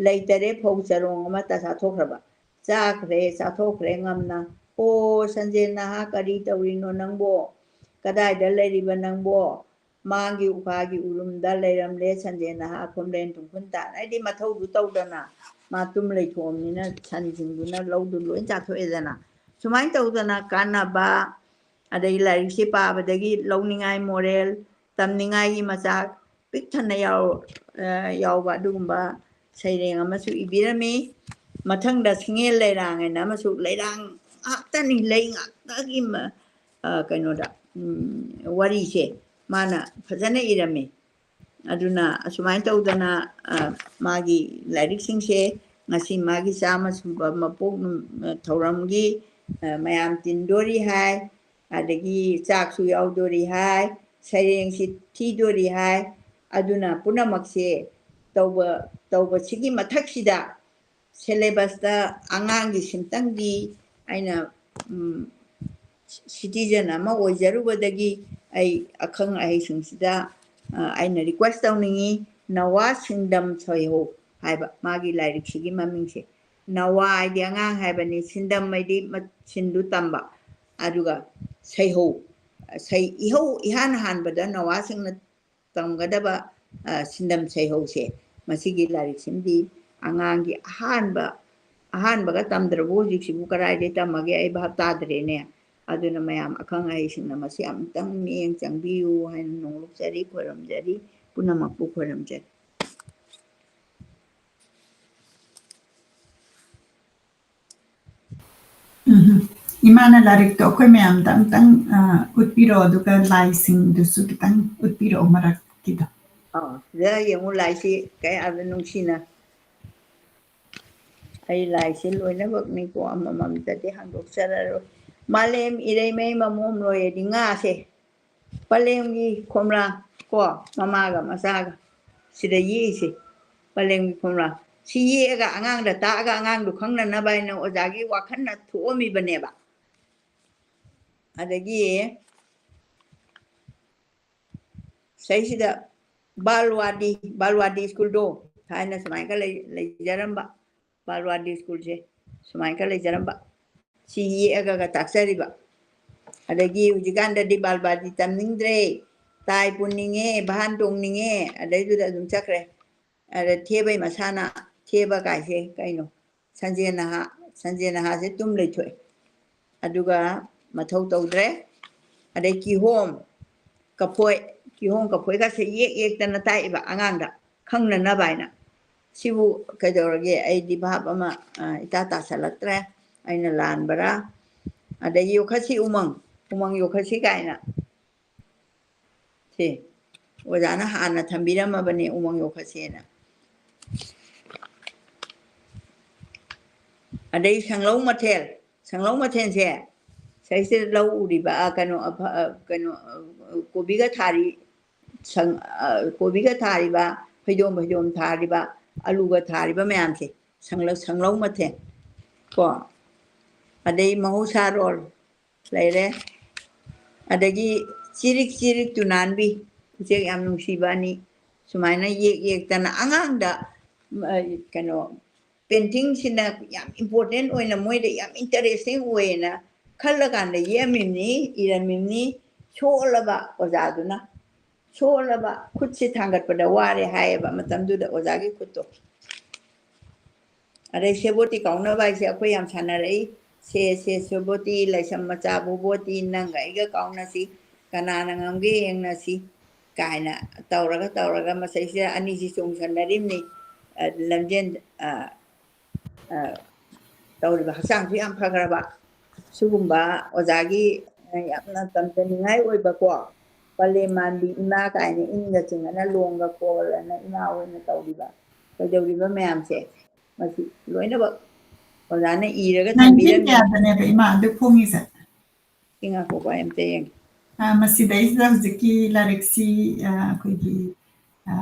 ꯂꯩꯇꯔꯦ ꯐꯧ ꯆꯔꯣꯡ ꯑꯃꯠꯇ ꯆꯥꯊꯣꯛꯈ꯭ꯔꯕ"꯫ ꯆꯥꯈ꯭ꯔꯦ, ꯆꯥꯊꯣꯛꯈ꯭ꯔꯦ ꯉꯝꯅ꯫ "ꯑꯣ, ꯁꯟꯖꯦꯟ ꯅꯍꯥ, ꯀꯔꯤ ꯇꯧꯔꯤꯅꯣ ꯅꯪꯕꯣ? ꯀꯗꯥꯏꯗ ꯂꯩꯔꯤꯕ ꯅꯪꯕꯣ?" ꯃꯥꯒꯤ ꯎꯈꯥꯒꯤ ꯎꯔꯨꯝꯗ ꯂꯩꯔꯝꯂꯦ ꯁꯟꯖꯦꯟ ꯅꯍꯥ ꯈꯣꯝꯂꯦꯟ ꯇꯨꯡꯈꯨꯟ ꯇꯥꯟ꯫ ꯍꯥꯏꯗꯤ ꯃꯊꯧꯗꯨ ꯇꯧꯗꯅ ꯃꯥ ꯇꯨꯝ ꯂꯩꯊꯣꯛꯑꯕꯅꯤꯅ ꯁꯟꯁꯤꯡꯗꯨꯅ ꯂꯧꯗꯨ ꯂꯣꯏ ꯆꯥꯊꯣꯛꯑꯦꯗꯅ꯫ ꯁꯨꯃꯥꯏꯅ ꯇꯧꯗꯅ ꯀꯥꯟꯅꯕ, ꯑꯗꯒꯤ ꯂꯥꯏꯔꯤꯛꯁꯦ ꯄꯥꯕꯗꯒꯤ ꯂꯧꯅꯤꯡꯉꯥꯏ moral, ꯇꯝꯅꯤꯡꯉꯥꯏꯒꯤ ꯃꯆꯥꯛ ꯄꯤꯛ ꯊꯟꯅ ꯌꯥꯎ-, ꯑ, ꯌꯥꯎꯕ ꯑꯗꯨꯒꯨꯝꯕ ꯁꯩꯔꯦꯡ ꯑꯃꯁꯨ ꯏꯕꯤꯔꯝꯃꯤ꯫ ꯃꯊꯪꯗ ꯁꯤꯡꯉꯦꯜ ꯂꯩꯔꯥꯡ ꯍꯥꯏꯅ ꯑꯃꯁꯨ, ꯂꯩꯔꯥꯡ ꯉꯥꯛꯇꯅꯤ, ꯂꯩ ꯉꯥꯛꯇꯒꯤ ꯃ-, ꯑ, ꯀꯩꯅꯣꯗ, ꯎꯝ, ꯋꯥꯔꯤꯁꯦ ꯃꯥꯅ ꯐꯖꯅ ꯏꯔꯝꯃꯤ꯫ ꯑꯗꯨꯅ ꯑꯁꯨꯃꯥꯏꯅ ꯇꯧꯗꯅ, ꯑ, ꯃꯥꯒꯤ ꯂꯥꯏꯔꯤꯛꯁꯤꯡꯁꯦ ꯉꯁꯤ ꯃꯥꯒꯤ ꯆꯥꯝꯃ ꯁꯨꯕ ꯃꯄꯣꯛ ꯅꯨ-, ꯊꯧꯔꯝꯒꯤ, ꯑ, ꯃꯌꯥꯝ ꯇꯤꯟꯗꯣꯔꯤ ꯍꯥꯏ, ꯑꯗꯒꯤ ꯆꯥꯛꯁꯨ ꯌꯥꯎꯗꯣꯔꯤ ꯍꯥꯏ, ꯁꯩꯔꯦꯡꯁꯤ ꯊꯤꯗꯣꯔꯤ ꯍꯥꯏ꯫ ꯑꯗꯨꯅ ꯄꯨꯝꯅꯃꯛꯁꯦ ꯇꯧꯕ, ꯇꯧꯕꯁꯤꯒꯤ ꯃꯊꯛꯁꯤꯗ syllabusꯇ ꯑꯉꯥꯡꯒꯤ ꯁꯤꯝꯇꯪꯗꯤ ꯑꯩꯅ, ꯎꯝ, citizen ꯑꯃ ꯑꯣꯏꯖꯔꯨꯕꯗꯒꯤ ꯑꯩ ꯑꯈꯪ ꯑꯍꯩꯁꯤꯡꯁꯤꯗ, ꯑ, ꯑꯩꯅ request ꯇꯧꯅꯤꯡꯉꯤ, ꯅꯋꯥ ꯁꯤꯡꯗꯝ ꯁꯩꯍꯧ ꯍꯥꯏꯕ ꯃꯥꯒꯤ ꯂꯥꯏꯔꯤꯛꯁꯤꯒꯤ ꯃꯃꯤꯡꯁꯦ꯫ ꯅꯋꯥ ꯍꯥꯏꯗꯤ ꯑꯉꯥꯡ ꯍꯥꯏꯕꯅꯤ, ꯁꯤꯟꯗꯝ ꯍꯥꯏꯗꯤ ꯃ-, ꯁꯤꯟꯗꯨ ꯇꯝꯕ, ꯑꯗꯨꯒ ꯁꯩꯍꯧ, ꯁꯩ-, ꯏꯍꯧ ꯏꯍꯥꯟ ꯍꯥꯟꯕꯗ ꯅꯋꯥꯁꯤꯡꯅ ꯇꯝꯒꯗꯕ, ꯑ, ꯁꯤꯟꯗꯝ ꯁꯩꯍꯧꯁꯦ, ꯃꯁꯤꯒꯤ ꯂꯥꯏꯔꯤꯛꯁꯤꯃꯗꯤ ꯑꯉꯥꯡꯒꯤ ꯑꯍꯥꯟꯕ, ꯑꯍꯥꯟꯕꯒ ꯇꯝꯗ꯭ꯔꯕꯨ ꯍꯧꯖꯤꯛꯁꯤꯕꯨ ꯀꯗꯥꯏꯗꯒꯤ ꯇꯝꯃꯒꯦ? ꯑꯩ ꯚꯥꯞ ꯇꯥꯗ꯭ꯔꯦꯅꯦ꯫ ꯑꯗꯨꯅ ꯃꯌꯥꯝ ꯑꯈꯪ ꯑꯍꯩꯁꯤꯡꯅ ꯃꯁꯤ ꯑꯃꯨꯛꯇꯪ ꯃꯤꯠꯌꯦꯡ ꯆꯪꯕꯤꯌꯨ ꯍꯥꯏꯅ ꯅꯣꯡꯂꯨꯛꯆꯔꯤ, ꯈꯣꯏꯔꯝꯖꯔꯤ, ꯄꯨꯝꯅꯃꯛꯄꯨ ꯈꯣꯏꯔꯝꯖꯔꯤ꯫ ꯎꯝ꯫ ꯏꯃꯥꯅ ꯂꯥꯏꯔꯤꯛꯇꯣ ꯑꯩꯈꯣꯏ ꯃꯌꯥꯝꯗ ꯑꯝꯇꯪ, ꯑ, ꯎꯠꯄꯤꯔꯛꯑꯣ, ꯑꯗꯨꯒ ꯂꯥꯏꯁꯤꯡꯗꯨꯁꯨ ꯈꯤꯇꯪ ꯎꯠꯄꯤꯔꯛꯑꯣ ꯃꯔꯛꯀꯤꯗꯣ꯫ ꯑꯥ, ꯁꯤꯗ ꯌꯦꯡꯉꯨ, ꯂꯥꯏꯁꯤ ꯀꯌꯥꯗ ꯅꯨꯡꯁꯤꯅ꯫ ꯑꯩ ꯂꯥꯏꯁꯤ ꯂꯣꯏꯅꯃꯛꯅꯤꯀꯣ, ꯑꯃꯃꯝꯇꯗꯤ ꯍꯥꯡꯗꯣꯛꯆꯔꯔꯣꯏ꯫ ꯃꯥꯂꯦꯝ ꯏꯔꯩꯃꯩ ꯃꯃꯣꯝ ꯂꯣꯏꯔꯗꯤ ꯉꯥꯁꯦ ꯄꯂꯦꯝꯒꯤ ꯈꯣꯝꯂꯥꯡ ꯀꯣ, ꯃꯃꯥꯒ ꯃꯆꯥꯒ ꯁꯤꯗ ꯌꯦꯛꯏꯁꯦ, ꯄꯂꯦꯝꯒꯤ ꯈꯣꯝꯂꯥꯡ꯫ ꯁꯤ ꯌꯦꯛꯑꯒ ꯑꯉꯥꯡꯗ ꯇꯥꯛꯑꯒ ꯑꯉꯥꯡꯗꯣ ꯈꯪꯅꯅꯕ ꯍꯥꯏꯅ ꯑꯣꯖꯥꯒꯤ ꯋꯥꯈꯜꯅ ꯊꯣꯛꯑꯝꯃꯤꯕꯅꯦꯕ꯫ ꯑꯗꯒꯤ ꯁꯩꯁꯤꯗ ꯕꯥꯜꯋꯥꯗꯤ, ꯕꯥꯜꯋꯥꯗꯤ ꯁ꯭ꯀꯨꯜꯗꯣ ꯊꯥꯏꯅ ꯁꯨꯃꯥꯏꯅ ꯂꯩ-, ꯂꯩꯖꯔꯝꯕ ꯕꯥꯜꯋꯥꯗꯤ ꯁ꯭ꯀꯨꯜꯁꯦ꯫ ꯁꯨꯃꯥꯏꯅ ꯈꯔ ꯂꯩꯖꯔꯝꯕ꯫ ꯁꯤ ꯌꯦꯛꯑꯒ ꯇꯥꯛꯆꯔꯤꯕ꯫ ꯑꯗꯒꯤ ꯍꯧꯖꯤꯛꯀꯥꯟꯗꯗꯤ ꯕꯥꯜꯕꯥꯗꯤ ꯇꯝꯅꯤꯡꯗ꯭ꯔꯦ, ꯇꯥꯏ ꯄꯨꯟꯅꯤꯡꯉꯦ, ꯚꯥꯟ ꯇꯣꯡꯅꯤꯡꯉꯦ, ꯑꯗꯩꯗꯨꯗ ꯑꯗꯨꯝ ꯆꯠꯈ꯭ꯔꯦ꯫ ꯑꯗ ꯊꯦꯕꯩ ꯃꯁꯥꯅ ꯊꯦꯕ ꯀꯥꯏꯁꯦ ꯀꯩꯅꯣ? ꯁꯟꯖꯦꯟ ꯅꯍꯥ, ꯁꯟꯖꯦꯟ ꯅꯍꯥꯁꯦ ꯇꯨꯝ ꯂꯩꯊꯣꯛꯑꯦ꯫ ꯑꯗꯨꯒ ꯃꯊꯧ ꯇꯧꯗ꯭ꯔꯦ꯫ ꯑꯗꯩ ꯀꯤꯍꯣꯝ, ꯀꯐꯣꯏ, ꯀꯤꯍꯣꯝ ꯀꯐꯣꯏꯒꯁꯦ ꯌꯦꯛ ꯌꯦꯛꯇꯅ ꯇꯥꯛꯏꯕ ꯑꯉꯥꯡꯗ ꯈꯪꯅꯅꯕ ꯍꯥꯏꯅ꯫ ꯁꯤꯕꯨ ꯀꯩꯗꯧꯔꯒꯦ? ꯑꯩꯗꯤ ꯚꯥꯞ ꯑꯃ, ꯑ, ꯏꯇꯥ ꯇꯥꯁꯜꯂꯛꯇ꯭ꯔꯦ꯫ ꯑꯩꯅ ꯂꯥꯟꯕꯔꯥ? ꯑꯗꯩ ꯌꯣꯛꯈꯠꯁꯤ ꯎꯃꯪ, ꯎꯃꯪ ꯌꯣꯛꯈꯠꯁꯤ ꯀꯥꯏꯅ꯫ ꯁꯤ ꯑꯣꯖꯥꯅ ꯍꯥꯟꯅ ꯊꯝꯕꯤꯔꯝꯃꯕꯅꯦ ꯎꯃꯪ ꯌꯣꯛꯈꯠꯁꯦꯅ꯫ ꯑꯗꯩ ꯁꯪꯂꯧ ꯃꯊꯦꯜ, ꯁꯪꯂꯧ ꯃꯊꯦꯜꯁꯦ ꯁꯩꯁꯤꯗ ꯂꯧ ꯎꯔꯤꯕ, ꯑ, ꯀꯩꯅꯣ, ꯑ, ꯐ-, ꯑ, ꯀꯩꯅꯣ, ꯑ, ꯀꯣꯕꯤꯒ ꯊꯥꯔꯤ, ꯁꯪ-, ꯑ, ꯀꯣꯕꯤꯒ ꯊꯥꯔꯤꯕ, ꯐꯩꯗꯣꯝ ꯐꯩꯗꯣꯝ ꯊꯥꯔꯤꯕ, ꯑꯂꯨꯒ ꯊꯥꯔꯤꯕ ꯃꯌꯥꯝꯁꯦ ꯁꯪꯂꯧ, ꯁꯪꯂꯧ ꯃꯊꯦꯜ ꯀꯣ꯫ ꯑꯗꯩ ꯃꯍꯧꯁꯥꯔꯣꯜ ꯂꯩꯔꯦ꯫ ꯑꯗꯒꯤ ꯆꯤꯔꯤꯛ ꯆꯤꯔꯤꯛ ꯇꯨꯅꯥꯟꯕꯤ, ꯎꯆꯦꯛ ꯌꯥꯝ ꯅꯨꯡꯁꯤꯕ ꯑꯅꯤ, ꯁꯨꯃꯥꯏꯅ ꯌꯦꯛ ꯌꯦꯛꯇꯅ ꯑꯉꯥꯡꯗ, ꯑ, ꯀꯩꯅꯣ, ꯄꯦꯟꯇꯤꯡꯁꯤꯅ ꯌꯥꯝ important ꯑꯣꯏꯅ, ꯃꯣꯏꯗ ꯌꯥꯝ interesting ꯑꯣꯏꯅ ꯈꯜꯂꯀꯥꯟꯗ ꯌꯦꯛꯑꯝꯃꯤꯕꯅꯤ, ꯏꯔꯝꯃꯤꯕꯅꯤ꯫ ꯁꯣꯛꯂꯕ ꯑꯣꯖꯥꯗꯨꯅ, ꯁꯣꯛꯂꯕ, ꯈꯨꯠꯁꯤ ꯊꯥꯡꯒꯠꯄꯗ ꯋꯥꯔꯦ ꯍꯥꯏꯌꯦꯕ ꯃꯇꯝꯗꯨꯗ ꯑꯣꯖꯥꯒꯤ ꯈꯨꯠꯇꯣ꯫ ꯑꯗꯩ ꯁꯦꯕꯣꯠꯇꯤ ꯀꯥꯎꯅꯕ ꯍꯥꯏꯁꯦ ꯑꯩꯈꯣꯏ ꯌꯥꯝ ꯁꯥꯟꯅꯔꯛꯏ꯫ ꯁꯦ, ꯁꯦ, ꯁꯦꯕꯣꯠꯇꯤ, ꯂꯥꯏꯁ꯭ꯔꯝ ꯃꯆꯥ ꯕꯣꯕꯣꯠꯇꯤ, ꯅꯪꯒ ꯑꯩꯒ ꯀꯥꯎꯅꯁꯤ, ꯀꯅꯥꯅ ꯉꯝꯒꯦ ꯌꯦꯡꯅꯁꯤ ꯀꯥꯏꯅ ꯇꯧꯔꯒ, ꯇꯧꯔꯒ ꯃꯁꯩꯁꯤꯗ ꯑꯅꯤꯁꯤ ꯆꯣꯡꯁꯟꯅꯔꯤꯕꯅꯤ꯫ ꯑ, ꯂꯝꯖꯦꯟ, ꯑ, ꯑ, ꯇꯧꯔꯤꯕ ꯍꯛꯆꯥꯡꯁꯨ ꯌꯥꯝ ꯐꯈ꯭ꯔꯕ꯫ ꯁꯤꯒꯨꯝꯕ ꯑꯣꯖꯥꯒꯤ, ꯑ, ꯌꯥꯝꯅ ꯇꯝꯖꯅꯤꯡꯉꯥꯏ ꯑꯣꯏꯕꯀꯣ, ꯄꯂꯦꯝ ꯃꯥꯟꯕꯤ ꯏꯃꯥ ꯀꯥꯏꯅ ꯏꯟꯒ ꯆꯤꯡꯉꯅ ꯂꯣꯡꯒ ꯀꯣꯜꯂꯅ ꯏꯃꯥ ꯍꯣꯏꯅ ꯇꯧꯔꯤꯕ, ꯀꯩꯗꯧꯔꯤꯕ ꯃꯌꯥꯝꯁꯦ, ꯃꯁꯤ ꯂꯣꯏꯅꯃꯛ ꯑꯣꯖꯥꯅ ꯏꯔꯒ ꯅꯥꯏꯟꯇꯤꯟ ꯊꯝꯕꯤꯔꯝꯃꯤ꯫ ꯀꯌꯥꯗꯅꯦꯕ ꯏꯃꯥ ꯑꯗꯨ ꯐꯣꯡꯉꯤꯁꯦ? ꯁꯤ ꯉꯥꯏꯈꯣꯀꯣ, ꯑꯩ ꯑꯝꯇ ꯌꯦꯡꯒꯦ꯫ ꯑ, ꯃꯁꯤꯗꯩꯁꯤꯗ ꯍꯧꯖꯤꯛꯀꯤ ꯂꯥꯏꯔꯤꯛꯁꯤ, ꯑ, ꯑꯩꯈꯣꯏꯒꯤ, ꯑ,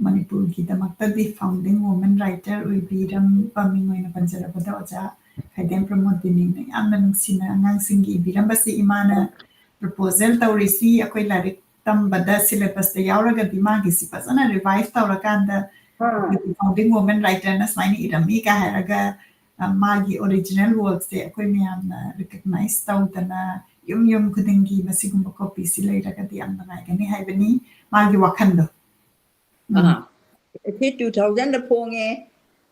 ꯃꯅꯤꯄꯨꯔꯒꯤꯗꯃꯛꯇꯗꯤ founding woman writer ꯑꯣꯏꯕꯤꯔꯝꯕ ꯃꯤꯡ ꯑꯣꯏꯅ ꯄꯟꯖꯔꯕꯗ ꯑꯣꯖꯥ ꯈꯥꯏꯗꯦꯝ ꯄ꯭ꯔꯃꯣꯗꯤꯅꯤꯅ ꯌꯥꯝꯅ ꯅꯨꯡꯁꯤꯅ ꯑꯉꯥꯡꯁꯤꯡꯒꯤ ꯏꯕꯤꯔꯝꯕꯁꯤ ꯏꯃꯥꯅ proposal ꯇꯧꯔꯤꯁꯤ ꯑꯩꯈꯣꯏ ꯂꯥꯏꯔꯤꯛ ꯇꯝꯕꯗ syllabusꯇ ꯌꯥꯎꯔꯒꯗꯤ ꯃꯥꯒꯤꯁꯤ ꯐꯖꯅ revise ꯇꯧꯔꯀꯥꯟꯗ ꯑꯥ꯫ ꯑꯩꯈꯣꯏꯒꯤ founding woman writerꯅ ꯁꯨꯃꯥꯏꯅ ꯏꯔꯝꯃꯤ ꯀꯥꯏ ꯍꯥꯏꯔꯒ, ꯃꯥꯒꯤ original workꯁꯦ ꯑꯩꯈꯣꯏ ꯃꯌꯥꯝꯅ recognize ꯇꯧꯗꯅ ꯌꯨꯝ ꯌꯨꯝ ꯈꯨꯗꯤꯡꯒꯤ ꯃꯁꯤꯒꯨꯝꯕ copyꯁꯤ ꯂꯩꯔꯒꯗꯤ ꯌꯥꯝ ꯅꯨꯡꯉꯥꯏꯒꯅꯤ ꯍꯥꯏꯕꯅꯤ ꯃꯥꯒꯤ ꯋꯥꯈꯜꯗꯣ꯫ ꯎꯝ꯫ ꯑꯥ꯫ ꯁꯤ two thousandꯗ ꯐꯣꯡꯉꯦ꯫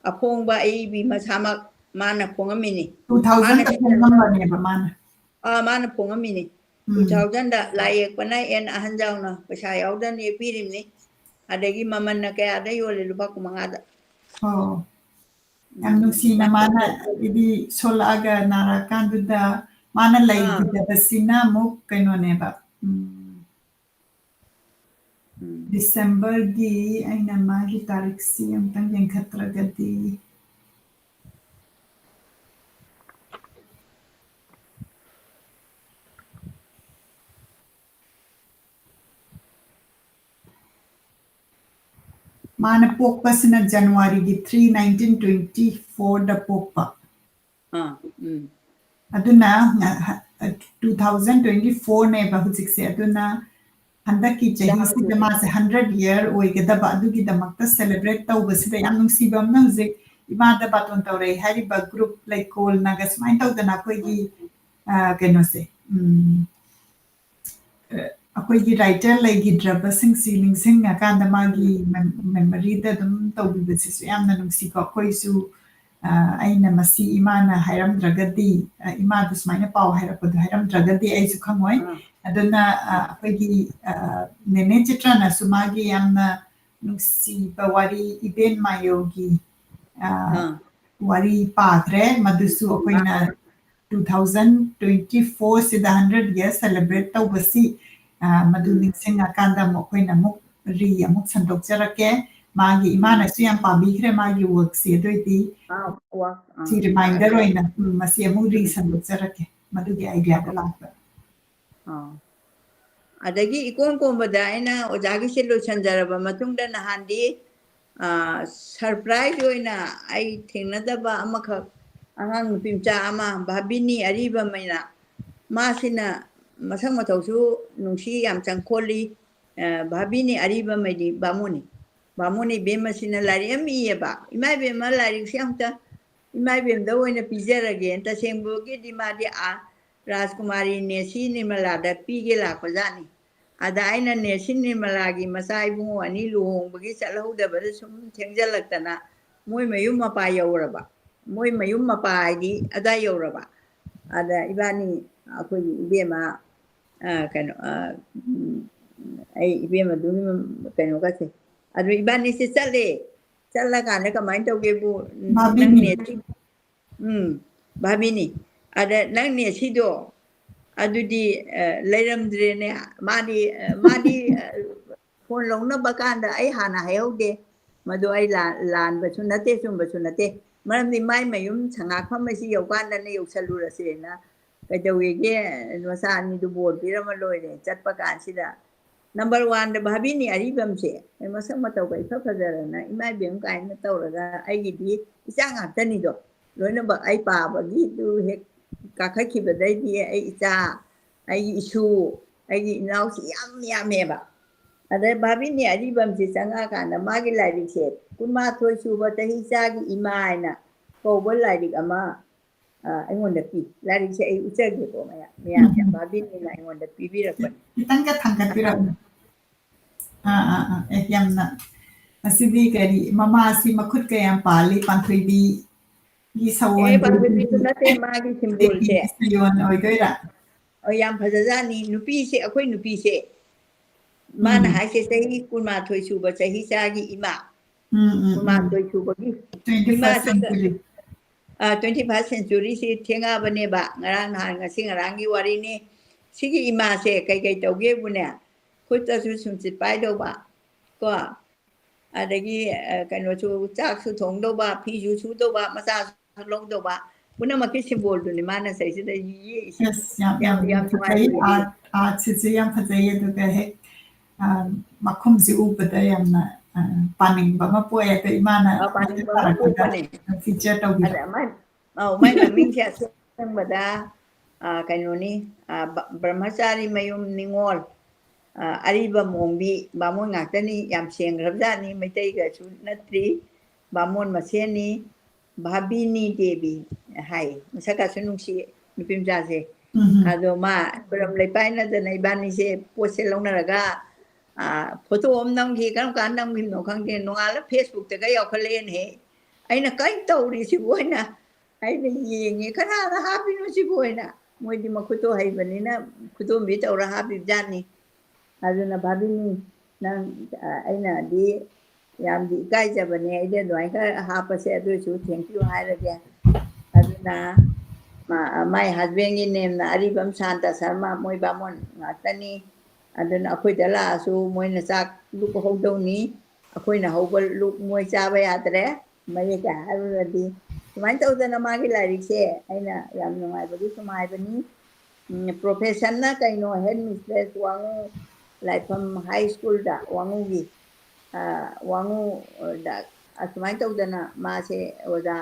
ꯑꯐꯣꯡꯕ ꯑꯏꯕꯤ ꯃꯁꯥꯃꯛ ꯃꯥꯅ ꯐꯣꯡꯉꯝꯃꯤꯅꯤ꯫ Two thousandꯗ ꯐꯣꯡꯉꯝꯕꯅꯦꯕ ꯃꯥꯅ꯫ ꯑꯥ, ꯃꯥꯅ ꯐꯣꯡꯉꯝꯃꯤꯅꯤ꯫ ꯎꯝ꯫ Two thousandꯗ ꯂꯥꯏ ꯌꯦꯛꯄꯅ ꯑꯦꯟ ꯑꯍꯟꯖꯥꯎꯅ ꯄꯩꯁꯥ ꯌꯥꯎꯗꯅ ꯌꯦꯛꯄꯤꯔꯤꯕꯅꯤ꯫ ꯑꯗꯒꯤ ꯃꯃꯜꯅ ꯀꯌꯥꯗ ꯌꯣꯜꯂꯤ? ꯂꯨꯄꯥ ꯀꯨꯟꯃꯉꯥꯗ꯫ ꯑꯣ꯫ ꯌꯥꯝ ꯅꯨꯡꯁꯤꯅ ꯃꯥꯅ ꯍꯥꯏꯗꯤ ꯁꯣꯜꯂꯛꯑꯒ ꯅꯥꯔꯛꯑꯀꯥꯟꯗꯨꯗ ꯃꯥꯅ ꯑꯥ꯫ ꯂꯩꯈꯤꯗꯕꯁꯤꯅ ꯑꯃꯨꯛ ꯀꯩꯅꯣꯅꯦꯕ꯫ ꯎꯝ꯫ ꯎꯝ꯫ Decemberꯒꯤ ꯑꯩꯅ ꯃꯥꯒꯤ ꯇꯥꯔꯤꯛꯁꯤ ꯑꯝꯇꯪ ꯌꯦꯡꯈꯠꯇ꯭ꯔꯒꯗꯤ꯫ ꯃꯥꯅ ꯄꯣꯛꯄꯁꯤꯅ Januaryꯒꯤ three, nineteen twenty fourꯗ ꯄꯣꯛꯄ꯫ ꯑꯥ, ꯎꯝ꯫ ꯑꯗꯨꯅ, ꯑ, two thousand twenty fourꯅꯦꯕ ꯍꯧꯖꯤꯛꯁꯦ꯫ ꯑꯗꯨꯅ ꯍꯟꯗꯛꯀꯤ ꯆꯍꯤꯁꯤꯗ ꯃꯥꯁꯦ hundred year ꯑꯣꯏꯒꯗꯕ, ꯑꯗꯨꯒꯤꯗꯃꯛꯇ celebrate ꯇꯧꯕꯁꯤꯗ ꯌꯥꯝ ꯅꯨꯡꯁꯤꯕ ꯑꯃꯅ ꯍꯧꯖꯤꯛ ꯏꯃꯥꯗ ꯕꯥꯇꯣꯟ ꯇꯧꯔꯛꯏ ꯍꯥꯏꯔꯤꯕ group ꯂꯩꯀꯣꯜꯅꯒ ꯁꯨꯃꯥꯏꯅ ꯇꯧꯗꯅ ꯑꯩꯈꯣꯏꯒꯤ, ꯑ, ꯀꯩꯅꯣꯁꯦ, ꯎꯝ, ꯑ, ꯑꯩꯈꯣꯏꯒꯤ writer ꯂꯩꯈꯤꯗ꯭ꯔꯕꯁꯤꯡꯁꯤ ꯅꯤꯡꯁꯤꯡꯉꯀꯥꯟꯗ ꯃꯥꯒꯤ mem-, memoryꯗ ꯑꯗꯨꯝ ꯇꯧꯕꯤꯕꯁꯤꯁꯨ ꯌꯥꯝꯅ ꯅꯨꯡꯁꯤꯀꯣ꯫ ꯑꯩꯈꯣꯏꯁꯨ, ꯑ, ꯑꯩꯅ ꯃꯁꯤ ꯏꯃꯥꯅ ꯍꯥꯏꯔꯝꯗ꯭ꯔꯒꯗꯤ, ꯑ, ꯏꯃꯥꯗ ꯁꯨꯃꯥꯏꯅ ꯄꯥꯎ ꯍꯥꯏꯔꯛꯄꯗꯣ ꯍꯥꯏꯔꯝꯗ꯭ꯔꯒꯗꯤ ꯑꯩꯁꯨ ꯈꯪꯉꯣꯏ꯫ ꯑꯥ꯫ ꯑꯗꯨꯅ, ꯑ, ꯑꯩꯈꯣꯏꯒꯤ, ꯑ, ꯅꯦꯅꯦ ꯆꯤꯇ꯭ꯔꯅꯁꯨ ꯃꯥꯒꯤ ꯌꯥꯝꯅ ꯅꯨꯡꯁꯤꯕ ꯋꯥꯔꯤ ꯏꯕꯦꯟ ꯃꯥꯌꯣꯒꯤ, ꯑ, ꯑꯥ꯫ ꯋꯥꯔꯤ ꯄꯥꯈ꯭ꯔꯦ꯫ ꯃꯗꯨꯁꯨ ꯑꯩꯈꯣꯏꯅ ꯑꯥ꯫ two thousand twenty fourꯁꯤꯗ hundred years celebrate ꯇꯧꯕꯁꯤ, ꯑ, ꯃꯗꯨ ꯎꯝ꯫ ꯅꯤꯡꯁꯤꯡꯉꯀꯥꯟꯗ ꯑꯃꯨꯛ ꯑꯩꯈꯣꯏꯅ ꯑꯃꯨꯛ re ꯑꯃꯨꯛ ꯁꯟꯗꯣꯛꯆꯔꯛꯀꯦ꯫ ꯃꯥꯒꯤ ꯎꯝ꯫ ꯏꯃꯥꯅꯁꯨ ꯌꯥꯝ ꯄꯥꯕꯤꯈ꯭ꯔꯦ ꯃꯥꯒꯤ workꯁꯤ꯫ ꯑꯗꯨ ꯑꯣꯏꯗꯤ ꯑꯥ, work, ꯑꯥ, ꯁꯤ reminder ꯐꯔꯦ꯫ ꯑꯣꯏꯅ, ꯎꯝ, ꯃꯁꯤ ꯑꯃꯨꯛ re ꯁꯟꯗꯣꯛꯆꯔꯛꯀꯦ꯫ ꯃꯗꯨꯒꯤ ideaꯗ ꯂꯥꯛꯄ꯫ ꯑꯥ꯫ ꯑꯗꯒꯤ ꯏꯀꯣꯟ ꯀꯣꯟꯕꯗ ꯑꯩꯅ ꯑꯣꯖꯥꯒꯤꯁꯦ ꯂꯣꯏꯁꯤꯟꯖꯔꯕ ꯃꯇꯨꯡꯗ ꯅꯍꯥꯟꯗꯤ, ꯑꯥ, surprise ꯑꯣꯏꯅ ꯑꯩ ꯊꯦꯡꯅꯗꯕ ꯑꯃꯈꯛ, ꯑꯉꯥꯡ ꯅꯨꯄꯤ ꯃꯆꯥ ꯑꯃ, ꯚꯥꯕꯤꯅꯤ ꯑꯔꯤꯕꯝ ꯍꯥꯏꯅ, ꯃꯥꯁꯤꯅ ꯃꯁꯛ ꯃꯇꯧꯁꯨ ꯅꯨꯡꯁꯤ, ꯌꯥꯝ ꯆꯪꯈꯣꯜꯂꯤ꯫ ꯑ, ꯚꯥꯕꯤꯅꯤ ꯑꯔꯤꯕꯝ ꯍꯥꯏꯗꯤ ꯕꯥꯃꯣꯟꯅꯤ꯫ ꯕꯥꯃꯣꯟ ꯏꯕꯦꯝꯃꯁꯤꯅ ꯂꯥꯏꯔꯤꯛ ꯌꯥꯝ ꯏꯌꯦꯕ꯫ "ꯏꯃꯥ ꯏꯕꯦꯝꯃ, ꯂꯥꯏꯔꯤꯛꯁꯦ ꯑꯃꯨꯛꯇ ꯏꯃꯥ ꯏꯕꯦꯝꯗ ꯑꯣꯏꯅ ꯄꯤꯖꯔꯒꯦꯅ꯫ ꯇꯁꯦꯡꯕꯒꯤꯗꯤ ꯃꯥꯗꯤ ꯑꯥ ꯔꯥꯖꯀꯨꯃꯥꯔꯤ ꯅꯦꯁꯤ ꯅꯤꯔꯃꯂꯥꯗ ꯄꯤꯒꯦ ꯂꯥꯛꯄꯖꯥꯠꯅꯤ꯫ ꯑꯗ ꯑꯩꯅ ꯅꯦꯁꯤ ꯅꯤꯔꯃꯂꯥꯒꯤ ꯃꯆꯥ ꯏꯕꯨꯡꯉꯣ ꯑꯅꯤ ꯂꯨꯍꯣꯡꯕꯒꯤ ꯆꯠꯍꯧꯗꯕꯗ ꯁꯨꯝ ꯊꯦꯡꯖꯜꯂꯛꯇꯅ ꯃꯣꯏ ꯃꯌꯨꯝ ꯃꯄꯥ ꯌꯧꯔꯕ꯫ ꯃꯣꯏ ꯃꯌꯨꯝ ꯃꯄꯥ ꯍꯥꯏꯗꯤ ꯑꯗꯥꯏ ꯌꯧꯔꯕ꯫ ꯑꯗ ꯏꯕꯥꯅꯤ, ꯑꯩꯈꯣꯏꯒꯤ ꯏꯕꯦꯝꯃ, ꯑ, ꯀꯩꯅꯣ, ꯑ, ꯎꯝ, ꯑꯩ ꯏꯕꯦꯝꯃꯗꯨꯒꯤ ꯃ-, ꯀꯩꯅꯣꯒꯁꯦ꯫ ꯑꯗꯨ ꯏꯕꯥꯅꯤꯁꯦ ꯆꯠꯂꯦ꯫ ꯆꯠꯂꯀꯥꯟꯗ ꯀꯃꯥꯏꯅ ꯇꯧꯒꯦꯕꯨ, ꯎꯝ, ꯅꯪ ꯚꯥꯕꯤꯅꯤ꯫ ꯅꯦꯁꯤ-, ꯎꯝ, ꯚꯥꯕꯤꯅꯤ꯫ ꯑꯗ ꯅꯪ ꯅꯦꯁꯤꯗꯣ ꯑꯗꯨꯗꯤ, ꯑ, ꯂꯩꯔꯝꯗ꯭ꯔꯦꯅꯦ꯫ ꯃꯥꯗꯤ, ꯑ, ꯃꯥꯗꯤ, ꯑ, ꯐꯣꯟ ꯂꯧꯅꯕ ꯀꯥꯟꯗ ꯑꯩ ꯍꯥꯟꯅ ꯍꯥꯏꯍꯧꯗꯦ꯫ ꯃꯗꯨ ꯑꯩ ꯂꯥꯟ-, ꯂꯥꯟꯕꯁꯨ ꯅꯠꯇꯦ, ꯆꯨꯝꯕꯁꯨ ꯅꯠꯇꯦ꯫ ꯃꯔꯝꯗꯤ ꯃꯥꯏ ꯃꯌꯨꯝ ꯁꯉꯥꯛꯐꯝ ꯑꯁꯤ ꯌꯧꯀꯥꯟꯗꯅ ꯌꯧꯁꯜꯂꯨꯔꯁꯦꯅ꯫ ꯀꯩꯗꯧꯋꯦꯒꯦ, ꯃꯆꯥ ꯑꯅꯤꯗꯨ ꯕꯣꯔ ꯄꯤꯔꯝꯃ ꯂꯣꯏꯔꯦ꯫ ꯆꯠꯄ ꯀꯥꯟꯁꯤꯗ number one ꯗ ꯚꯥꯕꯤꯅꯤ ꯑꯔꯤꯕꯝꯁꯦ, ꯑꯩ ꯃꯁꯛ ꯃꯇꯧꯒ ꯏꯐ ꯐꯖꯔꯅ ꯏꯃꯥ ꯏꯕꯦꯝ ꯀꯥꯏꯅ ꯇꯧꯔꯒ ꯑꯩꯒꯤꯗꯤ ꯏꯆꯥ ꯉꯥꯛꯇꯅꯤꯗꯣ꯫ ꯂꯣꯏꯅꯃꯛ ꯑꯩ ꯄꯥꯕꯒꯤꯗꯨ ꯍꯦꯛ ꯀꯥꯈꯠꯈꯤꯕꯗꯩꯗꯤ ꯑꯩ ꯏꯆꯥ, ꯑꯩꯒꯤ ꯏꯁꯨ, ꯑꯩꯒꯤ ꯏꯅꯥꯎꯁꯤ ꯌꯥꯝ ꯌꯥꯝꯃꯦꯕ꯫ ꯑꯗ ꯚꯥꯕꯤꯅꯤ ꯑꯔꯤꯕꯝꯁꯦ ꯆꯪꯉꯛꯑꯀꯥꯟꯗ ꯃꯥꯒꯤ ꯂꯥꯏꯔꯤꯛꯁꯦ ꯀꯨꯟꯃꯥꯊꯣꯏ ꯁꯨꯕ ꯆꯍꯤ ꯆꯥꯒꯤ ꯏꯃꯥ ꯍꯥꯏꯅ ꯀꯧꯕ ꯂꯥꯏꯔꯤꯛ ꯑꯃ, ꯑ, ꯑꯩꯉꯣꯟꯗ ꯄꯤ꯫ ꯂꯥꯏꯔꯤꯛꯁꯦ ꯑꯩ ꯎꯠꯆꯒꯦꯀꯣ ꯃꯌꯥꯝ, ꯃꯌꯥꯝꯗ꯫ ꯎꯝ꯫ ꯚꯥꯕꯤꯅꯤꯅ ꯑꯩꯉꯣꯟꯗ ꯄꯤꯕꯤꯔꯛꯄꯅꯤ꯫ ꯈꯤꯇꯪꯒ ꯊꯥꯡꯒꯠꯄꯤꯔꯛꯎ꯫ ꯑꯥ, ꯑꯥ, ꯑꯥ꯫ ꯑꯦ, ꯌꯥꯝꯅ, ꯑꯁꯤꯗꯤ ꯀꯔꯤ, ꯃꯃꯥꯁꯤ ꯃꯈꯨꯠ ꯀꯌꯥꯝ ꯄꯥꯜꯂꯤ, ꯄꯥꯟꯊꯣꯏꯕꯤꯒꯤ ꯁꯑꯣꯟ ꯑꯦ, ꯄꯥꯟꯊꯣꯏꯕꯤꯁꯨ ꯅꯠꯇꯦ, ꯃꯥꯒꯤ ꯁꯤꯝꯕꯣꯜꯁꯦ꯫ ꯁꯑꯣꯟ ꯑꯣꯏꯗꯣꯏꯔꯥ? ꯑꯣ, ꯌꯥꯝ ꯐꯖꯖꯥꯠꯅꯤ꯫ ꯅꯨꯄꯤꯁꯦ, ꯑꯩꯈꯣꯏ ꯅꯨꯄꯤꯁꯦ꯫ ꯃꯥꯅ ꯎꯝ꯫ ꯍꯥꯏꯁꯦ ꯆꯍꯤ ꯀꯨꯟꯃꯥꯊꯣꯏ ꯁꯨꯕ ꯆꯍꯤ ꯆꯥꯒꯤ ꯏꯃꯥ꯫ ꯎꯝ, ꯎꯝ, ꯎꯝ꯫ ꯀꯨꯟꯃꯥꯊꯣꯏ ꯁꯨꯕꯒꯤ twenty first ꯏꯃꯥꯁꯤꯗ, century꯫ ꯑ, twenty first century ꯁꯤ ꯊꯦꯡꯉꯛꯑꯕꯅꯦꯕ꯫ ꯉꯔꯥꯡ ꯅꯍꯥꯟ ꯉꯁꯤ ꯉꯔꯥꯡꯒꯤ ꯋꯥꯔꯤꯅꯤ꯫ ꯁꯤꯒꯤ ꯏꯃꯥꯁꯦ ꯀꯩꯀꯩ ꯇꯧꯒꯦꯕꯨꯅꯦ, ꯈꯨꯠꯇꯁꯨ ꯁꯨꯝꯆꯤꯠ ꯄꯥꯏꯗꯧꯕ, ꯀꯣ, ꯑꯗꯒꯤ, ꯑ, ꯀꯩꯅꯣꯁꯨ, ꯆꯥꯛꯁꯨ ꯊꯣꯡꯗꯧꯕ, ꯐꯤꯁꯨ ꯁꯨꯗꯧꯕ, ꯃꯆꯥꯁꯨ ꯂꯧꯗꯧꯕ, ꯄꯨꯝꯅꯃꯛꯀꯤ ꯁꯤꯝꯕꯣꯜꯗꯨꯅꯤ ꯃꯥꯅ ꯁꯤꯗꯩꯁꯤꯗ ꯌꯦꯛꯏꯁꯦ꯫ ꯑꯁ, ꯌꯥꯝ, ꯌꯥꯝ, ꯌꯥꯝ ꯌꯥꯝ ꯐꯖꯩ꯫ ꯅꯨꯡꯉꯥꯏꯕ ꯋꯥꯔꯤ꯫ Art, artꯁꯤꯁꯨ ꯌꯥꯝ ꯐꯖꯩ꯫ ꯑꯗꯨꯒ ꯍꯦꯛ, ꯑ, ꯃꯈꯨꯝꯁꯤ ꯎꯕꯗ ꯌꯥꯝꯅ, ꯑ, ꯄꯥꯅꯤꯡꯕ ꯑꯃ ꯄꯣꯛꯑꯦ꯫ ꯑꯗꯣ ꯏꯃꯥꯅ ꯑ, ꯄꯥꯅꯤꯡꯕ ꯑꯃ ꯃꯁꯛ ꯊꯥꯔꯛꯄꯗ ꯄꯣꯛꯄꯅꯦ꯫ Feature ꯇꯧꯕꯤꯔꯣ꯫ ꯑꯗ ꯃꯥꯏ, ꯑꯧ, ꯃꯥꯏ ꯃꯃꯤꯡꯁꯦ ꯑꯁꯦꯡꯕꯗ, ꯑ, ꯀꯩꯅꯣꯅꯤ, ꯑ, ꯕ-, ꯕ꯭ꯔꯍ꯭ꯃꯆꯥꯔꯤ ꯃꯌꯨꯝ ꯅꯤꯉꯣꯜ, ꯑ, ꯑꯔꯤꯕꯝ ꯑꯣꯡꯕꯤ ꯕꯥꯃꯣꯟ ꯉꯥꯛꯇꯅꯤ꯫ ꯌꯥꯝ ꯁꯦꯡꯈ꯭ꯔꯕꯖꯥꯠꯅꯤ, ꯃꯩꯇꯩꯒꯁꯨ ꯅꯠꯇ꯭ꯔꯤ, ꯕꯥꯃꯣꯟ ꯃꯁꯦꯟꯅꯤ꯫ ꯚꯥꯕꯤꯅꯤ ꯗꯦꯕꯤ ꯍꯥꯏ, ꯃꯁꯛꯀꯁꯨ ꯅꯨꯡꯁꯤ ꯅꯨꯄꯤ ꯃꯆꯥꯁꯦ꯫ ꯎꯝ꯫ ꯑꯗꯣ ꯃꯥ ꯈꯨꯔꯝ ꯂꯩꯄꯥꯏꯅꯗꯅ ꯏꯕꯥꯅꯤꯁꯦ ꯄꯣꯠꯁꯦ ꯂꯧꯅꯔꯒ, ꯑ, ꯐꯣꯇꯣ ꯑꯃ ꯅꯝꯈꯤ꯫ ꯀꯔꯝ ꯀꯥꯟꯗ ꯅꯝꯈꯤꯕꯅꯣ ꯈꯪꯗꯦ, ꯅꯣꯡꯉꯥꯜꯂ ꯐꯦꯁꯕꯨꯛꯇꯒ ꯌꯥꯎꯈꯠꯂꯛꯑꯦꯅꯦꯍꯦ꯫ ꯑꯩꯅ, "ꯀꯩꯅꯣ ꯇꯧꯔꯤꯁꯤꯕꯨ?" ꯍꯥꯏꯅ ꯑꯩꯅ ꯌꯦꯡꯉꯦ, "ꯀꯅꯥꯅ ꯍꯥꯞꯄꯤꯅꯣ ꯁꯤꯕꯨ?" ꯍꯥꯏꯅ꯫ ꯃꯣꯏꯗꯤ ꯃꯈꯨꯠꯇꯣ ꯍꯩꯕꯅꯤꯅ ꯈꯨꯗꯣꯝꯕꯤ ꯇꯧꯔ ꯍꯥꯞꯄꯤꯕꯖꯥꯠꯅꯤ꯫ ꯑꯗꯨꯅ ꯚꯥꯕꯤꯅꯤ, ꯅꯪ, ꯑ, ꯑꯩꯅꯗꯤ ꯌꯥꯝꯗꯤ ꯏꯀꯥꯏꯖꯕꯅꯦ, ꯑꯩꯗꯤ ꯑꯗꯨꯃꯥꯏꯅ ꯈꯔ ꯍꯥꯞꯄꯁꯦ, ꯑꯗꯨꯏꯁꯨ thank you ꯍꯥꯏꯔꯒꯦ꯫ ꯑꯗꯨꯅ ꯃꯥ-, ꯃꯥꯏ husbandꯒꯤ nameꯅ ꯑꯔꯤꯕꯝ ꯁꯥꯟꯇ ꯁꯔꯃ, ꯃꯣꯏ ꯕꯥꯃꯣꯟ ꯉꯥꯛꯇꯅꯤ꯫ ꯑꯗꯨꯅ ꯑꯩꯈꯣꯏꯗ ꯂꯥꯛꯑꯁꯨ ꯃꯣꯏꯅ ꯆꯥꯛ ꯂꯨꯛ ꯍꯧꯗꯧꯅꯤ, ꯑꯩꯈꯣꯏꯅ ꯍꯧꯕ ꯂꯨꯛ ꯃꯣꯏ ꯆꯥꯕ ꯌꯥꯗ꯭ꯔꯦ꯫ ꯃꯌꯦꯛ ꯀꯌꯥ ꯍꯥꯏꯔꯨꯔꯗꯤ, ꯁꯨꯃꯥꯏꯅ ꯇꯧꯗꯅ ꯃꯥꯒꯤ ꯂꯥꯏꯔꯤꯛꯁꯦ ꯑꯩꯅ ꯌꯥꯝ ꯅꯨꯡꯉꯥꯏꯕꯒꯤ ꯁꯨꯝ ꯍꯥꯏꯕꯅꯤ꯫ ꯎꯝ, professionꯅ ꯀꯩꯅꯣ, head mistress ꯋꯥꯉꯨ ꯂꯥꯏꯐꯝ high schoolꯗ ꯋꯥꯉꯨꯒꯤ, ꯑ, ꯋꯥꯉꯨꯗ ꯑꯁꯨꯃꯥꯏꯅ ꯇꯧꯗꯅ ꯃꯥꯁꯦ ꯑꯣꯖꯥ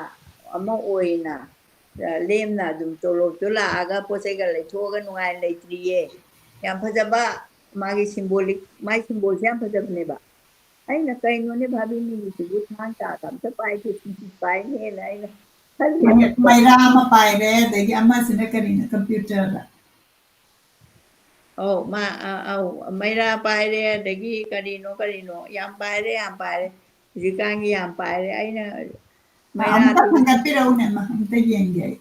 ꯑꯃ ꯑꯣꯏꯅ, ꯑ, ꯂꯦꯝꯅ ꯑꯗꯨꯝ ꯇꯣꯂꯣꯞꯇꯣ ꯂꯥꯛꯑꯒ ꯄꯣꯠ ꯆꯩꯒ ꯂꯩꯊꯣꯛꯑꯒ ꯅꯨꯡꯉꯥꯏꯅ ꯂꯩꯇ꯭ꯔꯤꯌꯦ꯫ ꯌꯥꯝ ꯐꯖꯕ ꯃꯥꯒꯤ symbolic, ꯃꯥꯒꯤ symbolꯁꯦ ꯌꯥꯝ ꯐꯖꯕꯅꯦꯕ꯫ ꯑꯩꯅ, "ꯀꯩꯅꯣꯅꯦ ꯚꯥꯕꯤꯅꯤꯒꯤꯁꯤꯕꯨ ꯊꯥꯡ ꯇꯥꯒ ꯑꯝꯇ ꯄꯥꯏꯗꯦ, ꯁꯤꯗꯤ ꯄꯥꯏꯅꯦꯅ" ꯑꯩꯅ ꯈꯜꯂꯦꯕꯀꯣ꯫ ꯃꯩꯔꯥ ꯑꯃ ꯄꯥꯏꯔꯦ, ꯑꯗꯒꯤ ꯑꯃꯁꯤꯅ ꯀꯔꯤꯅꯣ, computerꯗ? ꯑꯧ, ꯃꯥ, ꯑ-, ꯑꯧ, ꯃꯩꯔꯥ ꯄꯥꯏꯔꯦ, ꯑꯗꯒꯤ ꯀꯔꯤꯅꯣ, ꯀꯔꯤꯅꯣ, ꯌꯥꯝ ꯄꯥꯏꯔꯦ, ꯌꯥꯝ ꯄꯥꯏꯔꯦ꯫ ꯍꯧꯖꯤꯛꯀꯥꯟꯒꯤ ꯌꯥꯝ ꯄꯥꯏꯔꯦ꯫ ꯑꯩꯅ ꯑ, ꯃꯩꯔꯥ ꯑꯃꯨꯛꯇ ꯊꯥꯡꯒꯠꯄꯤꯔꯛꯎꯅꯦ, ꯑꯃ, ꯑꯝꯇ ꯌꯦꯡꯒꯦ ꯑꯩ꯫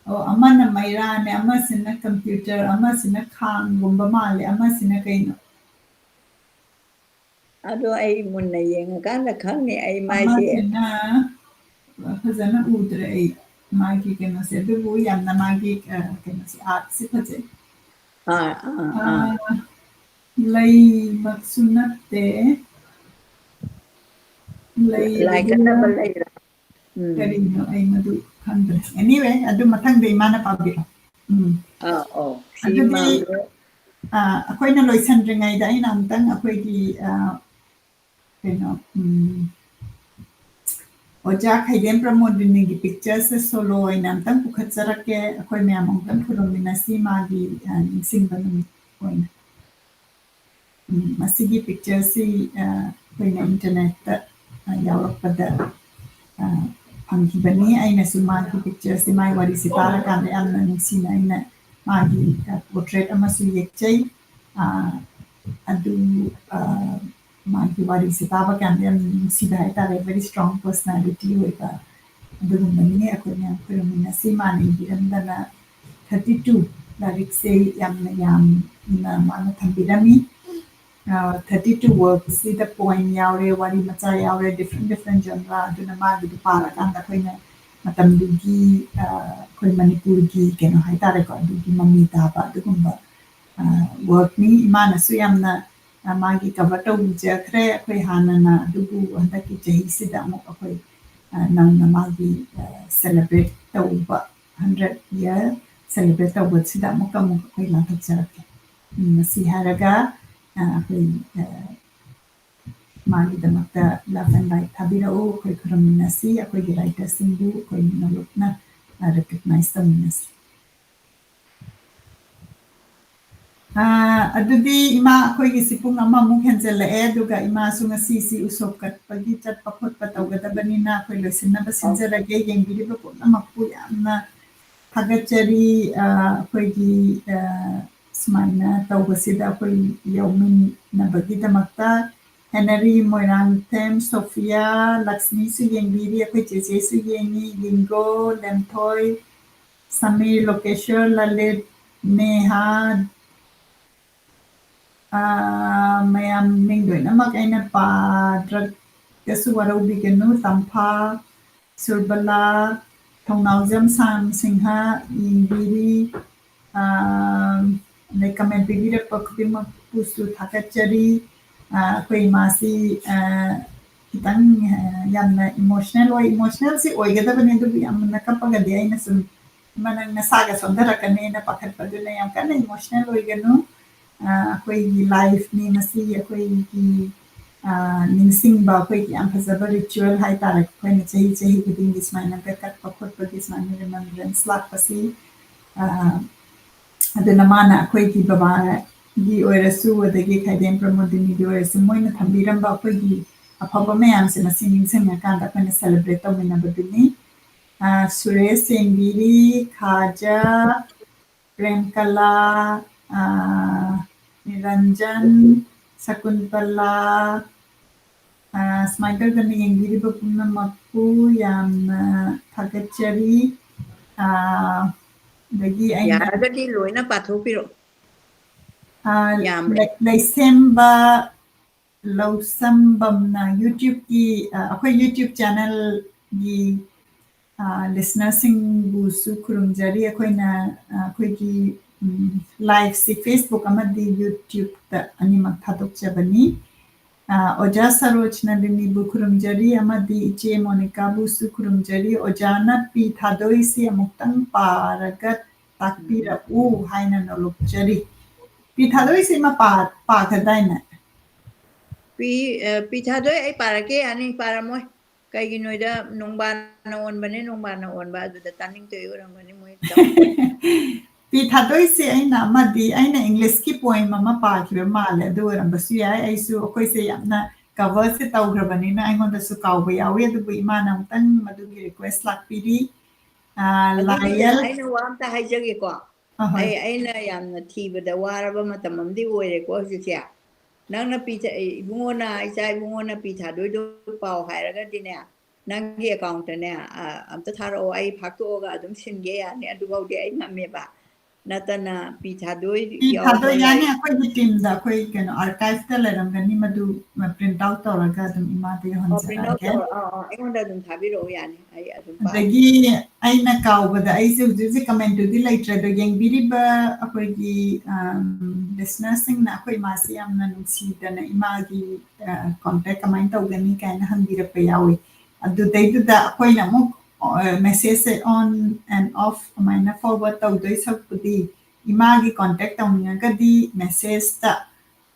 ꯑꯣ, ꯑꯃꯅ ꯃꯩꯔꯥꯅꯦ, ꯑꯃꯁꯤꯅ computer, ꯑꯃꯁꯤꯅ ꯈꯥꯡꯒꯨꯝꯕ ꯃꯥꯜꯂꯦ, ꯑꯃꯁꯤꯅ ꯀꯩꯅꯣ? ꯑꯗꯣ ꯑꯩ ꯃꯨꯟꯅ ꯌꯦꯡꯉꯀꯥꯟꯗ ꯈꯪꯅꯤ ꯑꯩ ꯃꯥꯏꯁꯦ꯫ ꯑꯃꯁꯤꯅ ꯐꯖꯅ ꯎꯗ꯭ꯔꯦ ꯑꯩ ꯃꯥꯒꯤ ꯀꯩꯅꯣꯁꯦ, ꯑꯗꯨꯕꯨ ꯌꯥꯝꯅ ꯃꯥꯒꯤ, ꯑ, ꯀꯩꯅꯣꯁꯦ, artꯁꯦ ꯐꯖꯩ꯫ ꯑꯥ, ꯑꯥ, ꯑꯥ꯫ ꯑ, ꯂꯩꯃꯛꯁꯨ ꯅꯠꯇꯦ꯫ ꯂꯥꯏ ꯂꯩꯕꯗꯨꯅ ꯀꯠꯅꯕ ꯂꯩꯔ? ꯎꯝ꯫ ꯀꯔꯤꯅꯣ ꯑꯩ ꯃꯗꯨ ꯈꯪꯗ꯭ꯔꯦ꯫ Anyway, ꯑꯗꯨ ꯃꯊꯪꯗ ꯏꯃꯥꯅ ꯄꯥꯕꯤꯔꯣ꯫ ꯎꯝ꯫ ꯑꯥ, ꯑꯧ꯫ ꯁꯤ ꯑꯗꯨꯗꯤ, ꯃꯥꯡꯗꯣ꯫ ꯑ, ꯑꯩꯈꯣꯏꯅ ꯂꯣꯏꯁꯟꯗ꯭ꯔꯤꯉꯩꯗ ꯑꯩꯅ ꯑꯃꯨꯛꯇꯪ ꯑꯩꯈꯣꯏꯒꯤ, ꯑ, ꯀꯩꯅꯣ, ꯎꯝ, ꯑꯣꯖꯥ ꯈꯩꯗꯦꯝ ꯄ꯭ꯔꯃꯣꯗꯤꯅꯤꯒꯤ pictureꯁꯦ solo ꯑꯣꯏꯅ ꯑꯝꯇꯪ ꯄꯨꯈꯠꯆꯔꯛꯀꯦ꯫ ꯑꯩꯈꯣꯏ ꯃꯌꯥꯝ ꯑꯃꯨꯛꯇꯪ ꯈꯨꯔꯨꯝꯃꯤꯟꯅꯁꯤ ꯃꯥꯒꯤ, ꯑ, ꯅꯤꯡꯁꯤꯡꯕ ꯅꯨꯃꯤꯠ ꯑꯣꯏꯅ꯫ ꯎꯝ, ꯃꯁꯤꯒꯤ pictureꯁꯤ, ꯑ, ꯑꯩꯈꯣꯏꯅ internetꯇ, ꯑ, ꯌꯥꯎꯔꯛꯄꯗ ꯐꯪꯈꯤꯕꯅꯤ꯫ ꯑꯩꯅꯁꯨ ꯃꯥꯒꯤ ꯄꯤꯛꯆꯔꯁꯤ, ꯃꯥꯒꯤ ꯋꯥꯔꯤꯁꯤ ꯇꯥꯔꯀꯥꯟꯗ ꯌꯥꯝꯅ ꯅꯨꯡꯁꯤꯅ ꯑꯩꯅ ꯃꯥꯒꯤ ꯄꯣꯔꯇ꯭ꯔꯦꯠ ꯑꯃꯁꯨ ꯌꯦꯛꯆꯩ꯫ ꯑꯗꯨ ꯃꯥꯒꯤ ꯋꯥꯔꯤꯁꯦ ꯇꯥꯕ ꯀꯥꯟꯗ ꯌꯥꯝ ꯅꯨꯡꯁꯤꯕ ꯍꯥꯏꯇꯥꯔꯦ꯫ Very strong personality ꯑꯣꯏꯕ ꯑꯗꯨꯒꯨꯝꯕꯅꯤ꯫ ꯑꯩꯈꯣꯏ ꯃꯌꯥꯝ ꯈꯨꯔꯨꯝꯃꯤꯟꯅꯁꯤ꯫ ꯃꯥꯅ ꯏꯕꯤꯔꯝꯗꯅ thirty two ꯂꯥꯏꯔꯤꯛꯁꯦ ꯌꯥꯝꯅ ꯌꯥꯝꯅ ꯃꯥꯅ ꯊꯝꯕꯤꯔꯝꯃꯤ꯫ Thirty two ꯋꯥꯔꯛꯁꯤꯗ ꯄꯣꯏꯝ ꯌꯥꯎꯔꯦ, ꯋꯥꯔꯤ ꯃꯆꯥ ꯌꯥꯎꯔꯦ, different different genre꯫ ꯑꯗꯨꯅ ꯃꯥꯒꯤꯗꯨ ꯄꯥꯔꯀꯥꯟꯗ ꯑꯩꯈꯣꯏꯅ ꯃꯇꯝꯗꯨꯒꯤ ꯑꯩꯈꯣꯏ ꯃꯅꯤꯄꯨꯔꯒꯤ ꯀꯩꯅꯣ ꯍꯥꯏꯇꯥꯔꯦꯀꯣ, ꯑꯗꯨꯒꯤ ꯃꯃꯤ ꯇꯥꯕ ꯑꯗꯨꯒꯨꯝꯕ ꯋꯥꯔꯛꯅꯤ꯫ ꯏꯃꯥꯅꯁꯨ ꯌꯥꯝꯅ ꯃꯥꯒꯤ ꯀꯚꯔ ꯇꯧꯕꯤꯖꯈ꯭ꯔꯦ꯫ ꯑꯩꯈꯣꯏ ꯍꯥꯟꯅꯅ, ꯑꯗꯨꯕꯨ ꯍꯟꯗꯛꯀꯤ ꯆꯍꯤꯁꯤꯗ ꯑꯃꯨꯛ ꯑꯩꯈꯣꯏ ꯅꯧꯅ ꯃꯥꯒꯤ ꯁꯦꯂꯦꯕ꯭ꯔꯦꯠ ꯇꯧꯕ, hundred year celebrate ꯇꯧꯕꯁꯤꯗ ꯑꯃꯨꯛꯀ ꯑꯃꯨꯛ ꯑꯩꯈꯣꯏ ꯂꯥꯟꯊꯣꯛꯆꯔꯛꯀꯦ꯫ ꯃꯁꯤ ꯍꯥꯏꯔꯒ ꯑꯩꯈꯣꯏ ꯃꯥꯒꯤꯗꯃꯛꯇ love and light ꯊꯥꯕꯤꯔꯛꯎ꯫ ꯑꯩꯈꯣꯏ ꯈꯨꯔꯨꯝꯃꯤꯟꯅꯁꯤ꯫ ꯑꯩꯈꯣꯏꯒꯤ ꯔꯥꯏꯇꯔꯁꯤꯡꯕꯨ ꯑꯩꯈꯣꯏ ꯅꯣꯂꯨꯛꯅ ꯔꯤꯀꯛꯅꯥꯏꯁ ꯇꯧꯃꯤꯟꯅꯁꯤ꯫ ꯑꯗꯨꯗꯤ ꯏꯃꯥ, ꯑꯩꯈꯣꯏꯒꯤꯁꯤ ꯄꯨꯡ ꯑꯃꯃꯨꯛ ꯍꯦꯟꯖꯜꯂꯛꯑꯦ, ꯑꯗꯨꯒ ꯏꯃꯥꯁꯨ ꯉꯁꯤꯁꯤ ꯎꯁꯣꯞ ꯀꯠꯄꯒꯤ ꯆꯠꯄ ꯈꯣꯠꯄ ꯇꯧꯒꯗꯕꯅꯤꯅ ꯑꯩꯈꯣꯏ ꯂꯣꯏꯁꯤꯟꯅꯕ ꯁꯤꯟꯖꯔꯒꯦ꯫ ꯌꯦꯡꯕꯤꯔꯤꯕ ꯄꯨꯝꯅꯃꯛꯄꯨ ꯌꯥꯝꯅ ꯊꯥꯒꯠꯆꯔꯤ꯫ ꯑꯩꯈꯣꯏꯒꯤ ꯁꯨꯃꯥꯏꯅ ꯇꯧꯕꯁꯤꯗ ꯑꯩꯈꯣꯏ ꯌꯥꯎꯃꯤꯟꯅꯕꯒꯤꯗꯃꯛꯇ꯫ ꯍꯦꯅꯔꯤ, ꯃꯣꯏꯔꯥꯡꯊꯦꯝ, ꯁꯣꯐꯤꯌꯥ, ꯂꯛꯁꯃꯤꯁꯨ ꯌꯦꯡꯕꯤꯔꯤ, ꯑꯩꯈꯣꯏ ꯆꯦꯆꯦꯁꯨ ꯌꯦꯡꯉꯤ, ꯂꯤꯡꯒꯣ, ꯂꯦꯝꯊꯣꯏ, ꯁꯃꯤꯔ, ꯂꯣꯀꯦꯁꯣꯔ, ꯂꯂꯤꯠ, ꯅꯦꯍꯥ, ꯃꯌꯥꯝ ꯃꯤꯡ ꯂꯣꯏꯅꯃꯛ ꯑꯩꯅ ꯄꯥꯗ꯭ꯔꯒꯁꯨ ꯋꯥꯔꯧꯕꯤꯒꯅꯨ꯫ ꯇꯝꯐꯥ, ꯁꯨꯔꯕꯂꯥ, ꯊꯧꯅꯥꯎꯖꯝ ꯁꯥꯝ ꯁꯤꯡꯍ ꯌꯦꯡꯕꯤꯔꯤ꯫ ꯑꯗꯩ ꯀꯃꯦꯟ ꯄꯤꯕꯤꯔꯛꯄ ꯈꯨꯗꯤꯡꯃꯛꯄꯨꯁꯨ ꯊꯥꯒꯠꯆꯔꯤ꯫ ꯑꯩꯈꯣꯏ ꯏꯃꯥꯁꯤ ꯈꯤꯇꯪ ꯌꯥꯝꯅ ꯏꯃꯣꯁꯅꯦꯜ ꯑꯣꯏ꯫ ꯏꯃꯣꯁꯅꯦꯜꯁꯤ ꯑꯣꯏꯒꯗꯕꯅꯤ, ꯑꯗꯨꯕꯨ ꯌꯥꯝꯅ ꯀꯞꯄꯒꯗꯤ ꯑꯩꯅ ꯁꯨꯝ ꯏꯃꯥ ꯅꯪ ꯅꯁꯥꯒ ꯁꯣꯟꯊꯔꯛꯀꯅꯦꯅ ꯄꯥꯈꯠꯄꯗꯨꯅ ꯌꯥꯝ ꯀꯟꯅ ꯏꯃꯣꯁꯅꯦꯜ ꯑꯣꯏꯒꯅꯨ꯫ ꯑꯩꯈꯣꯏꯒꯤ ꯂꯥꯏꯐꯅꯤ ꯃꯁꯤ, ꯑꯩꯈꯣꯏꯒꯤ ꯅꯤꯡꯁꯤꯡꯕ, ꯑꯩꯈꯣꯏꯒꯤ ꯌꯥꯝ ꯐꯖꯕ ꯔꯤꯆꯨꯋꯦꯜ ꯍꯥꯏꯇꯥꯔꯦ꯫ ꯑꯩꯈꯣꯏꯅ ꯆꯍꯤ ꯆꯍꯤ ꯈꯨꯗꯤꯡꯒꯤ ꯁꯨꯃꯥꯏꯅ ꯀꯠꯄ ꯈꯣꯠꯄꯒꯤ ꯁꯨꯃꯥꯏꯅ ꯔꯤꯃꯦꯝꯕ꯭ꯔꯦꯟꯁ ꯂꯥꯛꯄꯁꯤ ꯑꯗꯨꯅ ꯃꯥꯅ ꯑꯩꯈꯣꯏꯒꯤ ꯕꯕꯥꯒꯤ ꯑꯣꯏꯔꯁꯨ, ꯑꯗꯒꯤ ꯈꯥꯏꯗꯦꯝ ꯄ꯭ꯔꯃꯣꯗꯤꯅꯤꯒꯤ ꯑꯣꯏꯔꯁꯨ, ꯃꯣꯏꯅ ꯊꯝꯕꯤꯔꯝꯕ ꯑꯩꯈꯣꯏꯒꯤ ꯑꯐꯕ ꯃꯌꯥꯝꯁꯦ ꯃꯁꯤ ꯅꯤꯡꯁꯤꯡꯉꯀꯥꯟꯗ ꯑꯩꯈꯣꯏꯅ celebrate ꯇꯧꯃꯤꯟꯅꯕꯗꯨꯅꯤ꯫ ꯑ, ꯁꯨꯔꯦꯁ ꯌꯦꯡꯕꯤꯔꯤ, ꯈꯥꯖꯥ, ꯄ꯭ꯔꯦꯝꯀꯂꯥ, ꯑ, ꯅꯤꯔꯟꯖꯟ, ꯁꯀꯨꯟꯇꯂꯥ, ꯑ, ꯁꯨꯃꯥꯏꯅ ꯇꯧꯗꯅ ꯌꯦꯡꯕꯤꯔꯤꯕ ꯄꯨꯝꯅꯃꯛꯄꯨ ꯌꯥꯝꯅ ꯊꯥꯒꯠꯆꯔꯤ꯫ ꯑ, ꯑꯗꯒꯤ ꯑꯩꯅ ꯌꯥꯔꯒꯗꯤ ꯂꯣꯏꯅ ꯄꯥꯊꯣꯛꯄꯤꯔꯛꯑꯣ꯫ ꯑ, ꯌꯥꯝꯔꯦ꯫ ꯂꯩ-, ꯂꯩꯁꯦꯝꯕ ꯂꯧꯁꯝꯕꯝꯅ YouTube-ꯀꯤ, ꯑ, ꯑꯩꯈꯣꯏ YouTube channel-ꯒꯤ, ꯑ, listener-ꯁꯤꯡꯕꯨꯁꯨ ꯈꯨꯔꯨꯝꯖꯔꯤ꯫ ꯑꯩꯈꯣꯏꯅ, ꯑ, ꯑꯩꯈꯣꯏꯒꯤ, ꯎꯝ, live-ꯁꯤ Facebook ꯑꯃꯗꯤ YouTube-ꯇ ꯑꯅꯤꯃꯛ ꯊꯥꯗꯣꯛꯆꯕꯅꯤ꯫ ꯑ, ꯑꯣꯖꯥ ꯁꯔꯣꯖ ꯅꯟꯗꯤꯅꯤꯕꯨ ꯈꯨꯔꯨꯝꯖꯔꯤ ꯑꯃꯗꯤ ꯏꯆꯦ ꯃꯣꯅꯤꯀꯥꯕꯨꯁꯨ ꯈꯨꯔꯨꯝꯖꯔꯤ꯫ ꯑꯣꯖꯥꯅ ꯄꯤ ꯊꯥꯗꯣꯏꯁꯤ ꯑꯃꯨꯛꯇꯪ ꯄꯥꯔꯒ ꯇꯥꯛꯄꯤꯔꯛꯎ ꯍꯥꯏꯅ ꯅꯣꯂꯨꯛꯆꯔꯤ꯫ ꯄꯤ ꯊꯥꯗꯣꯏꯁꯤ ꯃꯄꯥ ꯄꯥꯒꯗꯥꯏꯅꯦ? ꯄꯤ, ꯑ, ꯄꯤ ꯊꯥꯗꯣꯏ ꯑꯩ ꯄꯥꯔꯛꯀꯦ ꯌꯥꯅꯤ, ꯄꯥꯔꯝꯃꯣꯏ꯫ ꯀꯩꯒꯤꯅꯣꯗ ꯅꯣꯡꯕꯥꯟꯅ ꯑꯣꯟꯕꯅꯦ, ꯅꯣꯡꯕꯥꯟꯅ ꯑꯣꯟꯕ, ꯑꯗꯨꯗ ꯇꯥꯅꯤꯡꯗꯣꯏ ꯑꯣꯏꯔꯝꯒꯅꯤ ꯃꯣꯏ ꯇꯧ-, ꯄꯤ ꯊꯥꯗꯣꯏꯁꯦ ꯑꯩꯅ ꯑꯃꯗꯤ, ꯑꯩꯅ English-ꯀꯤ poem ꯑꯃ ꯄꯥꯈꯤꯕ ꯃꯥꯜꯂꯦ, ꯑꯗꯨ ꯑꯣꯏꯔꯝꯕꯁꯨ ꯌꯥꯏ꯫ ꯑꯩꯁꯨ ꯑꯩꯈꯣꯏꯁꯦ ꯌꯥꯝꯅ cover-ꯁꯦ ꯇꯧꯈ꯭ꯔꯕꯅꯤꯅ ꯑꯩꯉꯣꯟꯗꯁꯨ ꯀꯥꯎꯕ ꯌꯥꯎꯋꯤ, ꯑꯗꯨꯕꯨ ꯏꯃꯥꯅ ꯑꯃꯨꯛꯇꯪ ꯃꯗꯨꯒꯤ request ꯂꯥꯛꯄꯤꯔꯤ꯫ ꯑ, ꯑꯗꯨꯗꯤ ꯂꯥꯏꯌꯦꯜ ꯑꯩꯅ ꯋꯥ ꯑꯝꯇ ꯍꯥꯏꯖꯒꯦꯀꯣ꯫ ꯑꯍꯣꯏ꯫ ꯑꯩ, ꯑꯩꯅ ꯌꯥꯝꯅ ꯊꯤꯕꯗ ꯋꯥꯔꯕ ꯃꯇꯝ ꯑꯃꯗꯤ ꯑꯣꯏꯔꯦꯀꯣ ꯍꯧꯖꯤꯛꯁꯦ꯫ ꯅꯪꯅ ꯄꯤ ꯊ-, ꯏꯕꯨꯡꯉꯣꯅ, ꯏꯆꯥ ꯏꯕꯨꯡꯉꯣꯅ ꯄꯤ ꯊꯥꯗꯣꯏꯗꯣ ꯄꯥꯎ ꯍꯥꯏꯔꯒꯗꯤꯅꯦ, ꯅꯪꯒꯤ account-ꯇꯅꯦ, ꯑ, ꯑꯝꯇ ꯊꯥꯔꯛꯑꯣ, ꯑꯩ ꯐꯥꯛꯇꯣꯛꯑꯒ ꯑꯗꯨꯝ ꯁꯤꯟꯒꯦ ꯌꯥꯅꯤ, ꯑꯗꯨꯐꯥꯎꯗꯤ ꯑꯩ ꯉꯝꯃꯦꯕ꯫ ꯅꯠꯇꯅ ꯄꯤ ꯊꯥꯗꯣꯏ ꯄꯤ ꯌꯥꯎꯕ ꯊꯥꯗꯣꯏ ꯌꯥꯅꯤ, ꯂꯥꯏꯔꯤꯛ ꯑꯩꯈꯣꯏꯒꯤ team-ꯗ, ꯑꯩꯈꯣꯏ ꯀꯩꯅꯣ archive-ꯇ ꯂꯩꯔꯝꯒꯅꯤ, ꯃꯗꯨ print out ꯇꯧꯔꯒ ꯑꯗꯨꯝ ꯏꯃꯥꯗ ꯑꯣ, print out ꯌꯧꯍꯟꯖꯔꯛꯑꯒꯦ꯫ ꯇꯧꯔ-, ꯑꯥ, ꯑꯥ, ꯑꯩꯉꯣꯟꯗ ꯑꯗꯨꯝ ꯊꯥꯕꯤꯔꯛꯑꯣ, ꯌꯥꯅꯤ, ꯑꯩ ꯑꯗꯨꯝ ꯄꯥꯒꯦ꯫ ꯑꯗꯒꯤ ꯑꯩꯅ ꯀꯥꯎꯕꯗ, ꯑꯩꯁꯦ ꯍꯧꯖꯤꯛ ꯍꯧꯖꯤꯛ comment-ꯇꯨꯗꯤ ꯂꯩꯇ꯭ꯔꯦ, ꯑꯗꯣ ꯌꯦꯡꯕꯤꯔꯤꯕ ꯑꯩꯈꯣꯏꯒꯤ, ꯑꯝ, listener-ꯁꯤꯡꯅ ꯑꯩꯈꯣꯏ ꯏꯃꯥꯁꯤ ꯌꯥꯝꯅ ꯅꯨꯡꯁꯤꯗꯅ ꯏꯃꯥꯒꯤ, ꯑ, contact ꯀꯃꯥꯏꯅ ꯇꯧꯒꯅꯤ ꯀꯥꯏꯅ ꯍꯪꯕꯤꯔꯛꯄ ꯌꯥꯎꯏ꯫ ꯑꯗꯨꯗꯩꯗꯨꯗ ꯑꯩꯈꯣꯏꯅ ꯑꯃꯨꯛ, ꯑ, message-ꯁꯦ on and off ꯑꯗꯨꯃꯥꯏꯅ forward ꯇꯧꯗꯣꯏ ꯁꯔꯨꯛꯄꯨꯗꯤ ꯏꯃꯥꯒꯤ contact ꯇꯧꯅꯤꯡꯉꯒꯗꯤ message-ꯇ,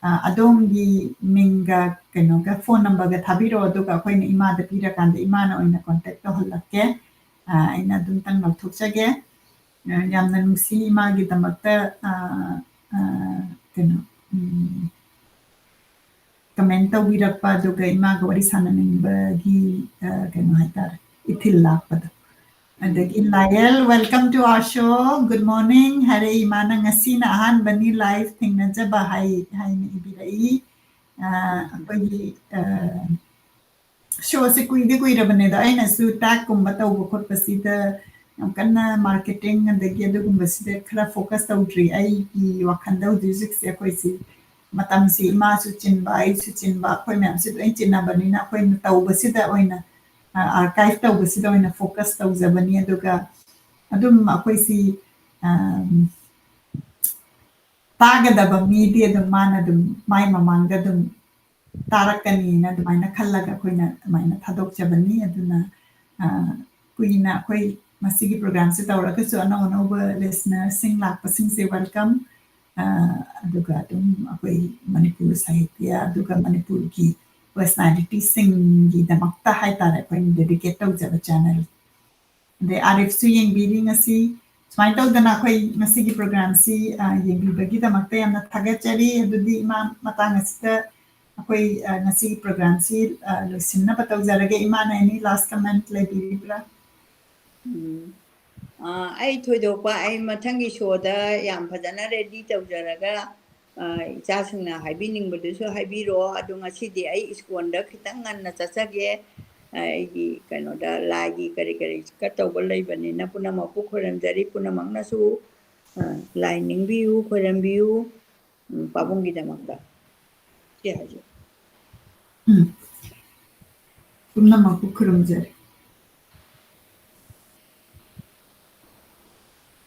ꯑ, ꯑꯗꯣꯝꯒꯤ ꯃꯤꯡꯒ ꯀꯩꯅꯣꯒ phone number-ꯒ ꯊꯥꯕꯤꯔꯛꯑꯣ, ꯑꯗꯨꯒ ꯑꯩꯈꯣꯏꯅ ꯏꯃꯥꯗ ꯄꯤꯔꯀꯥꯟꯗ ꯏꯃꯥꯅ ꯑꯣꯏꯅ contact ꯇꯧꯍꯜꯂꯛꯀꯦ꯫ ꯑ, ꯑꯩꯅ ꯑꯗꯨꯝꯇꯪ ꯂꯧꯊꯣꯛꯆꯒꯦ꯫ ꯑ, ꯌꯥꯝꯅ ꯅꯨꯡꯁꯤ ꯏꯃꯥꯒꯤꯗꯃꯛꯇ, ꯑ, ꯑ, ꯀꯩꯅꯣ, ꯎꯝ, ꯀꯃꯦꯟ ꯇꯧꯕꯤꯔꯛꯄ, ꯑꯗꯨꯒ ꯏꯃꯥꯒ ꯋꯥꯔꯤ ꯁꯥꯟꯅꯅꯤꯡꯕꯒꯤ, ꯑ, ꯀꯩꯅꯣ ꯍꯥꯏꯇꯥꯔꯦ, ꯏꯊꯤꯜ ꯂꯥꯛꯄꯗꯣ꯫ ꯑꯗꯒꯤ ꯂꯥꯌꯦꯜ, welcome to our show, good morning ꯍꯥꯏꯔꯛꯏ꯫ ꯏꯃꯥꯅ ꯉꯁꯤꯅ ꯑꯍꯥꯟꯕꯅꯤ ꯂꯥꯏꯚ ꯊꯦꯡꯅꯖꯕ ꯍꯥꯏ ꯍꯥꯏꯅ ꯏꯕꯤꯔꯛꯏ꯫ ꯑ, ꯑꯩꯈꯣꯏꯒꯤ, ꯑ, ꯁꯣꯁꯦ ꯀꯨꯏꯗꯤ ꯀꯨꯏꯔꯕꯅꯦ, ꯑꯗꯣ ꯑꯩꯅꯁꯨ ꯇꯦꯛꯀꯨꯝꯕ ꯇꯧꯕ ꯈꯣꯠꯄꯁꯤꯗ ꯌꯥꯝ ꯀꯟꯅ ꯃꯥꯔꯀꯦꯇꯤꯡ ꯑꯗꯒꯤ ꯑꯗꯨꯒꯨꯝꯕꯁꯤꯗ ꯈꯔ ꯐꯣꯀꯁ ꯇꯧꯗ꯭ꯔꯤ꯫ ꯑꯩꯒꯤ ꯋꯥꯈꯜꯗ ꯍꯧꯖꯤꯛ ꯍꯧꯖꯤꯛꯁꯦ ꯑꯩꯈꯣꯏꯁꯤ ꯃꯇꯝꯁꯤ ꯏꯃꯥꯁꯨ ꯆꯤꯟꯕ, ꯑꯩꯁꯨ ꯆꯤꯟꯕ, ꯑꯩꯈꯣꯏ ꯃꯌꯥꯝꯁꯤ ꯂꯣꯏ ꯆꯤꯟꯅꯕꯅꯤꯅ ꯑꯩꯈꯣꯏꯅ ꯇꯧꯕꯁꯤꯗ ꯑꯣꯏꯅ, ꯑ, ꯑꯥꯔꯀꯥꯏꯚ ꯇꯧꯕꯁꯤꯗ ꯑꯣꯏꯅ ꯐꯣꯀꯁ ꯇꯧꯖꯕꯅꯤ꯫ ꯑꯗꯨꯒ ꯑꯗꯨꯝ ꯑꯩꯈꯣꯏꯁꯤ, ꯑꯝ, ꯇꯥꯒꯗꯕ ꯃꯤꯗꯤ ꯑꯗꯨꯝ ꯃꯥꯅ ꯑꯗꯨꯝ ꯃꯥꯏ ꯃꯃꯥꯡꯗ ꯑꯗꯨꯝ ꯇꯥꯔꯛꯀꯅꯤꯅ ꯑꯗꯨꯃꯥꯏꯅ ꯈꯜꯂꯒ ꯑꯩꯈꯣꯏꯅ ꯑꯗꯨꯃꯥꯏꯅ ꯊꯥꯗꯣꯛꯆꯕꯅꯤ꯫ ꯑꯗꯨꯅ, ꯑ, ꯀꯨꯏꯅ ꯑꯩꯈꯣꯏ ꯃꯁꯤꯒꯤ ꯄ꯭ꯔꯣꯒ꯭ꯔꯥꯝꯁꯦ ꯇꯧꯔꯒꯁꯨ ꯑꯅꯧ ꯑꯅꯧꯕ ꯂꯤꯁꯅꯔꯁꯤꯡ ꯂꯥꯛꯄꯁꯤꯡꯁꯦ ꯋꯦꯜꯀꯝ꯫ ꯑ, ꯑꯗꯨꯒ ꯑꯗꯨꯝ ꯑꯩꯈꯣꯏ ꯃꯅꯤꯄꯨꯔ ꯁꯥꯍꯤꯇ꯭ꯌ ꯑꯗꯨꯒ ꯃꯅꯤꯄꯨꯔꯒꯤ ꯄꯔꯁꯅꯥꯂꯤꯇꯤꯁꯤꯡꯒꯤꯗꯃꯛꯇ ꯍꯥꯏꯇꯥꯔꯦ ꯑꯩꯈꯣꯏꯅ ꯗꯦꯗꯤꯀꯦꯠ ꯇꯧꯖꯕ ꯆꯦꯅꯦꯜ꯫ ꯑꯗꯩ ꯑꯥꯔꯤꯐꯁꯨ ꯌꯦꯡꯕꯤꯔꯤ ꯉꯁꯤ꯫ ꯁꯨꯃꯥꯏꯅ ꯇꯧꯗꯅ ꯑꯩꯈꯣꯏ ꯉꯁꯤꯒꯤ ꯄ꯭ꯔꯣꯒ꯭ꯔꯥꯝꯁꯤ, ꯑ, ꯌꯦꯡꯕꯤꯕꯒꯤꯗꯃꯛꯇ ꯌꯥꯝꯅ ꯊꯥꯒꯠꯆꯔꯤ꯫ ꯑꯗꯨꯗꯤ ꯏꯃꯥ, ꯃꯇꯥꯡ ꯑꯁꯤꯗ ꯑꯩꯈꯣꯏ, ꯑ, ꯉꯁꯤꯒꯤ ꯄ꯭ꯔꯣꯒ꯭ꯔꯥꯝꯁꯤ, ꯑ, ꯂꯣꯏꯁꯤꯟꯅꯕ ꯇꯧꯖꯔꯒꯦ꯫ ꯏꯃꯥꯅ any last comment ꯂꯩꯕꯤꯔꯤꯕ꯭ꯔꯥ? ꯎꯝ꯫ ꯑ, ꯑꯩ ꯊꯣꯏꯗꯣꯛꯄ, ꯑꯩ ꯃꯊꯪꯒꯤ ꯁꯣꯗ ꯌꯥꯝ ꯐꯖꯅ ꯔꯦꯗꯤ ꯇꯧꯖꯔꯒ, ꯑ, ꯏꯆꯥꯁꯤꯡꯅ ꯍꯥꯏꯕꯤꯅꯤꯡꯕꯗꯨꯁꯨ ꯍꯥꯏꯕꯤꯔꯛꯑꯣ꯫ ꯑꯗꯣ ꯉꯁꯤꯗꯤ ꯑꯩ ꯏꯁꯀꯣꯟꯗ ꯈꯤꯇꯪ ꯉꯟꯅ ꯆꯠꯆꯒꯦ꯫ ꯑ, ꯑꯩꯒꯤ ꯀꯩꯅꯣꯗ ꯂꯥꯏꯒꯤ ꯀꯔꯤ ꯀꯔꯤ ꯀꯠꯇꯧꯕ ꯂꯩꯕꯅꯤꯅ ꯄꯨꯝꯅꯃꯛꯄꯨ ꯈꯣꯏꯔꯝꯖꯔꯤ꯫ ꯄꯨꯝꯅꯃꯛꯅꯁꯨ, ꯑ, ꯂꯥꯏ ꯅꯤꯡꯕꯤꯌꯨ, ꯈꯣꯏꯔꯝꯕꯤꯌꯨ, ꯎꯝ, ꯄꯥꯕꯨꯡꯒꯤꯗꯃꯛꯇ꯫ ꯁꯤ ꯍꯥꯏꯖꯩ꯫ ꯎꯝ꯫ ꯄꯨꯝꯅꯃꯛꯄꯨ ꯈꯨꯔꯨꯝꯖꯔꯤ꯫